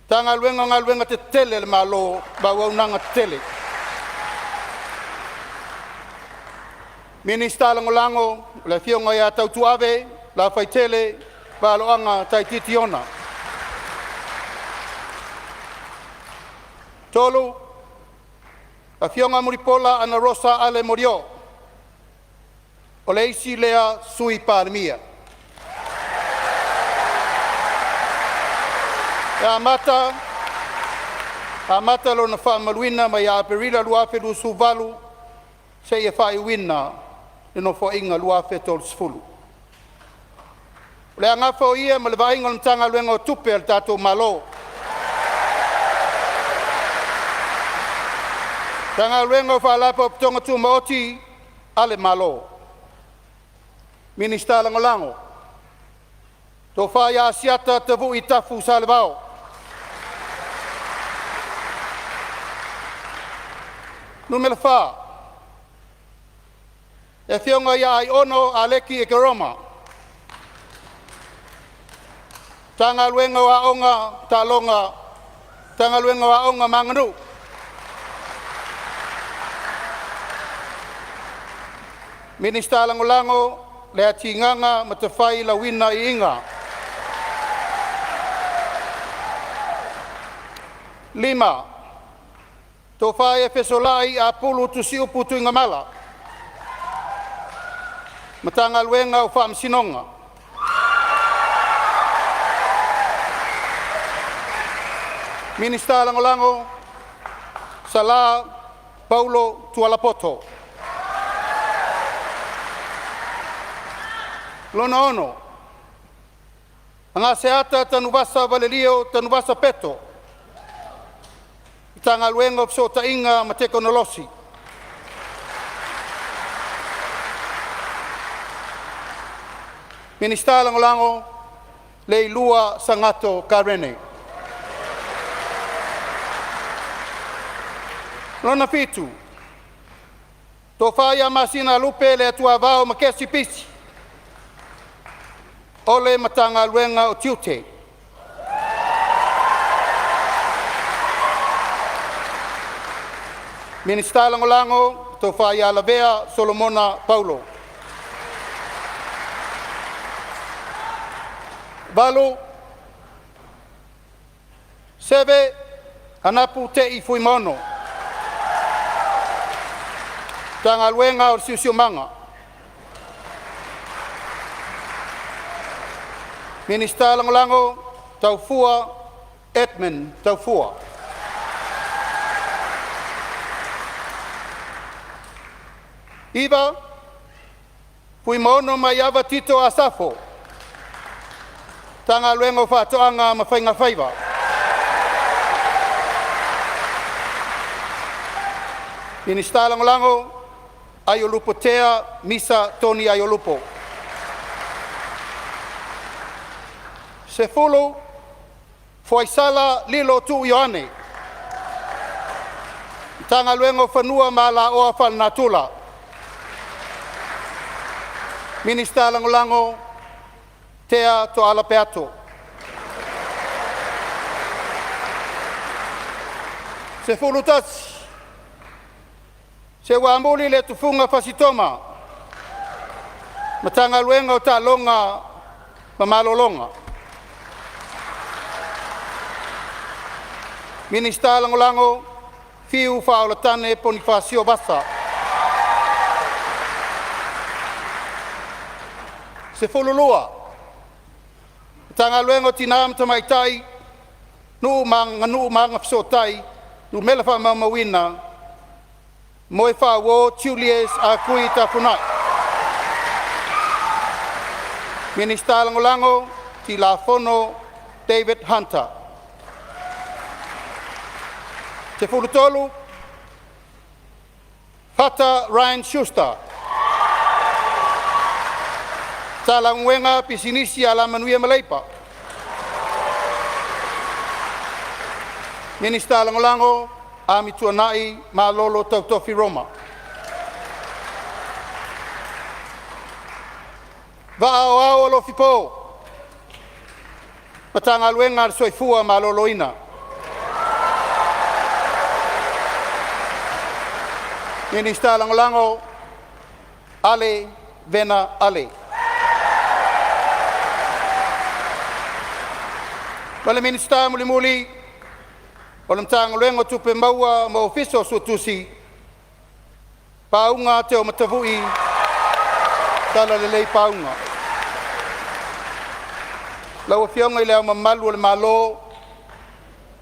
Matagaluega o Galuega Tetele a le Malo ma Auaunaga Tetele. Minisita Lagolago, o le Afioga ia Tautuave Lafaitele Valoaga Taititi Ona. 3. Afioga Mulipola Anarosa Ale Molioo, o le isi lea Sui Palemia. E amata lona faamamaluina mai ia Aperila 2028 seia faaiuina le Nofoaiga 2030. O le a nafa o ia ma le vaaiga o le Matagaluega o Tupe a le tatou Malo, Matagaluega o Faalapotopotoga Tumaoti a le Malo. Minisita Lagolago: Tofa Asiata Tavui Tafu Salevao. 4. Le Afioga ia Aiono Aleki Ekeroma, Matagaluega o Aoga, Taaloga Matagaluega o Aoga ma Aganuu. Minisita Lagolago Leatigaga Matafai Lauina Iiga. 5. Tofa Fesolai Apulu Tusiupu Tuigamala. Matagaluega o Faamasinoga. Minisita Lagolago Sala Paulo Tualapoto. 6. Agaseata Tanuvasa Valelio Tanuvasa Peto. Matagaluega o Fesootaiga ma Tekonolosi. Minisita Lagolago Leilua Sagato Karene. 7. Tofa Masina Lupe Leatuavao Makesi Pisi, o le Matagaluega o Tiute. Minisita Lagolago, Tofa Lavea Solomona Paulo. 8. Seve Anapu Tei Fuimaono, Matagaluega o le Siosiomaga. Minisita Lagolago Taufua Edmund Taufua. 9. Fuimaono Maiava Tito Asafo. Matagaluega o Faatoaga ma Faiga Faiva. Minisita Lagolago, Aiolupo Tea Misa Tony Aiolupo. 10. Foaisala Lilo Tuu Ioane. Matagaluega o Fanua ma Alaoa Faalenatura. Minisita Lagolago, Tea Tooala Peato. 11. Seuamuli Letufuga Fasi Toma. Matagaluega o Taaloga ma Malologa. Minisita Lagolago, Fiu Faaolatane Ponifasio Vasa. 12. Matagaluega o Tinā ma Tamaitai, Nuu ma Aganuu ma Agafesootai, Numera Faamaumauina, Moefaauo Julius Akui Tafuna'i. Minisita Lagolago, Tilafono David Hunter. 13. Fata Ryan Schuster. Matagaluega Pisinisi, Alamanuia ma Leipa. Minisita Lagolago, Amituanai Malolo Tautofi Roma. Vaa Aoao Alofi Po, Matagaluega a le Soifua Maloloina. Minisita Lagolago, Ale Vena Ale. Ma le Minisita mulimuli o le Matagaluega o Tupe Maua ma Ofisa o Suetusi, Pauga Teomatavui Talalelei Pauga. Lau Afioga i Le Ao Mamalu o le Malo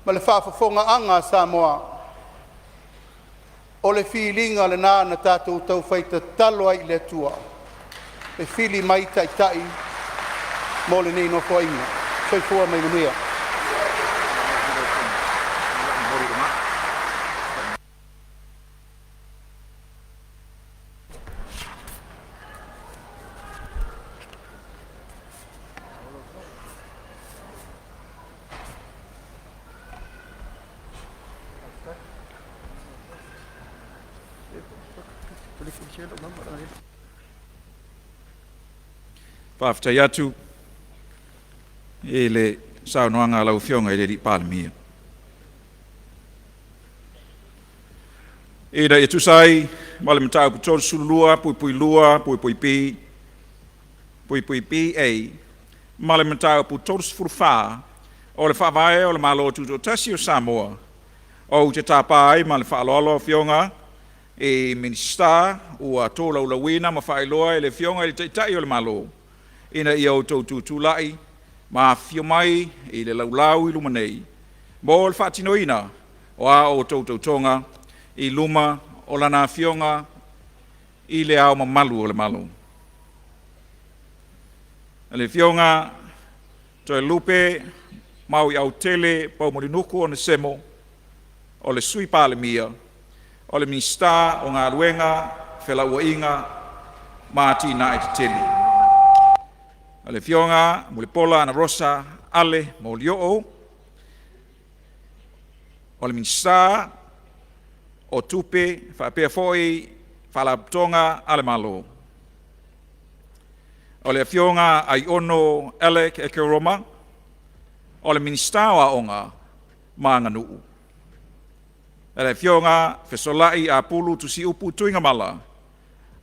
ma le faafofogaaga a Samoa, o le filiga lena na tatou taufai tatalo ai i le Atua e fili mai taitai mo lenei Nofoaiga. Soifua ma ia manuia. Faafetai atu i le saunoaga a lau Afioga i le Palemia. Ina ia tusa ai ma le mataupu 32(2)(b) (BA) ma le mataupu 34 o le Faavae o le Malo Tutoatasi o Samoa, ou te tapa ai ma le faaaloalo Afioga i Minisita ua tolaulauina ma faailoa e le Afioga i le Taitai o le Malo, ina ia outou tutulai ma afifio mai i le laulau i luma nei mo le faatinoina o a outou tautoga i luma o Lana Afioga i Le Ao Mamalu o le Malo. Le Afioga Toelupe Maoiautele Poumulinuku Onesemo, o le Sui Palemia, o le Minisita o Galuega, Felauaiga ma Atinae Tetele. Le Afioga Mulipola Anarosa Ale Molioo, o le Minisita o Tupe faapea foi Faalapotopotoga a le Malo. O le Afioga Aiono Alec Ekeroma, o le Minisita o Aoga ma Aganuu. Le Afioga Fesolai Apulu Tusiupu Tuigamala,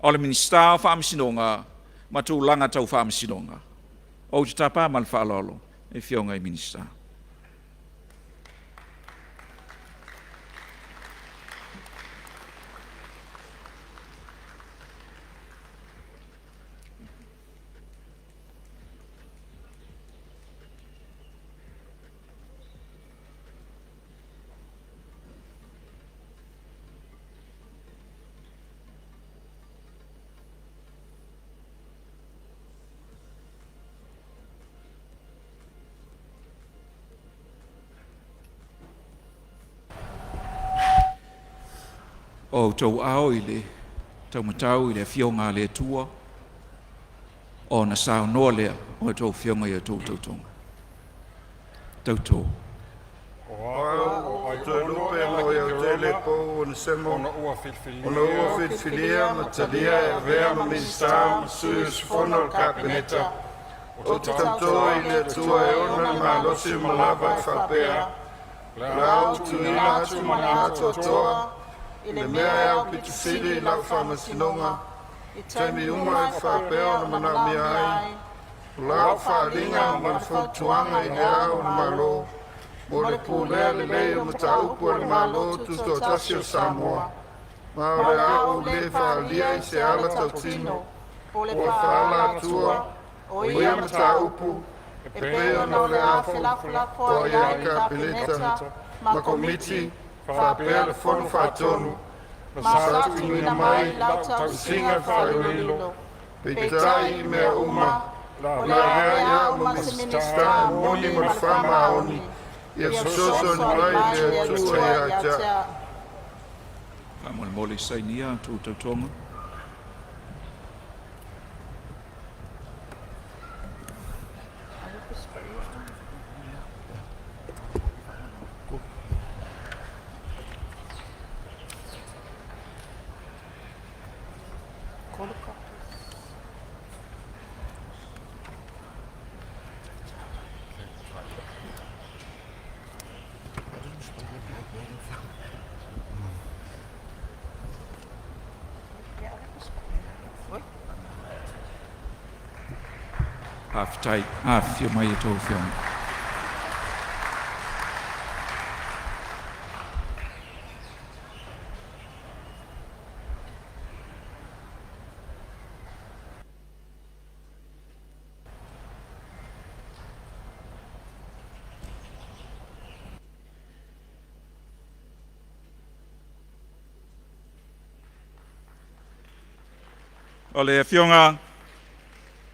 o le Minisita o Faamasinoga ma Tulaga Tau Faamasinoga. Ou te tapa ma le faaaloalo i Afioga i Minisita. O outou aao i le taumatau i le afioga a le Atua, ona saunoa lea o a outou afioga i a outou tautoga. Tautō. O au o Toelupe Moiautele Pou Onesemo, ona ua filifilia ma talia e avea ma Minisita ma Sui Usufono o le Kapeneta, ou te tauto i le Atua e ona le malosi uma lava e faapea, o le a ou tuuina atu ma le atoatoa i le mea e aupito sili i lau faamasinoga i taimi uma e faapea ona manaomia ai o lau faaaliga ma le fautuaga i Le Ao o le Malo mo le pulea lelei o mataupu a le Malo Tutoatasi o Samoa, ma o le a ou le faaalia i se ala tautino po o le faaalatua o ia mataupu e pei ona o le a felafolafoai ai le Kapeneta ma Komiti faapea le Fono Faatonu, ma sa tuuina mai i lau tausiga faailoilo. Peitai i mea uma, o le a avea ai au ma Minisita e moni ma le faamaoni, ia fesoasoani mai le Atua ia te a'u. Faamolemole sainia a outou tautoga. Faafetai, afifio mai a outou afioga. O le Afioga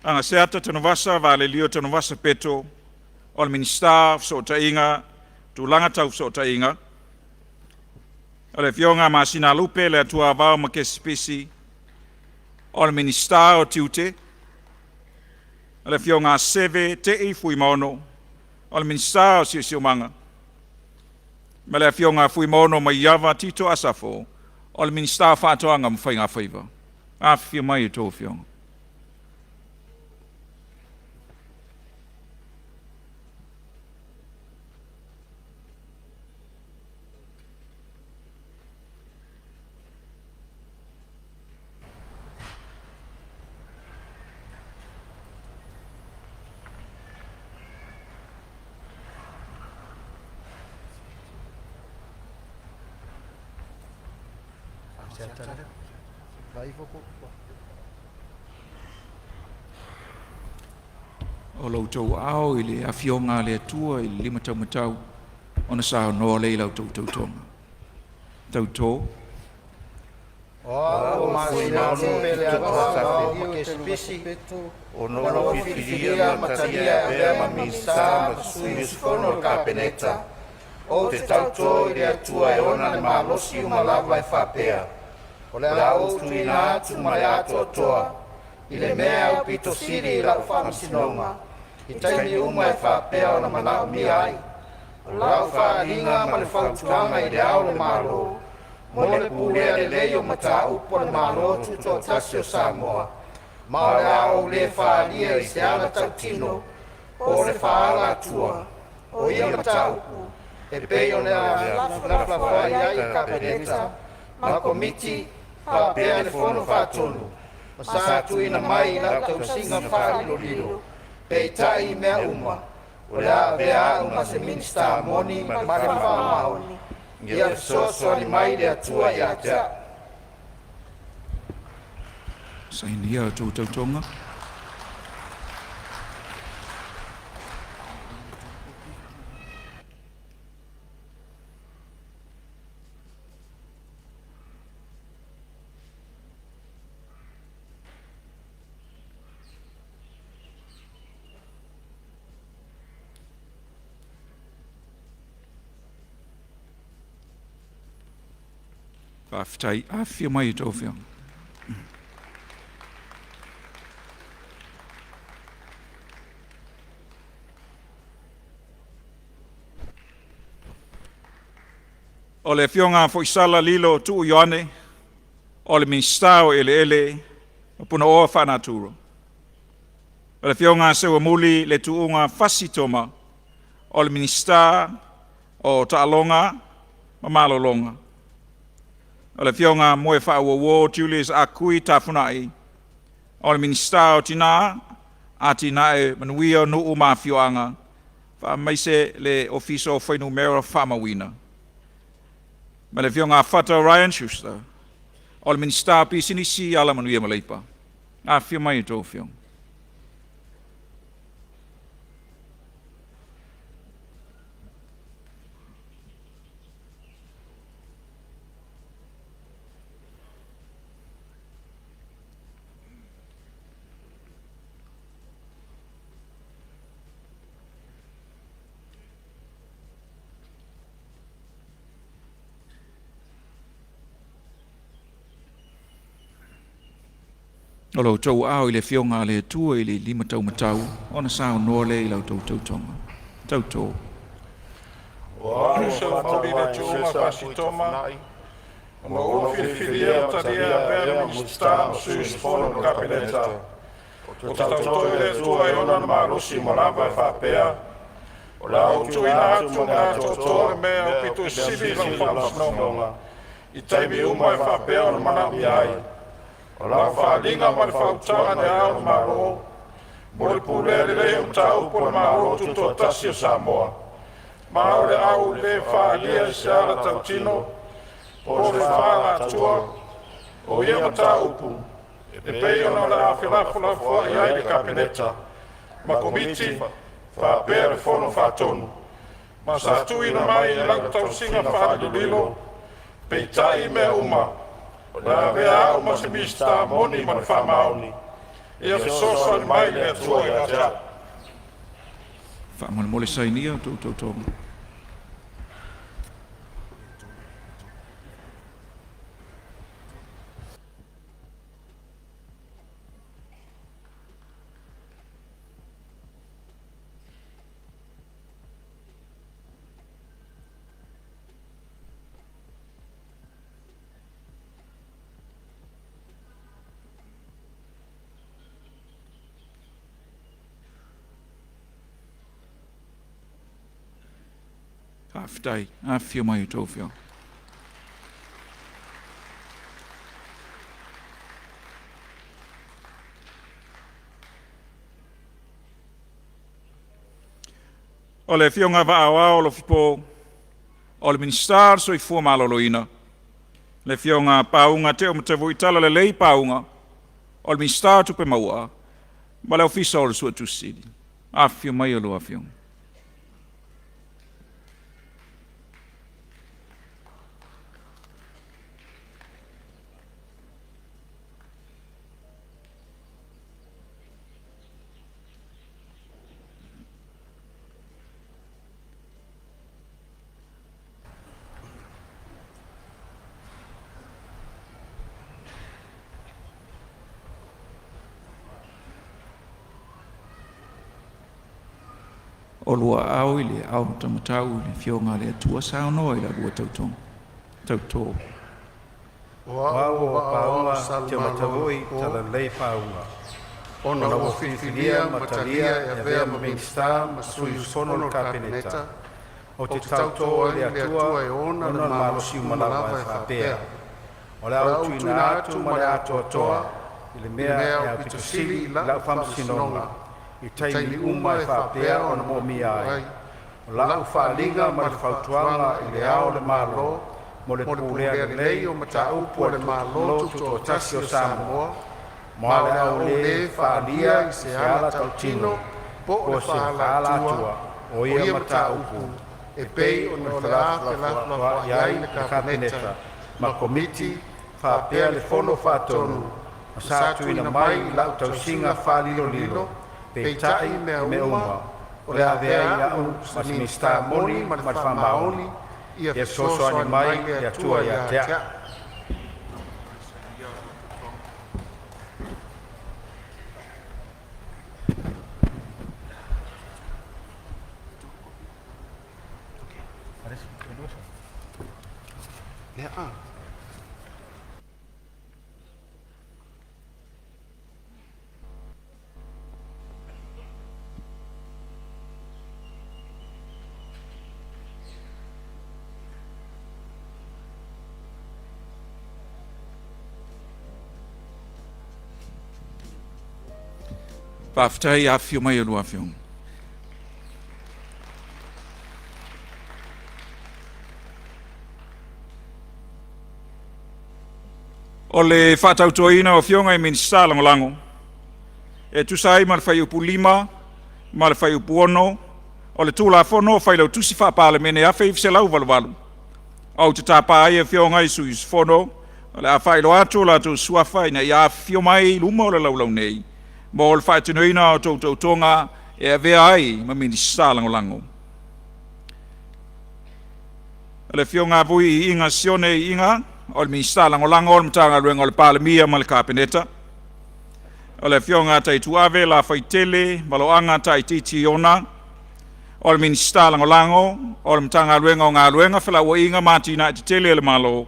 Agaseata Tanuvasa Valelio Tanuvasa Peto, o le Minisita o Fesootaiga, Tulaga Tau Fesootaiga. O le Afioga Masinalupe Leatuavao Makesi Pisi, o le Minisita o Tiute. O le Afioga Seve Te'i Fuimaono, o le Minisita o Siosiomaga. Ma le Afioga Fuimaono Maiava Tito Asafo, o le Minisita o Faatoaga ma Faiga Faiva. Afifio mai a outou Afioga. O lo outou aao i le afioga a le Atua i le limataumatau ona saunoa lea i la outou tautoga. Tautō. O au o Masinalupe Leatuavao Makesi Pisi, ona ua filifilia ma talia e avea ma Minisita ma Sui Usufono o le Kapeneta, ou te tauto i le Atua e ona le malosi uma lava e faapea, o le a ou tuuina atu ma le atoatoa i le mea e aupito sili i lau faamasinoga i taimi uma e faapea ona manaomia ai o lau faaaliga ma le fautuaga i Le Ao o le Malo mo le pulea lelei o mataupu a le Malo Tutoatasi o Samoa, ma o le a ou le faaalia i se ala tautino po o le faaalatua o ia mataupu e pei ona felafolafoai ai le Kapeneta ma Komiti faapea le Fono Faatonu, ma sa tuuina mai i lau tausiga faalilolilo. Peitai i mea uma, o le a avea au ma se Minisita moni ma le faamaoni, ia fesoasoani mai le Atua ia te a'u. Sainia a outou tautoga. Faafetai, afifio mai a outou afioga. O le Afioga Foisala Lilo Tuu Ioane, o le Minisita o Eleele ma Punaoa Faanatura. O le Afioga Seuamuli Letuuga Fasi Toma, o le Minisita o Taaloga ma Malologa. O le Afioga Moefaauouo Julius Ah Kui Tafunai, o le Minisita o Tina, Atinae Manuia o Nuu ma Afioaga, faamaise le Ofisa o Fuainumera Faamauina. Ma le Afioga Fata Ryan Schuster, o le Minisita o Pisinisi, Alamanuia ma Leipa. Afifio mai a outou Afioga. O lo outou aao i le Afioga a le Atua i le limataumatau ona saunoa lea i la outou tautoga. Tautō. O au Seuamuli Letuuga Fasi Toma, ona ua ou filifilia ma talia e avea ma Minisita ma Sui Usufono o le Kapeneta, ou te tauto i le Atua e ona le malosi uma lava e faapea, o le a ou tuuina atu ma le atoatoa le mea e aupito sili i lau faamasinoga i taimi uma e faapea ona manaomia ai. O lau faaaliga ma le faautaga i Le Ao o le Malo mo le pulea lelei o mataupu a le Malo Tutoatasi o Samoa, ma o le a ou le faaalia i se ala tautino po o se faaalatua o ia mataupu e pei ona o le a felafolafoai ai le Kapeneta ma Komiti faapea le Fono Faatonu, ma sa tuuina mai i lau tausiga faalilolilo. Peitai i mea uma, o le a avea au ma se Minisita moni ma le faamaoni, ia fesoasoani mai le Atua ia te au. Faamolemole sainia a outou tautoga. Faafetai, afifio mai a outou afioga. O le Afioga Vaa Aoao Alofipo, o le Minisita o le Soifua Maloloina. Le Afioga Pauga Teomatavui Talalelei Pauga, o le Minisita o Tupe Maua ma le Ofisa o le Suetusi Sili. Afifio mai a oulua Afioga. O lua aao i le aao taumatau i le Afioga a le Atua saunoa i la lua tautoga. Tautō. O au o Pauga Teomatavui Talalelei Pauga, ona ua filifilia ma talia e avea ma Minisita ma Sui Usufono o le Kapeneta, ou te tautō ai i le Atua e ona le malosi uma lava e faapea, o le a ou tuuina atu ma le atoatoa i le mea e aupito sili i lau faamasinoga i taimi uma e faapea ona moomia ai. O lau faaaliga ma le fautuaga i Le Ao o le Malo mo le pulea lelei o mataupu a le Malo Tutoatasi o Samoa, ma o le a ou le faaalia i se ala tautino po o se faaalatua o ia mataupu e pei ona o le a felafolafoai ai le Kapeneta ma Komiti faapea le Fono Faatonu, ma sa tuuina mai i lau tausiga faalilolilo. Peitai i mea uma, o le a avea ai au ma se Minisita moni ma le faamaoni, ia fesoasoani mai le Atua ia te au. Faafetai afifio mai e lua afioga. O le faatautoina o afioga i Minisita Lagolago e tusa ai ma le Fuaiupu 5 ma le Fuaiupu 6 o le Tulafono o Failautusi Faa-Palemene 1988, ou te tapa ai Afioga i sui usufono o le a faailoa atu o latou suafa ina ia afifio mai i luma o le laulau nei mo le faatinoina o a outou tautoga e avea ai ma Minisita Lagolago. O le Afioga a Vui Iiga Sione Iiga, o le Minisita Lagolago o le Matagaluega o le Palemia ma le Kapeneta. O le Afioga a Taituave Lafaitele Valoaga Taitiiti Iona, o le Minisita Lagolago o le Matagaluega o Galuega, Felauaiga ma Atinae Tetele a le Malo.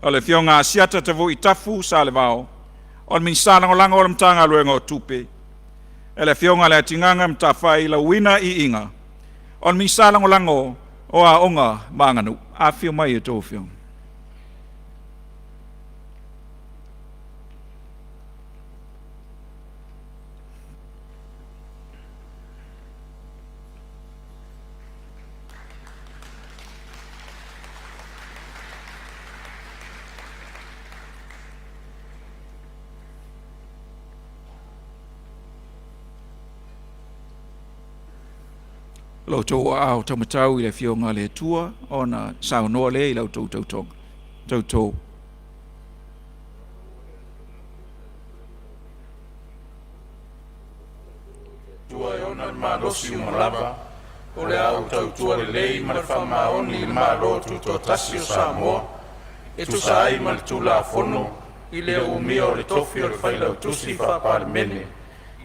O le Afioga Asiata Tavui Tafu Salevao, o le Minisita Lagolago o le Matagaluega o Tupe. E le Afioga Leatigaga Matafai Lauina Iiga, o le Minisita Lagolago o Aoga ma Aganuu. Afifio mai a outou Afioga. Lo outou aao taumatau i le Afioga a le Atua ona saunoa lea i la outou tautoga. Tauto. Atua e ona le malosi uma lava, o le a ou tautua lelei ma le faamaoni i le Malo Tutoatasi o Samoa e tusa ai ma le Tulafono i le umia o le tofi o le Failautusi Faa-Palemene.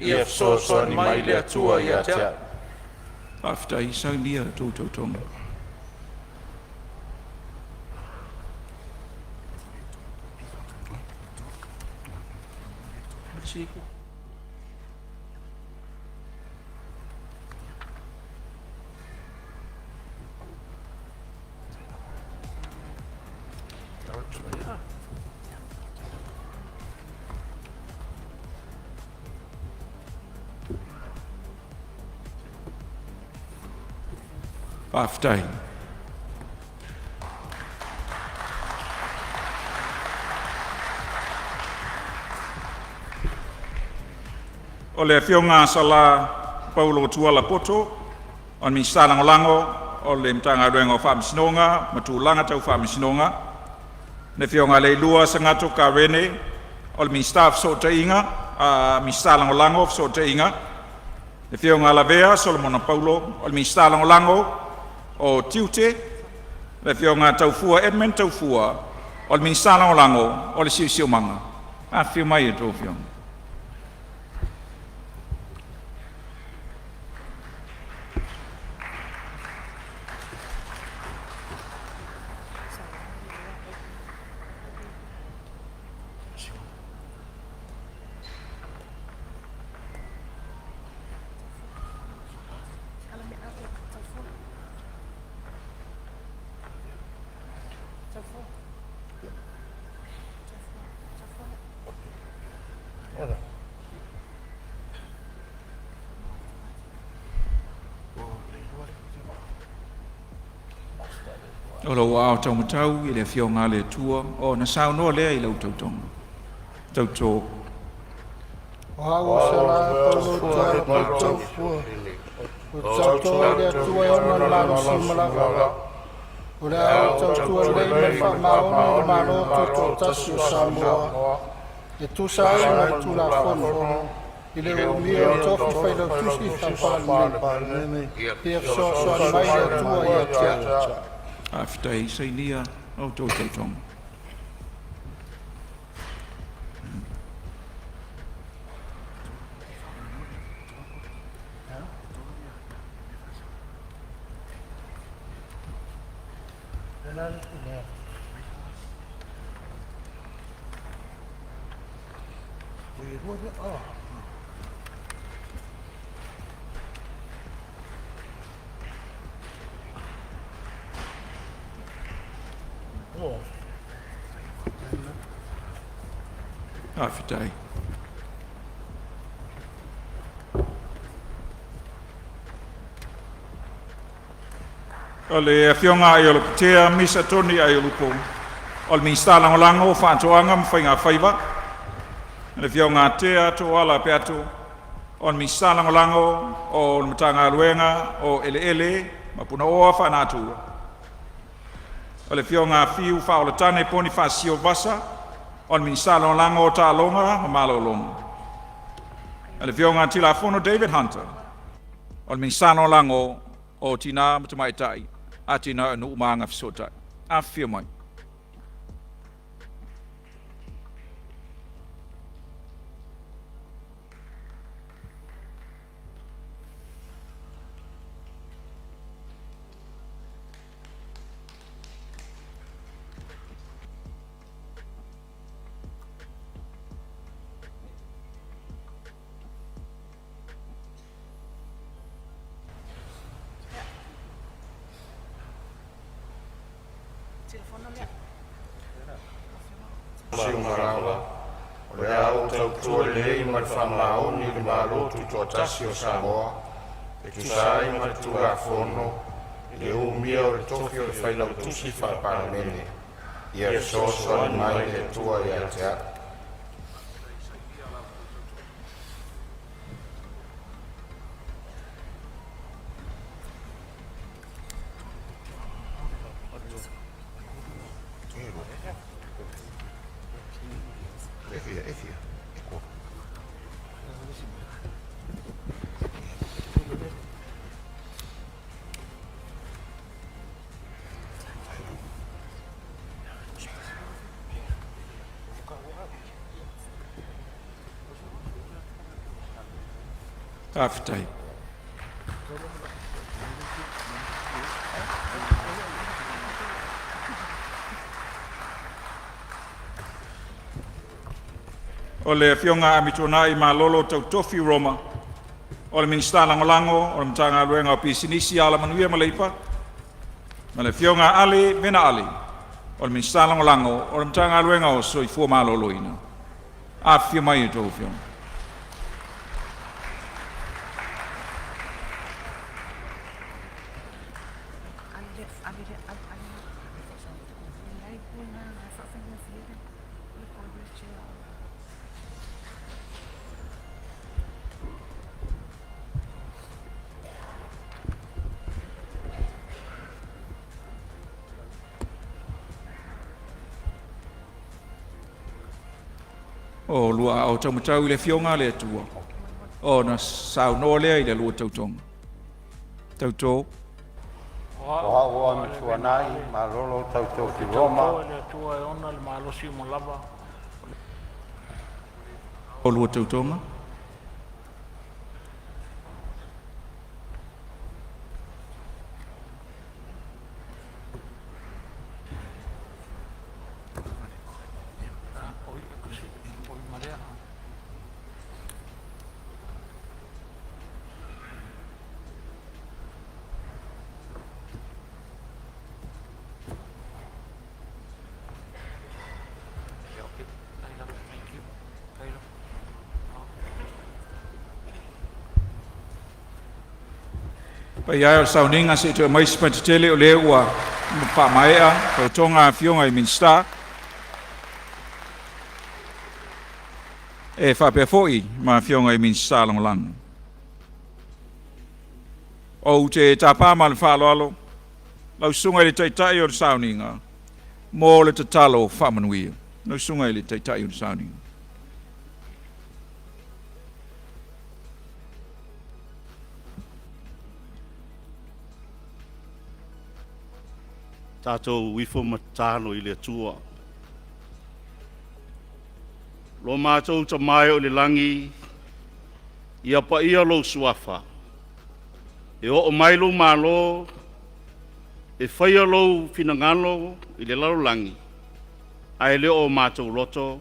Ia fesoasoani mai le Atua ia te a'u. Faafetai, saunia a outou tautoga. Faafetai. O le Afioga a Sala Paulo Tuala Poto, o le Minisita Lagolago o le Matagaluega o Faamasinoga ma Tulaga Tau Faamasinoga. Le Afioga Leilua Sagatto Karene, o le Minisita o Fesootaiga, Minisita Lagolago o Fesootaiga. Le Afioga Lavea Solomona Paulo, o le Minisita Lagolago o Tiute. Le Afioga Taufua Edmund Taufua, o le Minisita Lagolago o le Siosiomaga. Afifio mai a outou Afioga. O lou aao taumatau i le Afioga a le Atua ona saunoa lea i lau tautoga. Tauto. O au o Sala Paulo Tuala Poto, ou te tauto i le Atua e ona le malosi uma lava. O le a ou tautua lelei ma le faamaoni i le Malo Tutoatasi o Samoa, e tusa ai ma le Tulafono, i le umia o le tofi Failautusi Faa-Palemene. Ia fesoasoani mai le Atua ia te a'u. Faafetai, sainia a outou tautoga. Faafetai. O le Afioga ia Aiolupotea Misa Tony Aiolupo, o le Minisita Lagolago o Faatoaga ma Faiga Faiva. Le Afioga Tea Tooala Peato, o le Minisita Lagolago o le Matagaluega o Eleele ma Punaoa Faanatura. O le Afioga Fiu Faaolatane Ponifasio Vasa, o le Minisita Lagolago o Taaloga ma Malologa. O le Afioga Tilafono David Hunter, o le Minisita Lagolago o Tina ma Tamaitai, Atinae o Nuu ma Agafesootai. Afifio mai. Siumalava, o le a ou tautua lelei ma le faamaoni i le Malo Tutoatasi o Samoa e tusa ai ma le Tulafono i le umia o le tofi o le Failautusi Faa-Palemene. Ia fesoasoani mai le Atua ia te a'u. Faafetai. O le Afioga Amituanai Malolo Tautofi Roma, o le Minisita Lagolago o le Matagaluega o Pisinisi, Alamanuia ma Leipa, ma le Afioga Ale Vena Ale, o le Minisita Lagolago o le Matagaluega o Soifua Maloloina. Afifio mai a outou afioga. O lua aao taumatau i le Afioga a le Atua, ona saunoa lea i le lua tautoga. Tautō. O a'u o Amituanai Malolo Tautofi Roma. O lua tautoga. Paia e o le sauniga se i toe aumai se patetele o lea ua faamaea tautoga a afioga i Minisita e faapea foi ma afioga i Minisita Lagolago. Ou te tapa ma le faaaloalo lau susuga i le Taitai o le sauniga mo le tatalo faamanuia. Lau susuga i le Taitai o le sauniga. Tatou ifo ma tatalo i le Atua. Lo matou Tama e o i le lagi, ia paia lou suafa, e oo mai lou malo, e faia lou finagalo i le lalolagi, ae le o matou loto.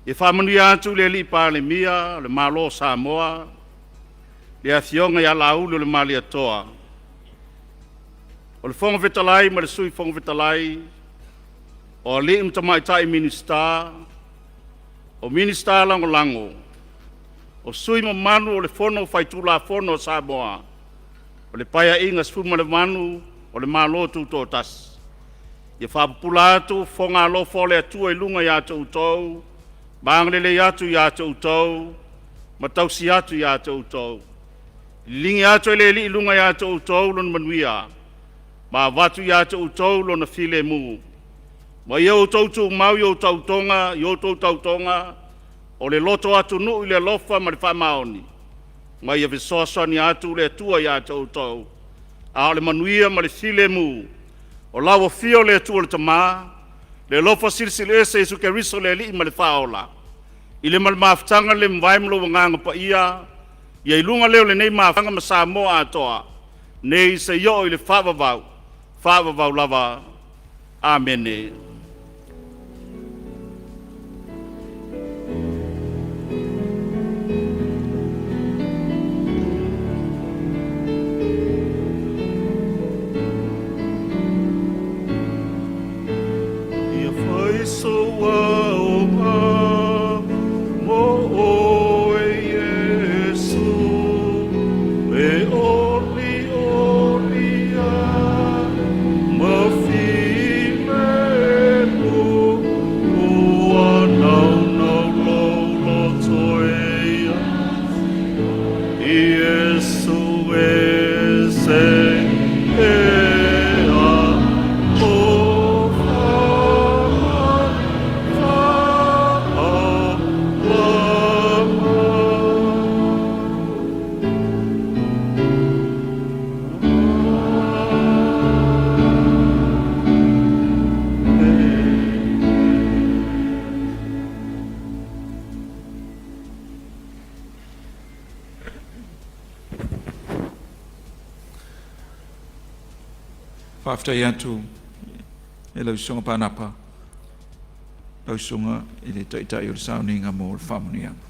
Ia faamanuia atu le Alii Palemia o le Malo o Samoa, le Afioga ia Laauli o le Malietoa, o le Fofoga Fetalai ma le Sui Fofoga Fetalai, o alii ma tamaitai Minisita, o Minisita Lagolago, o sui usufono mamalu o le Fono Faitulafono a Samoa o le Paeaiga 18 o le Malo Tutoatasi. Ia faapupula atu fofoga alofa o le Atua i luga ia te outou ma agalelei atu ia te outou ma tausi atu ia te outou. Liligi atu e le Alii i luga ia te outou lona manuia ma avatu ia te outou lona filemu, ma ia outou tumau i outou tautoga o le loto atunuu i le alofa ma le faamaoni, ma ia fesoasoani atu le Atua ia te outou, a o le manuia ma le filemu. O lau afio le Atua le Tama, le alofa Silisili Ese Iesu Keriso le Alii ma le Faaola, i le ma le mafutaga le mavae ma lou Agaga Paia, ia i luga lea o lenei mafutaga ma Samoa atoa, nei seia oo i le faavavau, faavavau lava. Amene. Ia fai sou aoga mo oe Iesu, e oli oli ai ma filemu, ua naunau lou loto e ia Iesu e se ea o Faafetai atu i lau Susuga Panapa, lau Susuga i le Taitai o le Sauniga mo le faamanuiaga.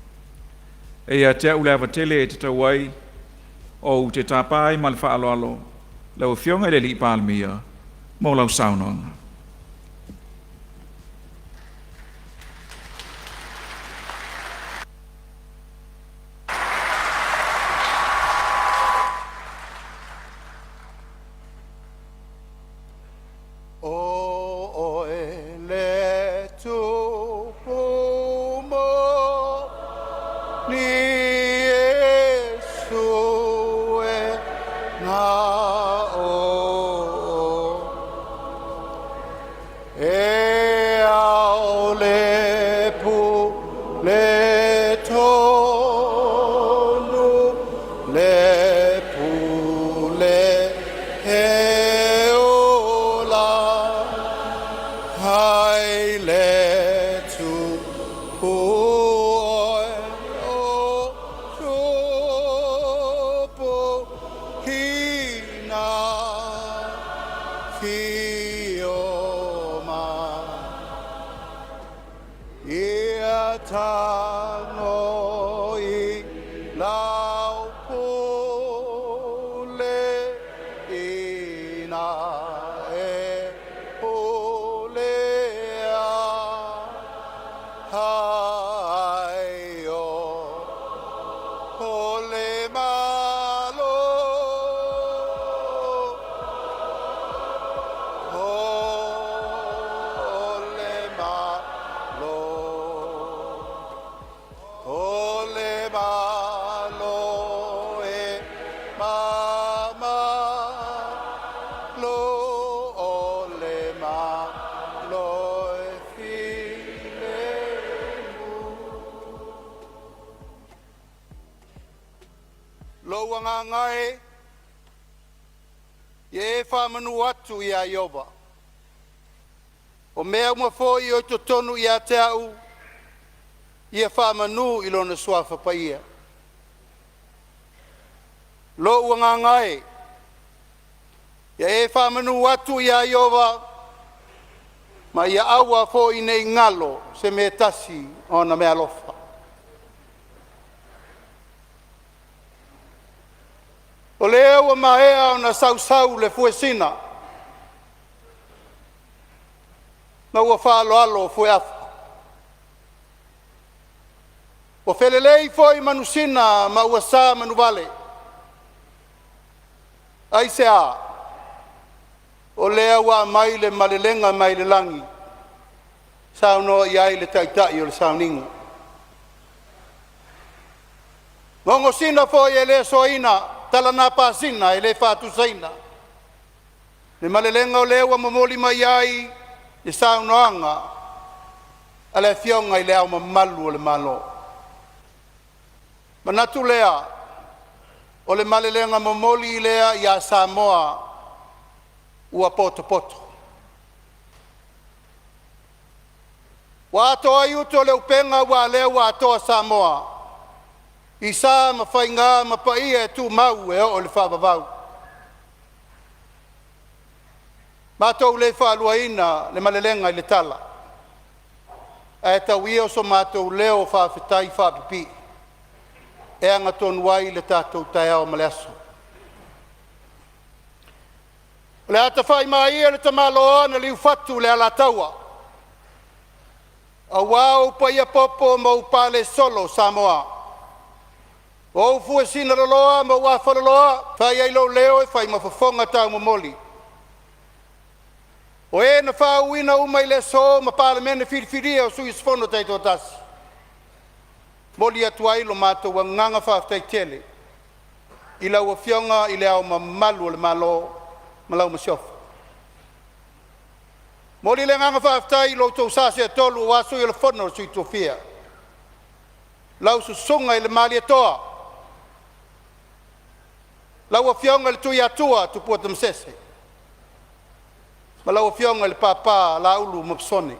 E ia te au le ava tele e tatau ai ou te tapa ai ma le faaaloalo lau Afioga i le Alii Palemia mo lau saunoaga. O oe le Tupu moni Iesu e na o E ao le pule tonu le pule e ola hai le tupu oe o tupu hina fio mai. Ia tago i lau pule ina e pulea ai o o le malo o le malo o le malo e mamalo o le malo e filemu. Lou agaga e, ia e faamanu atu ia Ieova, o mea uma foi o i totonu ia te au, ia faamanu i Lona Suafa Paia. Lou agaga e, ia e faamanu atu ia Ieova, Ma ia aua foi nei galo se mea e tasi o ona meaalofa. O lea ua maea ona sausau le fuesina ma ua faaaloalo fueafa. Ua felelei foi manusina ma ua sa manuvale. Aisea? O lea ua aumai le malelega mai le lagi, saunoa i ai le Taitai o le sauniga. Gogosina foi e le soaina, talana pasina e le faatusaina. Le malelega o lea ua momoli mai ai le saunoaga a le Afioga i Le Ao Mamalu o le Malo. Manatu lea o le malelega momoli lea ia Samoa ua potopoto. Ua ato ai utu o le upega aua o lea ua atoa Samoa i sa ma faiga ma paia e tumau e oo i le faavavau. Matou le faaluaina le malelega i le tala, ae tau ia o so matou leo faafetai faapipii e agatonu ai le tatou taeao ma le aso. O le a tafaimaa ia le tamaloa na liufatu le Alataua, aua ou paia popo ma ou palesolo Samoa. O ou fuesina loloa ma ou afaloloa, fai ai lou leo e fai ma fofoga taumomoli. O e na faauuina uma i le aso ma Palemene filifilia o sui usufono taitoatasi, momoli atu ai lo matou agaga faafetai tele i lau Afioga i Le Ao Mamalu o le Malo ma lau Masiofo. Momoli le agaga faafetai i lo outou sa seetolu aua Sui o le Fono a Sui Tofia, lau Susuga i le Malietoa, lau Afioga i le Tuiatua Tupua Tamasese ma lau Afioga i le Papa Laulu ma Masone.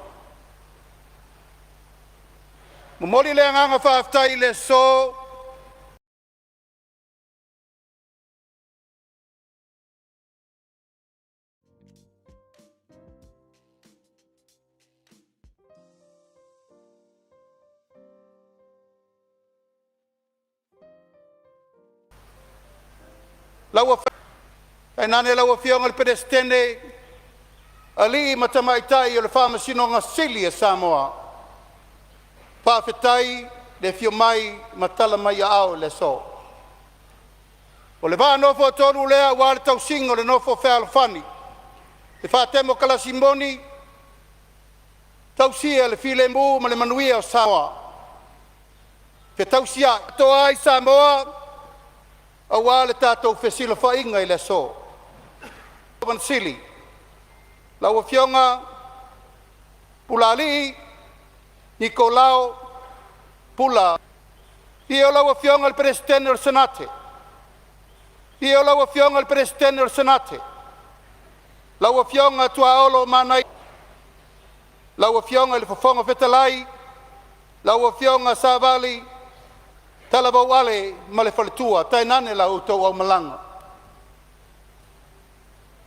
Momoli le agaga faafetai i le aso lau tainane lau Afioga i le Peresetene, alii ma tamaitai o le Faamasinoga Sili a Samoa, faafetai le afio mai ma tala mai aao i le aso. O le vaa nofoatolu lea aua le tausiga o le nofo fealofani, le faatemokalasi moni, tausia le filemu ma le manuia o Samoa, fetausiai toa ai Samoa aua le tatou fesilafaiga i le aso. Sili, lau Afioga Pulaalii Nikolao Pula. Afio lau Afioga i le Peresetene o le Senate, afio lau Afioga i le Peresetene o le Senate, lau Afioga Tuaolo Manaia, lau Afioga i le Fofoga Fetalai, lau Afioga Savali Talavou Ale ma le faletua, tainane la outou aumalaga.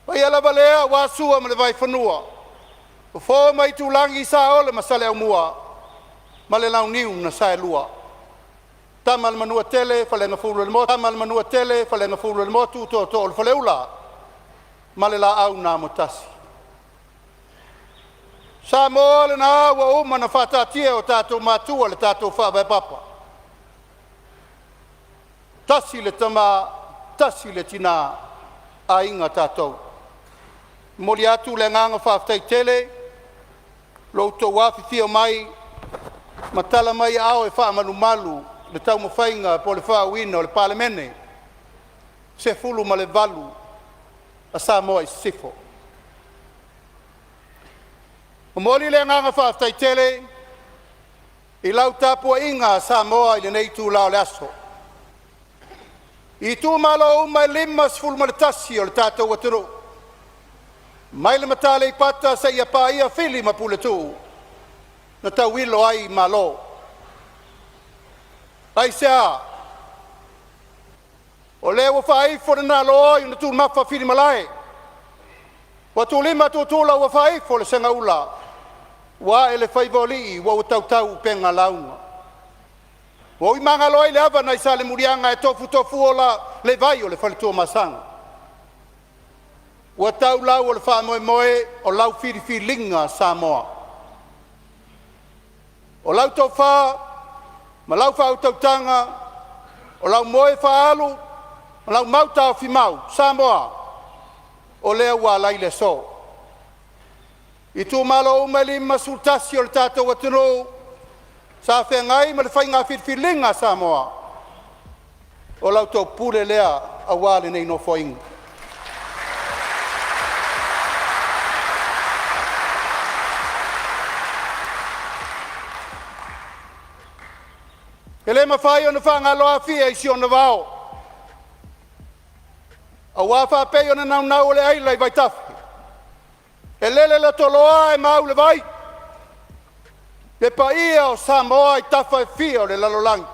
Paia lava lea aua Sua ma le Vaifanua, Fofo ma Aitulagi, Saole ma Saleaaumua ma le Launiu na Saelua, Tama a le Manuatele faleagafulu tama a le Manuatele faleagafulu o le motu, tootoo o le Faleula ma le Laau na Amotasi. Samoa lena ua uma ona faataatia e o tatou matua le tatou faavae papa, tasi le tama, tasi le tina, aiga tatou. Momoli atu le agaga faafetai tele lo outou afifio mai ma tala mai aao e faamalumalu le taumafaiga po o le faauuina o le Palemene 18 a Samoa i Sisifo. Momoli le agaga faafetai tele i lau tapuaiga Samoa i lenei itula o le aso. I itumalo uma e 51 o le tatou atunuu, mai le matā Aleipata seia paia Fili ma Puletuu na tauilo ai Malo. Aisea? O lea ua faaifo le naloa i ona tumafa filimalai, ua tuulima tutula ua faaifo le segaula. Ua ae le faiva o alii ua ua tautau upega lauga. Ua ui magalo ai le ava nai Salemuliaga e tofutofuola le vai o le faletuamasaga. Ua tau lau o le faamoemoe o lau filifiliga Samoa. O lau tofa ma lau faautautaga, o lau moe faaalu ma lau taofimau Samoa, o lea ua ala ai le aso. Itumalo uma e 51 o le tatou atunuu sa feagai ma le faiga filifiliga a Samoa, o la outou pule lea aua lenei Nofoaiga. E le mafai ona faagalo Afia i si ona vao, aua faapei ona naunau o le aila i vaitafe, e lele le toloa ae mau le vai, le paia o Samoa i tafa e fia o le lalolagi.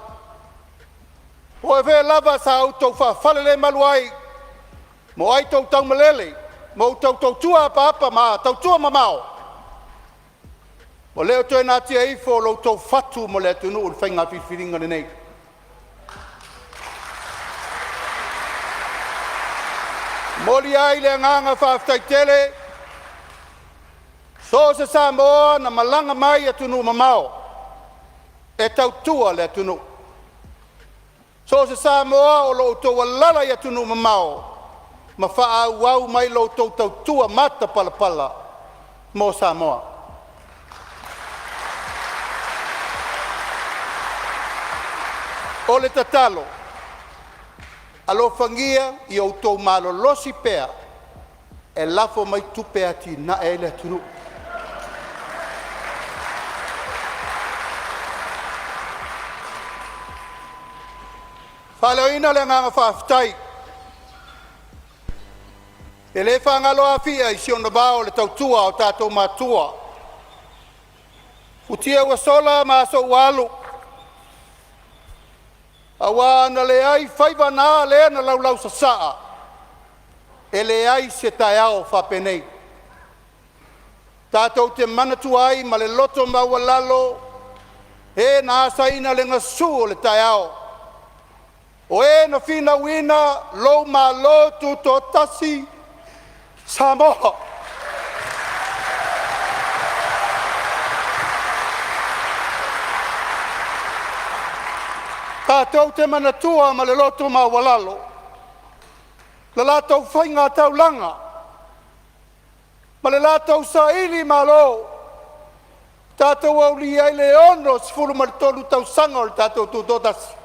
Po o fea lava sa outou faafalelemalu ai ma ai outou taumalele ma outou tautua apaapa ma tautua mamao, ua le o toe natia ifo lo outou fatu mo le atunuu i le faiga filifiliga lenei. E momoli ai le agaga faafetai tele, so o se Samoa na malaga mai i atunuu mamao e tautua le atunuu, so o se Samoa o lo o outou alaala i atunuu mamao ma faaauau mai la outou tautua matapalapala mo Samoa. O le tatalo, alofagia ia outou malolosi pea e lafo mai tupe e atinae ai le atunuu. E faaleoina le agaga faafetai, e le faagalo Afia i si ona vao i le tautua a o tatou matua, futia ua sola ma aso ua alu, aua a na leai faiva na lea na laulausasaa, e leai se taeao faapenei. Tatou te manatua ai ma le loto maualalo e na asaina le gasu o le taeao, o e na finauina lou Malo Tutoatasi, Samoa. Tatou te manatua ma le loto maualalo le latou faiga taulaga ma le latou sailimalo, tatou aulia ai le 63 tausaga o le tatou Tutoatasi.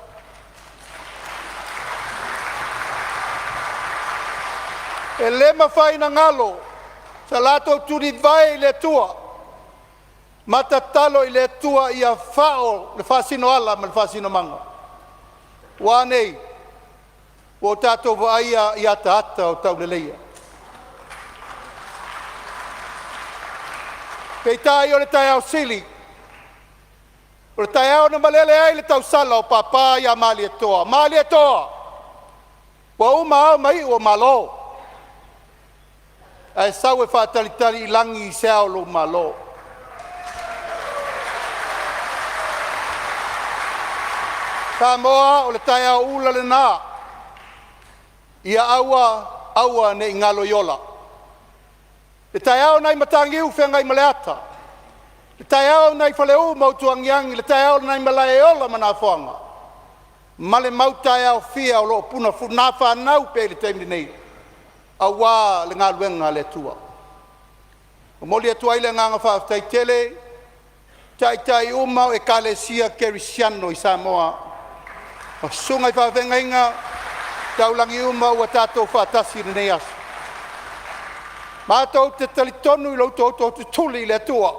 E le mafai ona galo sa latou tulivae i le Atua ma tatalo i le Atua ia fao le faasinoala ma le faasinomaga. Ua a nei? Ua o tatou vaaia i ataata o tauleleia. Peitai o le taeao sili, o le taeao na malele ai le tausala o Papa ia Malietoa, Malietoa, ua uma ao ma iu o Malo, ae sau e faatalitali i lagi se ao o lou Malo. Samoa, o le taeao ula lena, ia aua aua ne i galo i ola. Le taeao nai Mataniu Feagaimaleata, le taeao nai Faleu ma Utuagiagi, le taeao nai Malaeola ma Nafoaga, ma le mau taeao fia o lo o nafanau pea i le taimi nei aua le galuega a le Atua. E momoli atu ai le agaga faafetai tele i taitai uma o Ekalesia Kerisiano i Samoa, o susuga i faafeagaiga taulagi uma ua tatou faatasi i lenei aso. Matou te talitonu i lo outou tootutuli i le Atua,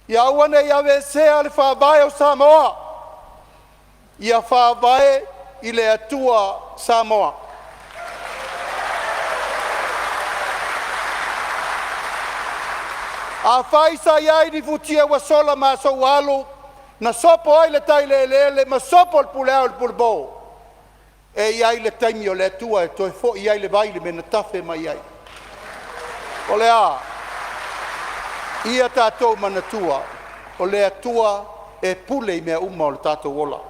ia aua ne i aveesea le Faavae o Samoa, ia faavae i le Atua Samoa. Afai sa i ai ni futia ua sola ma aso ua alu na sopo ai le tai i le eleele ma sopo le pule ao i le pulepo, e i ai le taimi o le Atua e toe foi ai le vai i le mea na tafe mai ai. O le a? Ia tatou manatua, o le Atua e pule i mea uma o le tatou ola.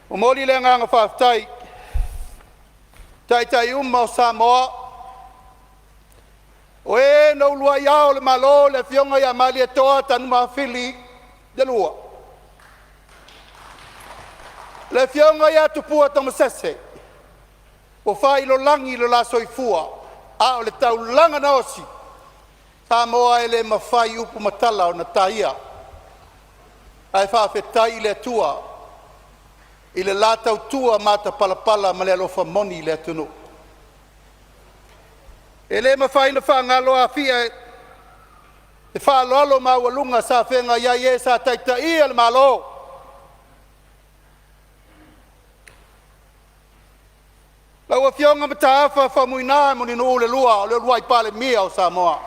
Momoli le agaga faafetai taitai uma o Samoa, o e na uluai ao o le Malo, le Afioga ia Malietoa Tanumafili II, le Afioga ia Tupua Tamasese ua faailolagi lo la soifua a o le taulaga na osi, Samoa e le mafai upu ma tala ona taia, ae faafetai i le Atua i le la tautua matapalapala ma le alofa moni i le atunuu. E le mafai ona faagalo Afia e faaaloalo maualuga sa feagai ai e sa taitaia le Malo. Lau Afioga Mataafa Faumuina Mulinuu II, o le uluai Palemia o Samoa.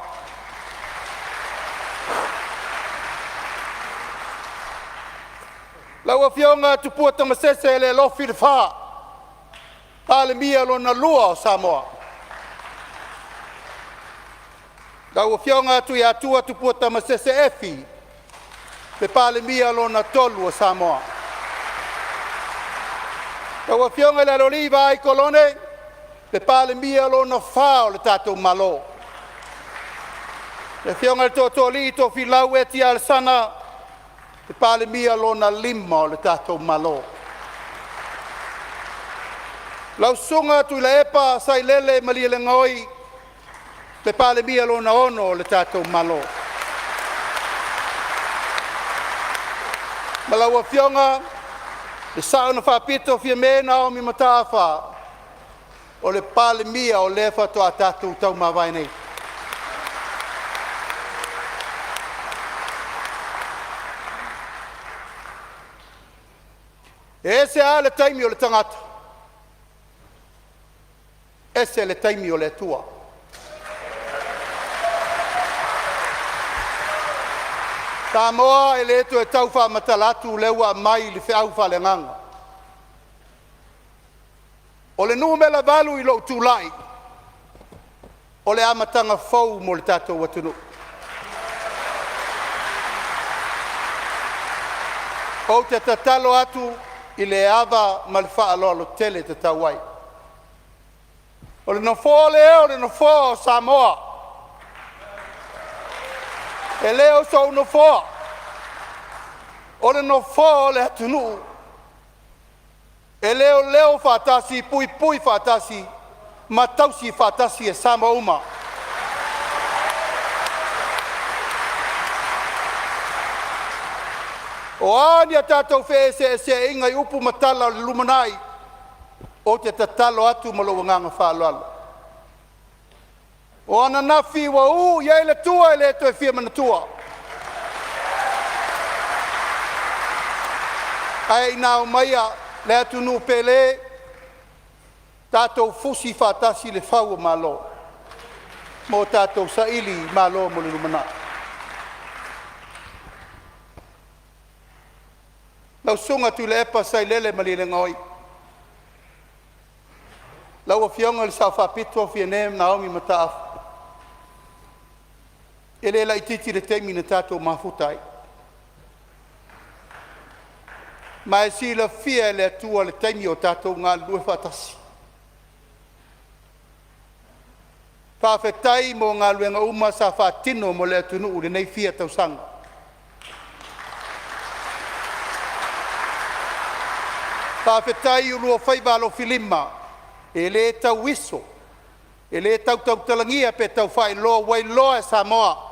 Lau Afioga Tupua Tamasese Lealofi Lefa, Palemia Lona Lua o Samoa. Lau Afioga Tuiatua Tupua Tamasese Efi, le Palemia Lona Tolu o Samoa. Lau Afioga i le Aloalii Vaai Kolone, le Palemia Lona Fa o le tatou Malo. Le Afioga i le Tootooalii Tofilau Eti Alesana, le Palemia Lona Lima o le tatou Malo. Lau Susuga Tuilaepa Sailele Malielegaoi, le Palemia Lona Ono o le tatou Malo. Ma lau Afioga le Sao na Faapito Fiame Naomi Mataafa, o le Palemia o lea faatoa tatou taumavae nei. E ese lava le taimi o le tagata, ese le taimi o le Atua. Samoa e le toe tau faamatala atu lea ua aumai le feau faaleagaga. O le numera 8 i lou tulai, o le amataga fou mo le tatou atunuu. Ou te tatalo atu i le ava ma le faaaloalo tele e tatau ai. O le nofoa lea o le nofoa o Samoa. E le o sou nofoa, o le nofoa o le atunuu e leoleo faatasi, puipui faatasi ma tausi faatasi e Samoa uma. O a ni a tatou feeseeseaiga i upu ma tala o le lumanai, ou te tatalo atu ma lou agaga faaaloalo. O ananafi ua u i ai le tua e le toe fia manatua. Ae ina aumaia le atunuu pele, tatou fusi faatasi le fau o Malo ma o tatou saili malo mo le lumanai. Lau Susuga Tuilaepa Sailele Malielegaoi, lau Afioga i le Sao Faapito Fiame Naomi Mataafa, e le laitiiti le taimi na tatou mafuta ai, ma e silafia e le Atua le taimi o tatou galulue faatasi. Faafetai mo galuega uma sa faatino mo le atunuu i lenei fia tausaga. Faafetai i oulua faiva alofilima, e le tauiso, e le tau tautalagia pe tau faailoa, ua iloa e Samoa,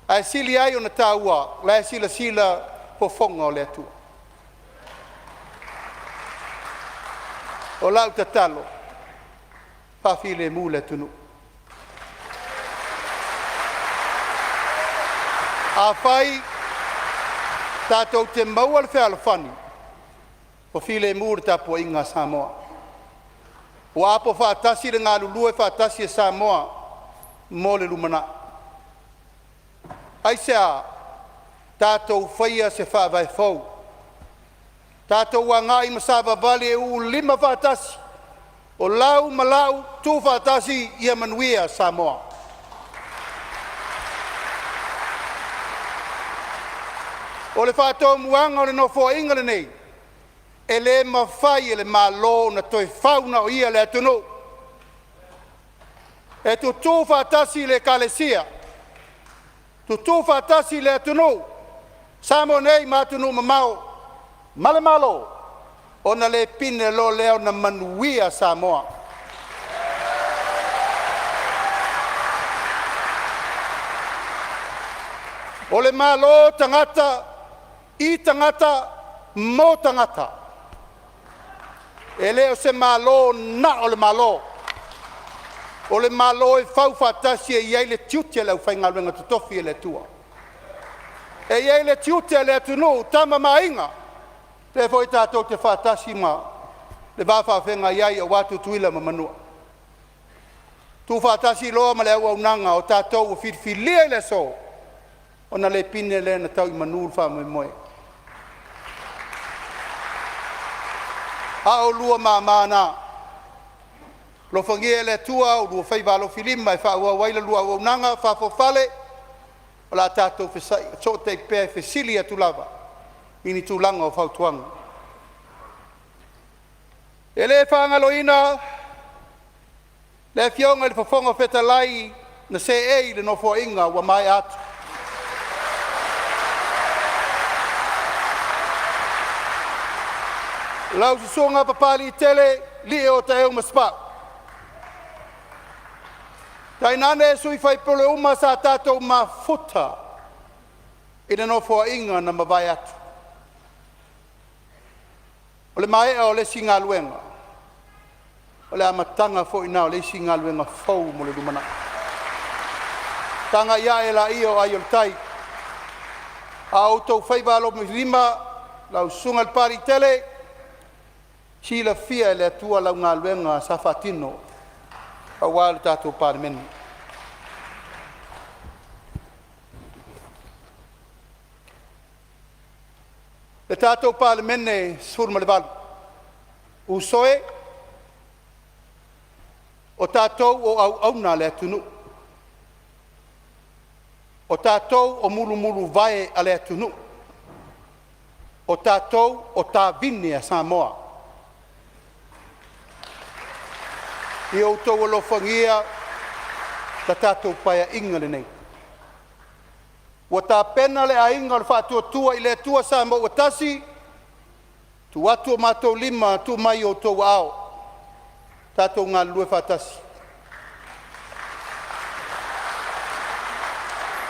ae sili ai ona taua o la e silasila fofoga o le Atua. O lau tatalo, faafilemu le atunuu. Afai tatou te maua le fealofani, ua filemu le tapuaiga a Samoa, ua apo faatasi le galulue faatasi a Samoa mo le lumanai. Aisea? Tatou faia se faavae fou, tatou agai ma savavali e uulima faatasi. O lau ma la'u tuufaatasi ia manuia Samoa. O le faatomuaga o le Nofoaiga lenei, e le mafai e le Malo ona toe fau na o ia le atunuu. E tutu faatasi le Ekalesia, tutu faatasi le atunuu, Samoa nei ma atunuu mamao ma le Malo, ona le pine loa lea ona manuia Samoa. O le Malo tagata i tagata mo tagata. E le o se Malo na o le Malo. O le Malo e fau faatasi e i ai le tiute o le aufaigaluega totofi a le Atua. E i ai le tiute o le atunuu, Tama ma Aiga, lea foi tatou te faatasi ma le va faafeagai ai aua Tutuila ma Manua. Tuufaatasi loa ma le auaunaga o tatou ua filifilia i le aso, ona le pine lea ona tau i manu le faamoemoe. A oulua mama na, alofagia e le Atua oulua faiva alofilima e faaauau ai la oulua auaunaga faafoafale, o le a tatou fesootai pea e fesili atu lava i ni tulaga o fautuaga. E le faagaloina le Afioga i le Fofoga Fetalai na seei i le Nofoaiga ua maea atu. Lau Susuga Papaliitele Lio Taeu Masepau, tainane sui usufono uma sa tatou mafuta i le Nofoaiga na mavae atu. O le maea o le isi galuega, o le amataga foi lena o le isi galuega fou mo le lumanai. Tagai ae laia o ai o le tai. A o outou faiva alofilima, lau Susuga i le Papaliitele, silafia e le Atua lau galuega sa faatino aua le tatou Palemene. Le tatou Palemene 18, uso e, o tatou o auauna a le atunuu. O tatou o mulumuluvae a le atunuu. O tatou o tavine a Samoa. Ia outou alofagia le tatou Paeaiga lenei. Ua tapena le Aiga o le Faatuatua i le Atua Samoa ua Tasi, tuu atu o matou lima, tuu mai i outou aao, tatou galulue faatasi.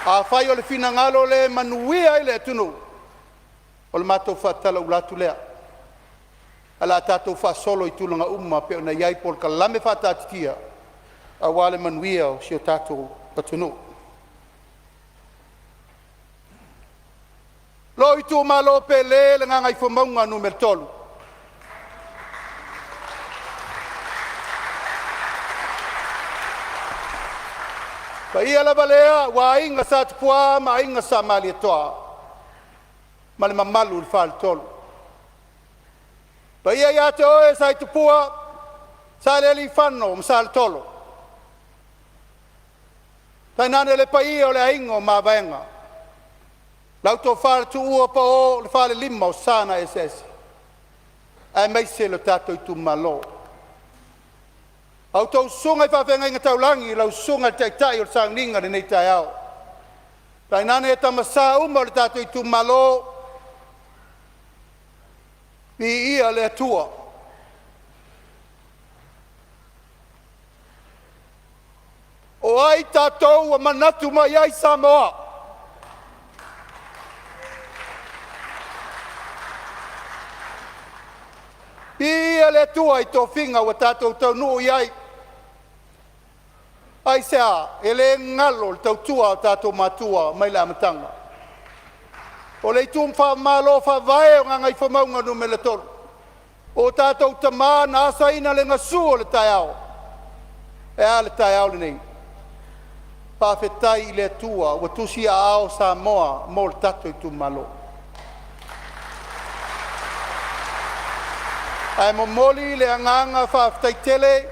Afai o le finagalo lea e manuia ai le atunuu, o le matou faatalaula atu lea, ae o le a tatou faasolo i tulaga uma e pei ona i ai polokalame faataatitia aua le manuia o si o tatou atunuu. Lou itumalo pele le Gagaifomauga Nu.3, paia lava lea aua Aiga Sa Tupua ma Aiga Sa Malietoa ma le mamalu i le Faletolu. Paia ia te oe Sa Tupua, Salealiifano ma Saletolo, tainane le paia o le aiga o Mavaega, lau Tofa i le Tuua po o le Falelima o Sa na Eseese, aemaise le tatou itumalo. A outou susuga i faafeagaiga taulagi, lau susuga i le taitai o le sauniga i lenei taeao, tainane tama sa uma o le tatou itumalo, viia le Atua. O ai tatou ua manatu mai ai Samoa? Viia le Atua i tofiga ua tatou taunuu i ai. Aisea? E le galo le tautua a o tatou matua mai le amataga. O le itu faamalo faavae o Gagaifomauga Nu.3, o tatou tama na asaina le gasu o le taeao. E a le taeao lenei? Faafetai i le Atua ua tusiaao Samoa mo le tatou itumalo. Ae momoli le agaga faafetai tele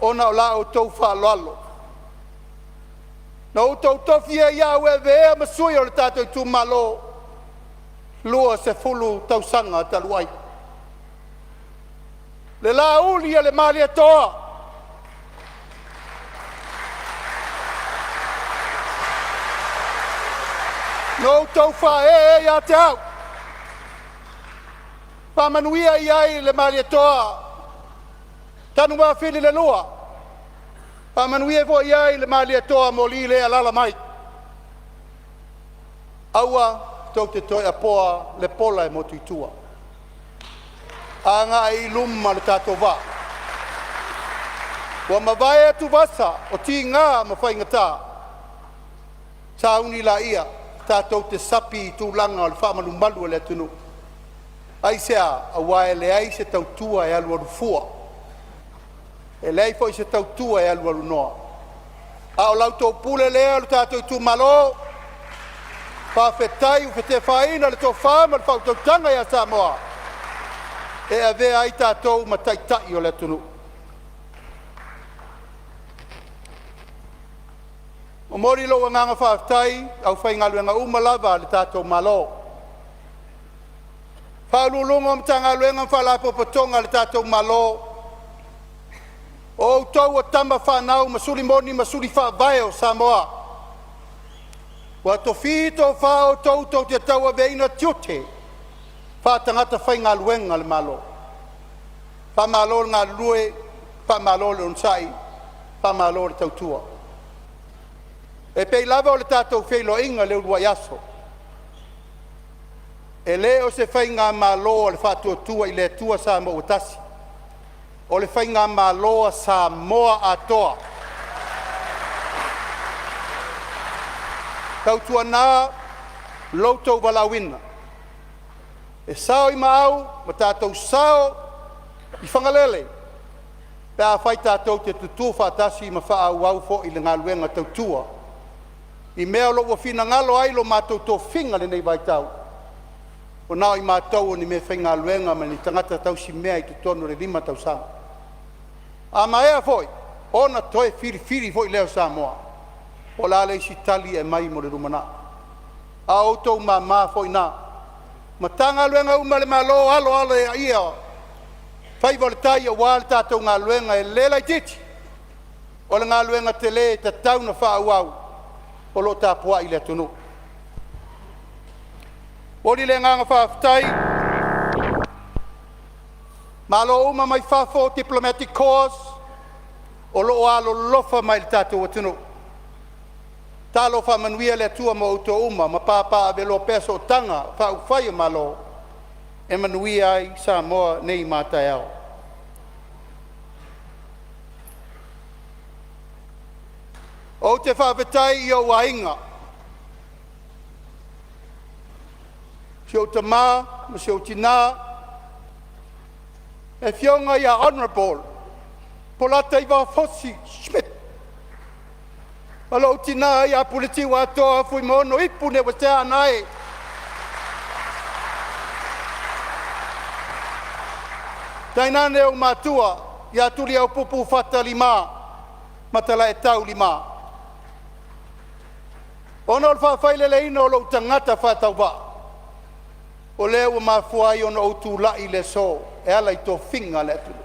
ona o la outou faaaloalo. Na outou tofia ai au e avea ma sui o le tatou itumalo 20 tausaga talu ai. Le lauli a le Malietoa, na outou faaee ia te au, faamanuia i ai le Malietoa Tanuvafili le lua, faamanuia foi i ai le Malietoa Moli lea e alaala mai. Aua tou te toe apoa le pola e motu i tua, agai i luma le tatou vaa. Ua mavae atuvasa o tiga ma faigata, sauni laia tatou te sapi i tulaga o le faamalumalu a le atunuu. Aisea? Aua e leai se tautua e alualu fua, e leai foi se tautua e alualu noa. A o la outou pule lea lo tatou itumalo, faafetai ua faatefaina le tofa ma le faautautaga ia Samoa e avea ai tatou ma taitai o le atunuu. E momoli lou agaga faafetai i le aufaigaluega uma lava a le tatou Malo, Ofisa Sili o Pulega o Matagaluega ma Faalapotopotoga a le tatou Malo, o outou o tama fanau ma suli moni ma suli faavae o Samoa. Ua tofi tofa outou tou te tauaveina tiute faa-tagata faigaluega a le Malo. Faamalo le galulue, faamalo le onosai, faamalo le tautua. E pei lava o le tatou feiloaiga i le uluai aso, e le o se faigamalo a le Faatuatua i le Atua Samoa ua Tasi, o le faigamalo a Samoa atoa. Tautuana lo outou valaauina, e sao i Maau ma tatou sao i Fagalele pe afai tatou te tutu faatasi ma faaauau foi le galuega tautua i mea o lo o ua finagalo ai lo matou tofiga i lenei vaitau, ua na o i matou o ni meafaigaluega ma ni tagata tausimea i totonu o le 5 tausaga. A maea foi ona toe filifili foi lea o Samoa. Po o le a le isi tali e aumai mo le lumanai, a o outou mama foi na. Matagaluega uma a le Malo, alo alo ia faiva o le tai aua le tatou galuega e le laitiiti, o le galuega tele e tatau ona faaauau o lo o tapuai le atunuu. E momoli le agaga faafetai i Malo uma mai fafo, Diplomatic Corps o lo o alolofa mai i le tatou atunuu. Talo faamanuia le Atua mo outou uma ma papaaveloa pea sootaga faaupufai o Malo e manuia ai Samoa nei ma a taeao. Ou te faafetai i ou aiga, si ou tama ma si ou tina, le afioga ia Hon Polataivao Fosi Schmidt ma lou tina ia Puletiuatoa Fuimaono Ipu Leuatea Anae. Tainane ou matua ia Tuliaupupu Fata Lima ma Talaetau Lima. Ona o le faafaileleina o lou tagata faatauvaa, o lea ua mafua ai ona ou tulai i le aso e ala i tofiga a le atunuu.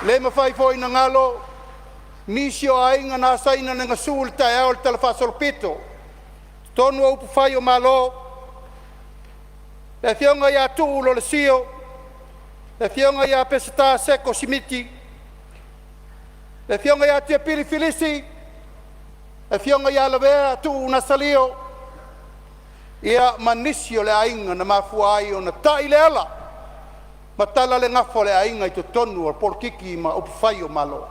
E le mafai foi ona galo nisi o aiga na asaina le gasu i le taeao o le talafaasolopito i totonu o upufai o Malo, le afioga ia Tuu Lolesio, le afioga ia Peseta Seko Simiti, le afioga ia Tiapili Filisi, le afioga ia Lavea Tuu Nasalio, ia ma nisi o le aiga na mafua ai ona tai le ala ma tala le gafa o le aiga i totonu o polokiki ma upufai o Malo.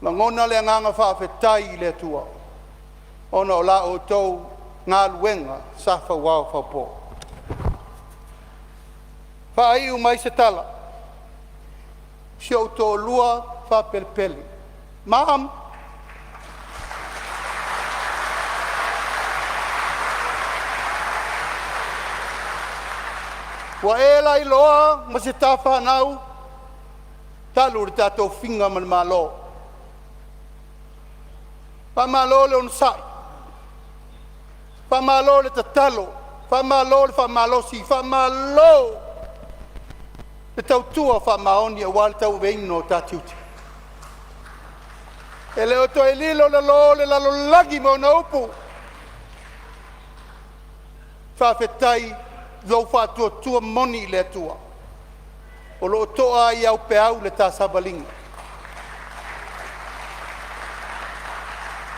Lagona le agaga faafetai i le Atua ona o la outou galuega sa fauao faupo. Faaiu mai se tala, si ou toalua faapelepele, Mom, Ua e lailoa ma se tafanau talu le tatou figa ma le Malo. Faamalo le onosai, faamalo le tatalo, faamalo le faamalosi, faamalo le tautua faamaoni aua le tauaveina o ta tiute. E le o toe lilo le lolo o le lalolagi ma ona upu, faafetai i lou faatuatua moni i le Atua o lo o to'a ai au peau le ta savaliga.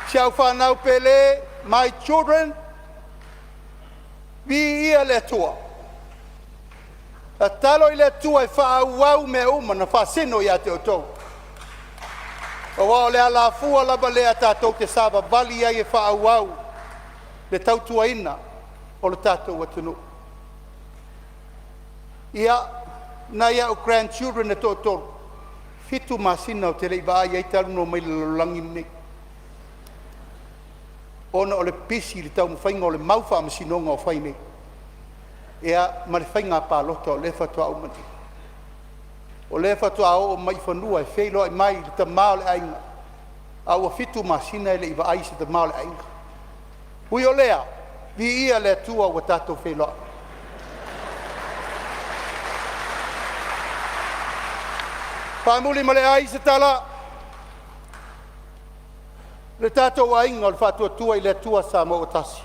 Si au fanau pele, my children, viia le Atua. Tatalo i le Atua e faaauau mea uma na faasino ia te outou, aua o le alafua lava lea tatou te savavali ai e faaauau le tautuaina o le tatou atunuu. Ia, nai a'u grandchildren e toatolu, 7 masina ou te le i vaai i ai talu ona omai i le lalolagi lenei ona o le pisi i le taumafaiga o le mau faamasinoga o fai nei, ia ma le faiga palota o lea faatoa uma nei. O lea faatoa oo mai i fanua e feiloai mai i le tama o le aiga, a ua 7 masina e le i vaai i se tama o le aiga. Ui o lea, viia le Atua ua tatou feiloai. Faamuli ma le ai se tala, le tatou aiga o le Faatuatua i le Atua Samoa ua Tasi.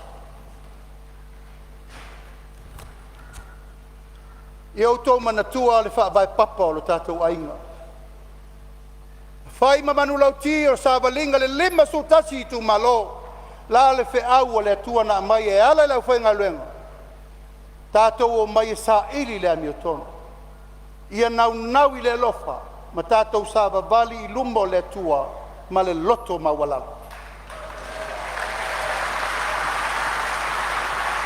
Ia outou manatua le faavae papa o lo tatou aiga, na fai ma manulauti o le savaliga i le 51 itumalo. O le a le feau a le Atua na aumai e ala i le aufaigaluega? Tatou omai e saili le amiotonu, ia naunau i le alofa ma tatou savavali i luma o le Atua ma le loto maualalo.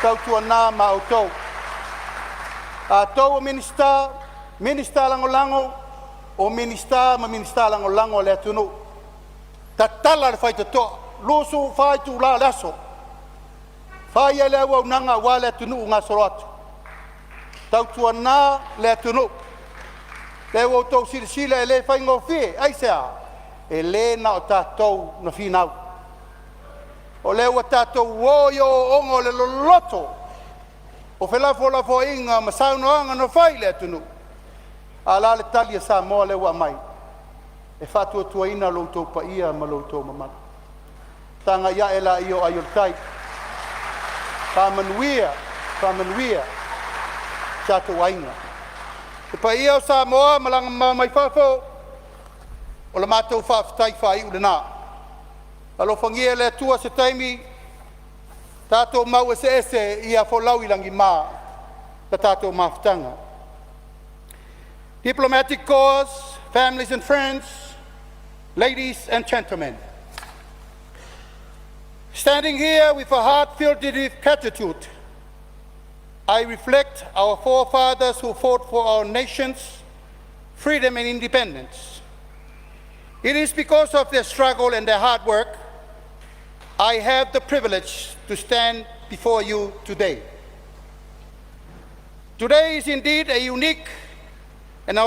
Tautuana ma outou, atou o Minisita, Minisita Lagolago, o Minisita ma Minisita Lagolago a le atunuu, tatala le faitotoa 24 itula o le aso, fai ai le auaunaga aua le atunuu gasolo atu. Tautuana le atunuu, lea ua outou silasila e le faigofie. Aisea? E le na o tatou na finau, o lea ua tatou o i o'oo'oga o le loloto o felafolafoaiga ma saunoaga na fai i le atunuu. A o le a le tali a Samoa lea ua aumai? E faatuatuaina lo outou paia ma lo outou mamalu. Tagai a'e laia o ai o le tai, faamanuia, faamanuia i tatou aiga. Le paia o Samoa malaga mamao mai fafo, o le matou faafetai faaiu lena. Alofagia e le Atua se taimi tatou mau eseese, ia folau i lagima la tatou mafutaga. Diplomatic Corps, families and friends, ladies and gentlemen. Standing here with a heart filled with gratitude, I reflect our forefathers who fought for our nation's freedom and independence. It is because of their struggle and their hard work I have the privilege to stand before you today. Today is indeed a unique and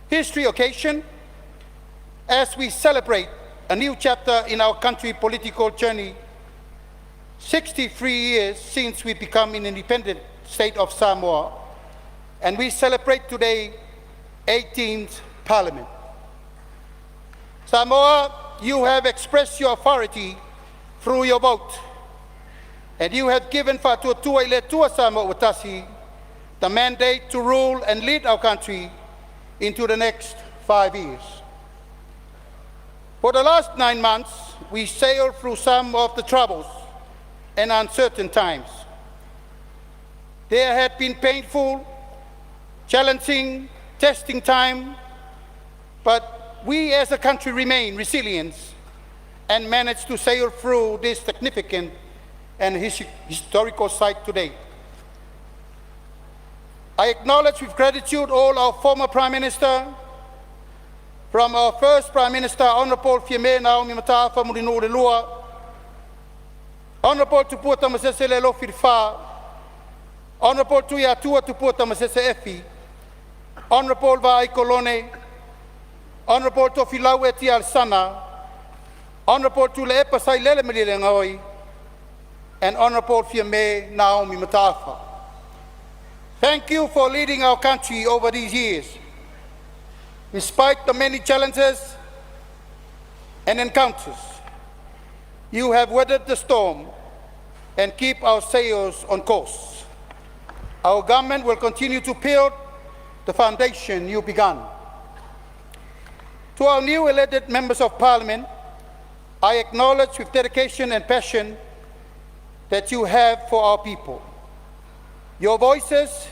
history occasion as we celebrate a new chapter in our country political journey, 63 years since we become an independent state of Samoa, and we celebrate today 18th Parliament. Samoa, you have expressed your authority through your vote, and you have given Faatuatua i le Atua Samoa ua Tasi the mandate to rule and lead our country into the next 5 years. For the last 9 months, we sailed through some of the troubles and uncertain times. There had been painful, challenging, testing time, but we as a country remain resilient and managed to sail through this significant and historical site today. I acknowledge with gratitude all our former Prime Minister, from our first Prime Minister, Honorable Fiame Naomi Mataafa Mulinuu II, Honorable Tupua Tamasese Lealofi Lefa, Honorable Tuiatua Tupua Tamasese Efi, Honorable Vaai Kolone, Honorable Tofilau Eti Alesana, Honorable Tuilaepa Sailele Malielegaoi, and Honorable Fiame Naomi Mataafa. Thank you for leading our country over these years. Despite the many challenges and encounters, you have weathered the storm and keep our sails on course. Our government will continue to build the foundation you began. To our new elected members of parliament, I acknowledge with dedication and passion that you have for our people. Your voices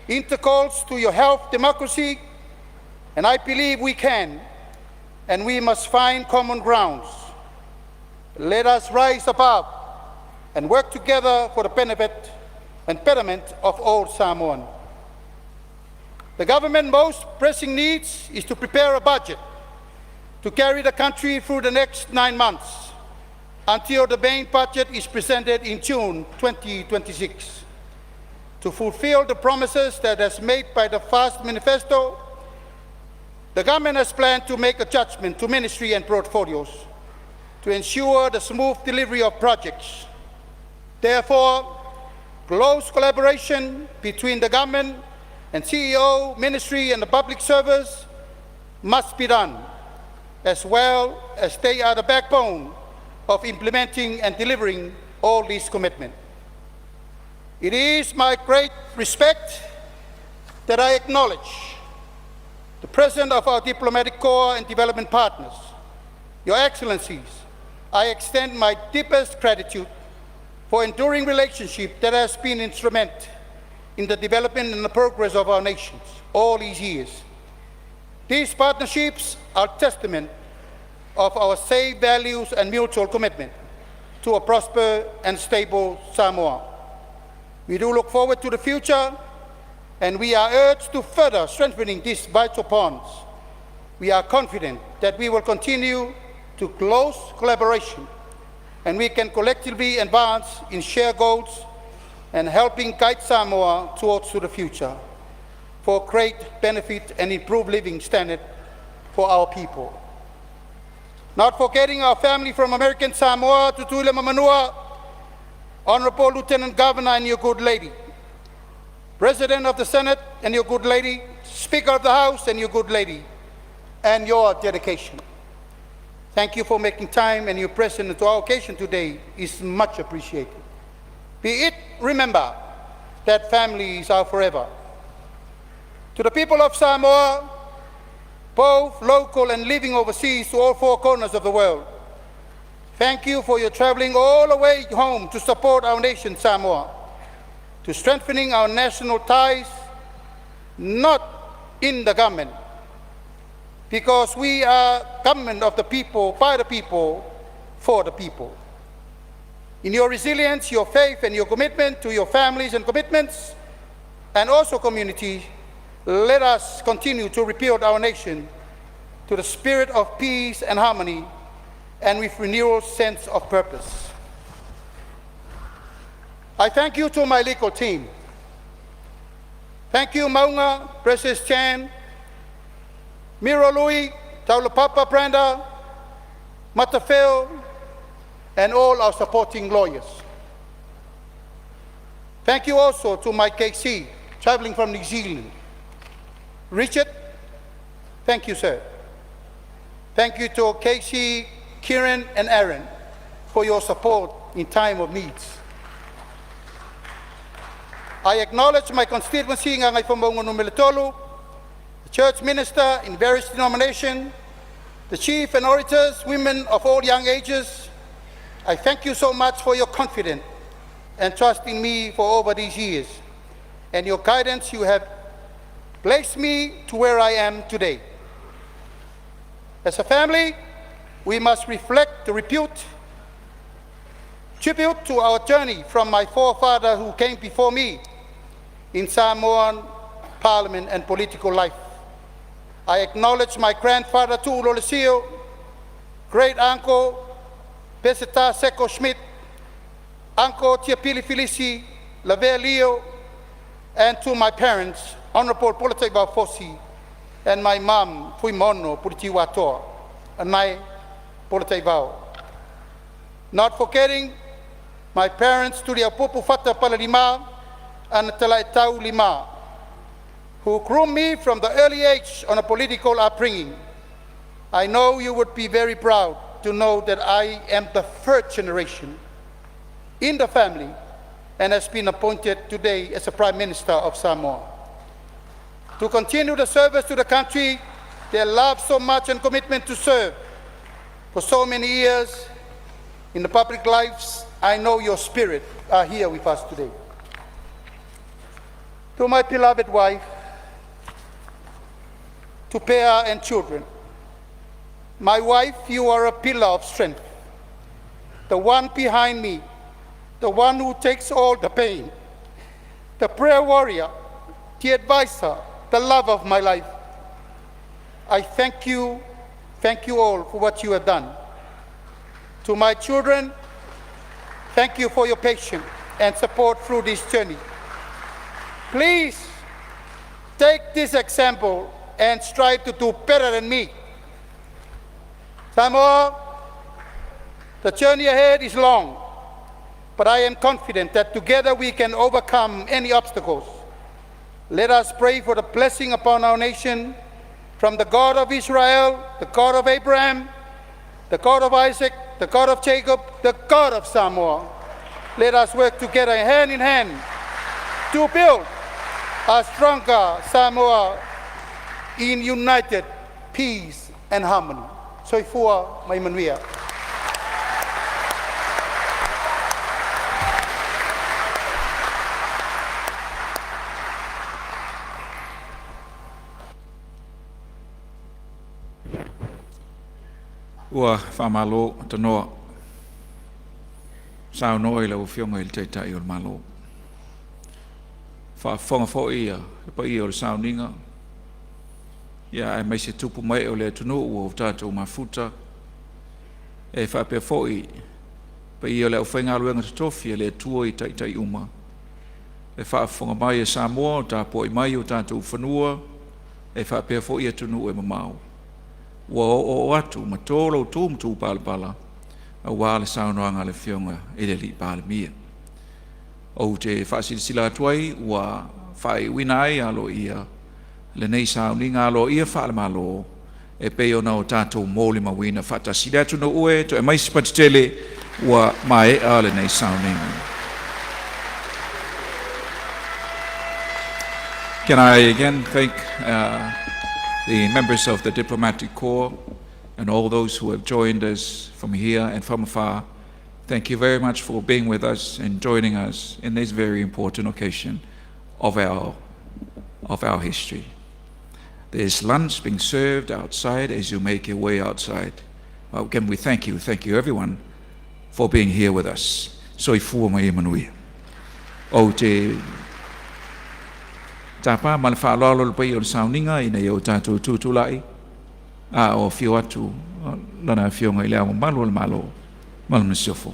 intercalls to your health democracy, and I believe we can and we must find common grounds. Let us rise above and work together for the benefit and betterment of all Samoan. The government's most pressing needs is to prepare a budget to carry the country through the next 9 months until the main budget is presented in June 2026. To fulfill the promises that has made by the FAST Manifesto, the government has planned to make adjustment to ministry and portfolios to ensure the smooth delivery of projects. Therefore, close collaboration between the government and CEO, ministry and the public service must be done, as well as they are the backbone of implementing and delivering all these commitments. It is my great respect that I acknowledge the presence of our diplomatic corps and development partners. Your Excellencies, I extend my deepest gratitude for enduring relationship that has been instrumental in the development and the progress of our nations all these years. These partnerships are testament of our shared values and mutual commitment to a prosperous and stable Samoa. We do look forward to the future, and we are urged to further strengthening these vital bonds. We are confident that we will continue to close collaboration, and we can collectively advance in shared goals and helping guide Samoa towards to the future for great benefit and improved living standard for our people. Not forgetting our family from American Samoa, Tutuila ma Manua, Honorable Lieutenant Governor and your good lady, President of the Senate and your good lady, Speaker of the House and your good lady, and your dedication. Thank you for making time, and your presence to our occasion today is much appreciated. Be it remember that families are forever. To the people of Samoa, both local and living overseas to all four corners of the world, thank you for your traveling all the way home to support our nation, Samoa, to strengthening our national ties, not in the government, because we are government of the people, by the people, for the people. In your resilience, your faith, and your commitment to your families and commitments, and also community, let us continue to rebuild our nation to the spirit of peace and harmony and with renewal sense of purpose. I thank you to my legal team. Thank you, Maunga, Precious Chan, Miro Lui, Taulapapa Branda, Matafeo, and all our supporting lawyers. Thank you also to my KC, traveling from New Zealand. Richard, thank you, sir. Thank you to Casey, Kieran, and Aaron for your support in time of needs. I acknowledge my constituency, Gagaifomauga Nu.3, the church minister in various denominations, the chief and orators, women of all young ages. I thank you so much for your confidence and trust in me for over these years, and your guidance you have placed me to where I am today. As a family, we must reflect the repute, tribute to our journey from my forefather who came before me in Samoan parliament and political life. I acknowledge my grandfather Tu'u Lolesio, great uncle Peseta Seko Schmidt, Uncle Tiapili Filisi, Lavea Leo, And to my parents, Honorable Polataivao Fosi and my mom, Fuimaono Puritiuatoa, Anae Polataivao. Not forgetting my parents, Tuliaupupu Fata Palalima and Talaitau Lima, who grew me from the early age on a political upbringing. I know you would be very proud to know that I am the third generation in the family and has been appointed today as the Prime Minister of Samoa. To continue the service to the country they love so much and commitment to serve for so many years in the public lives, I know your spirit are here with us today. To my beloved wife, to Pea and children, my wife, you are a pillar of strength, the one behind me, the one who takes all the pain, the prayer warrior, the advisor, the love of my life. I thank you all for what you have done. To my children, thank you for your patience and support through this journey. Please take this example and strive to do better than me. Samoa, the journey ahead is long, but I am confident that together we can overcome any obstacles. Let us pray for the blessing upon our nation from the God of Israel, the God of Abraham, the God of Isaac, the God of Jacob, the God of Samoa. Let us work together hand in hand to build a stronger Samoa in united peace and harmony. Soifua ma ia manuia. Ua faamalo tanoa saunoa i lau Afioga i le Taitai o le Malo. Faafofoga foi ia le paia o le sauniga, ia aemaise tupu ma ee o le atunuu ua o tatou mafuta, e faapea foi paia o le aufaigaluega totofi a le Atua i taitai uma e faafofoga mai e Samoa o tapuai mai o tatou fanua e faapea foi atunuu e mamao. Ua oo atu ma to lo tu ma tu palapala aua le saunoaga a le Afioga i le Alii Palemia. Ou te faasilasila atu ai ua faaiuina ai aloaia lenei sauniga aloaia faale-Malo e pei ona o tatou molimauina faatasi. Le atunuu e toe mai se patitele ua maea lenei sauniga. Can I again thank the members of the Diplomatic Corps and all those who have joined us from here and from afar. Thank you very much for being with us and joining us in this very important occasion of our history. There's lunch being served outside as you make your way outside. Well, again, we thank you everyone for being here with us. Soifua ma ia manuia. Ou te tapa ma le faaaloalo le paia o le sauniga ina ia o tatou tutulai a o afio atu lana afioga i le Ao Mamalu o le Malo ma le Masiofo.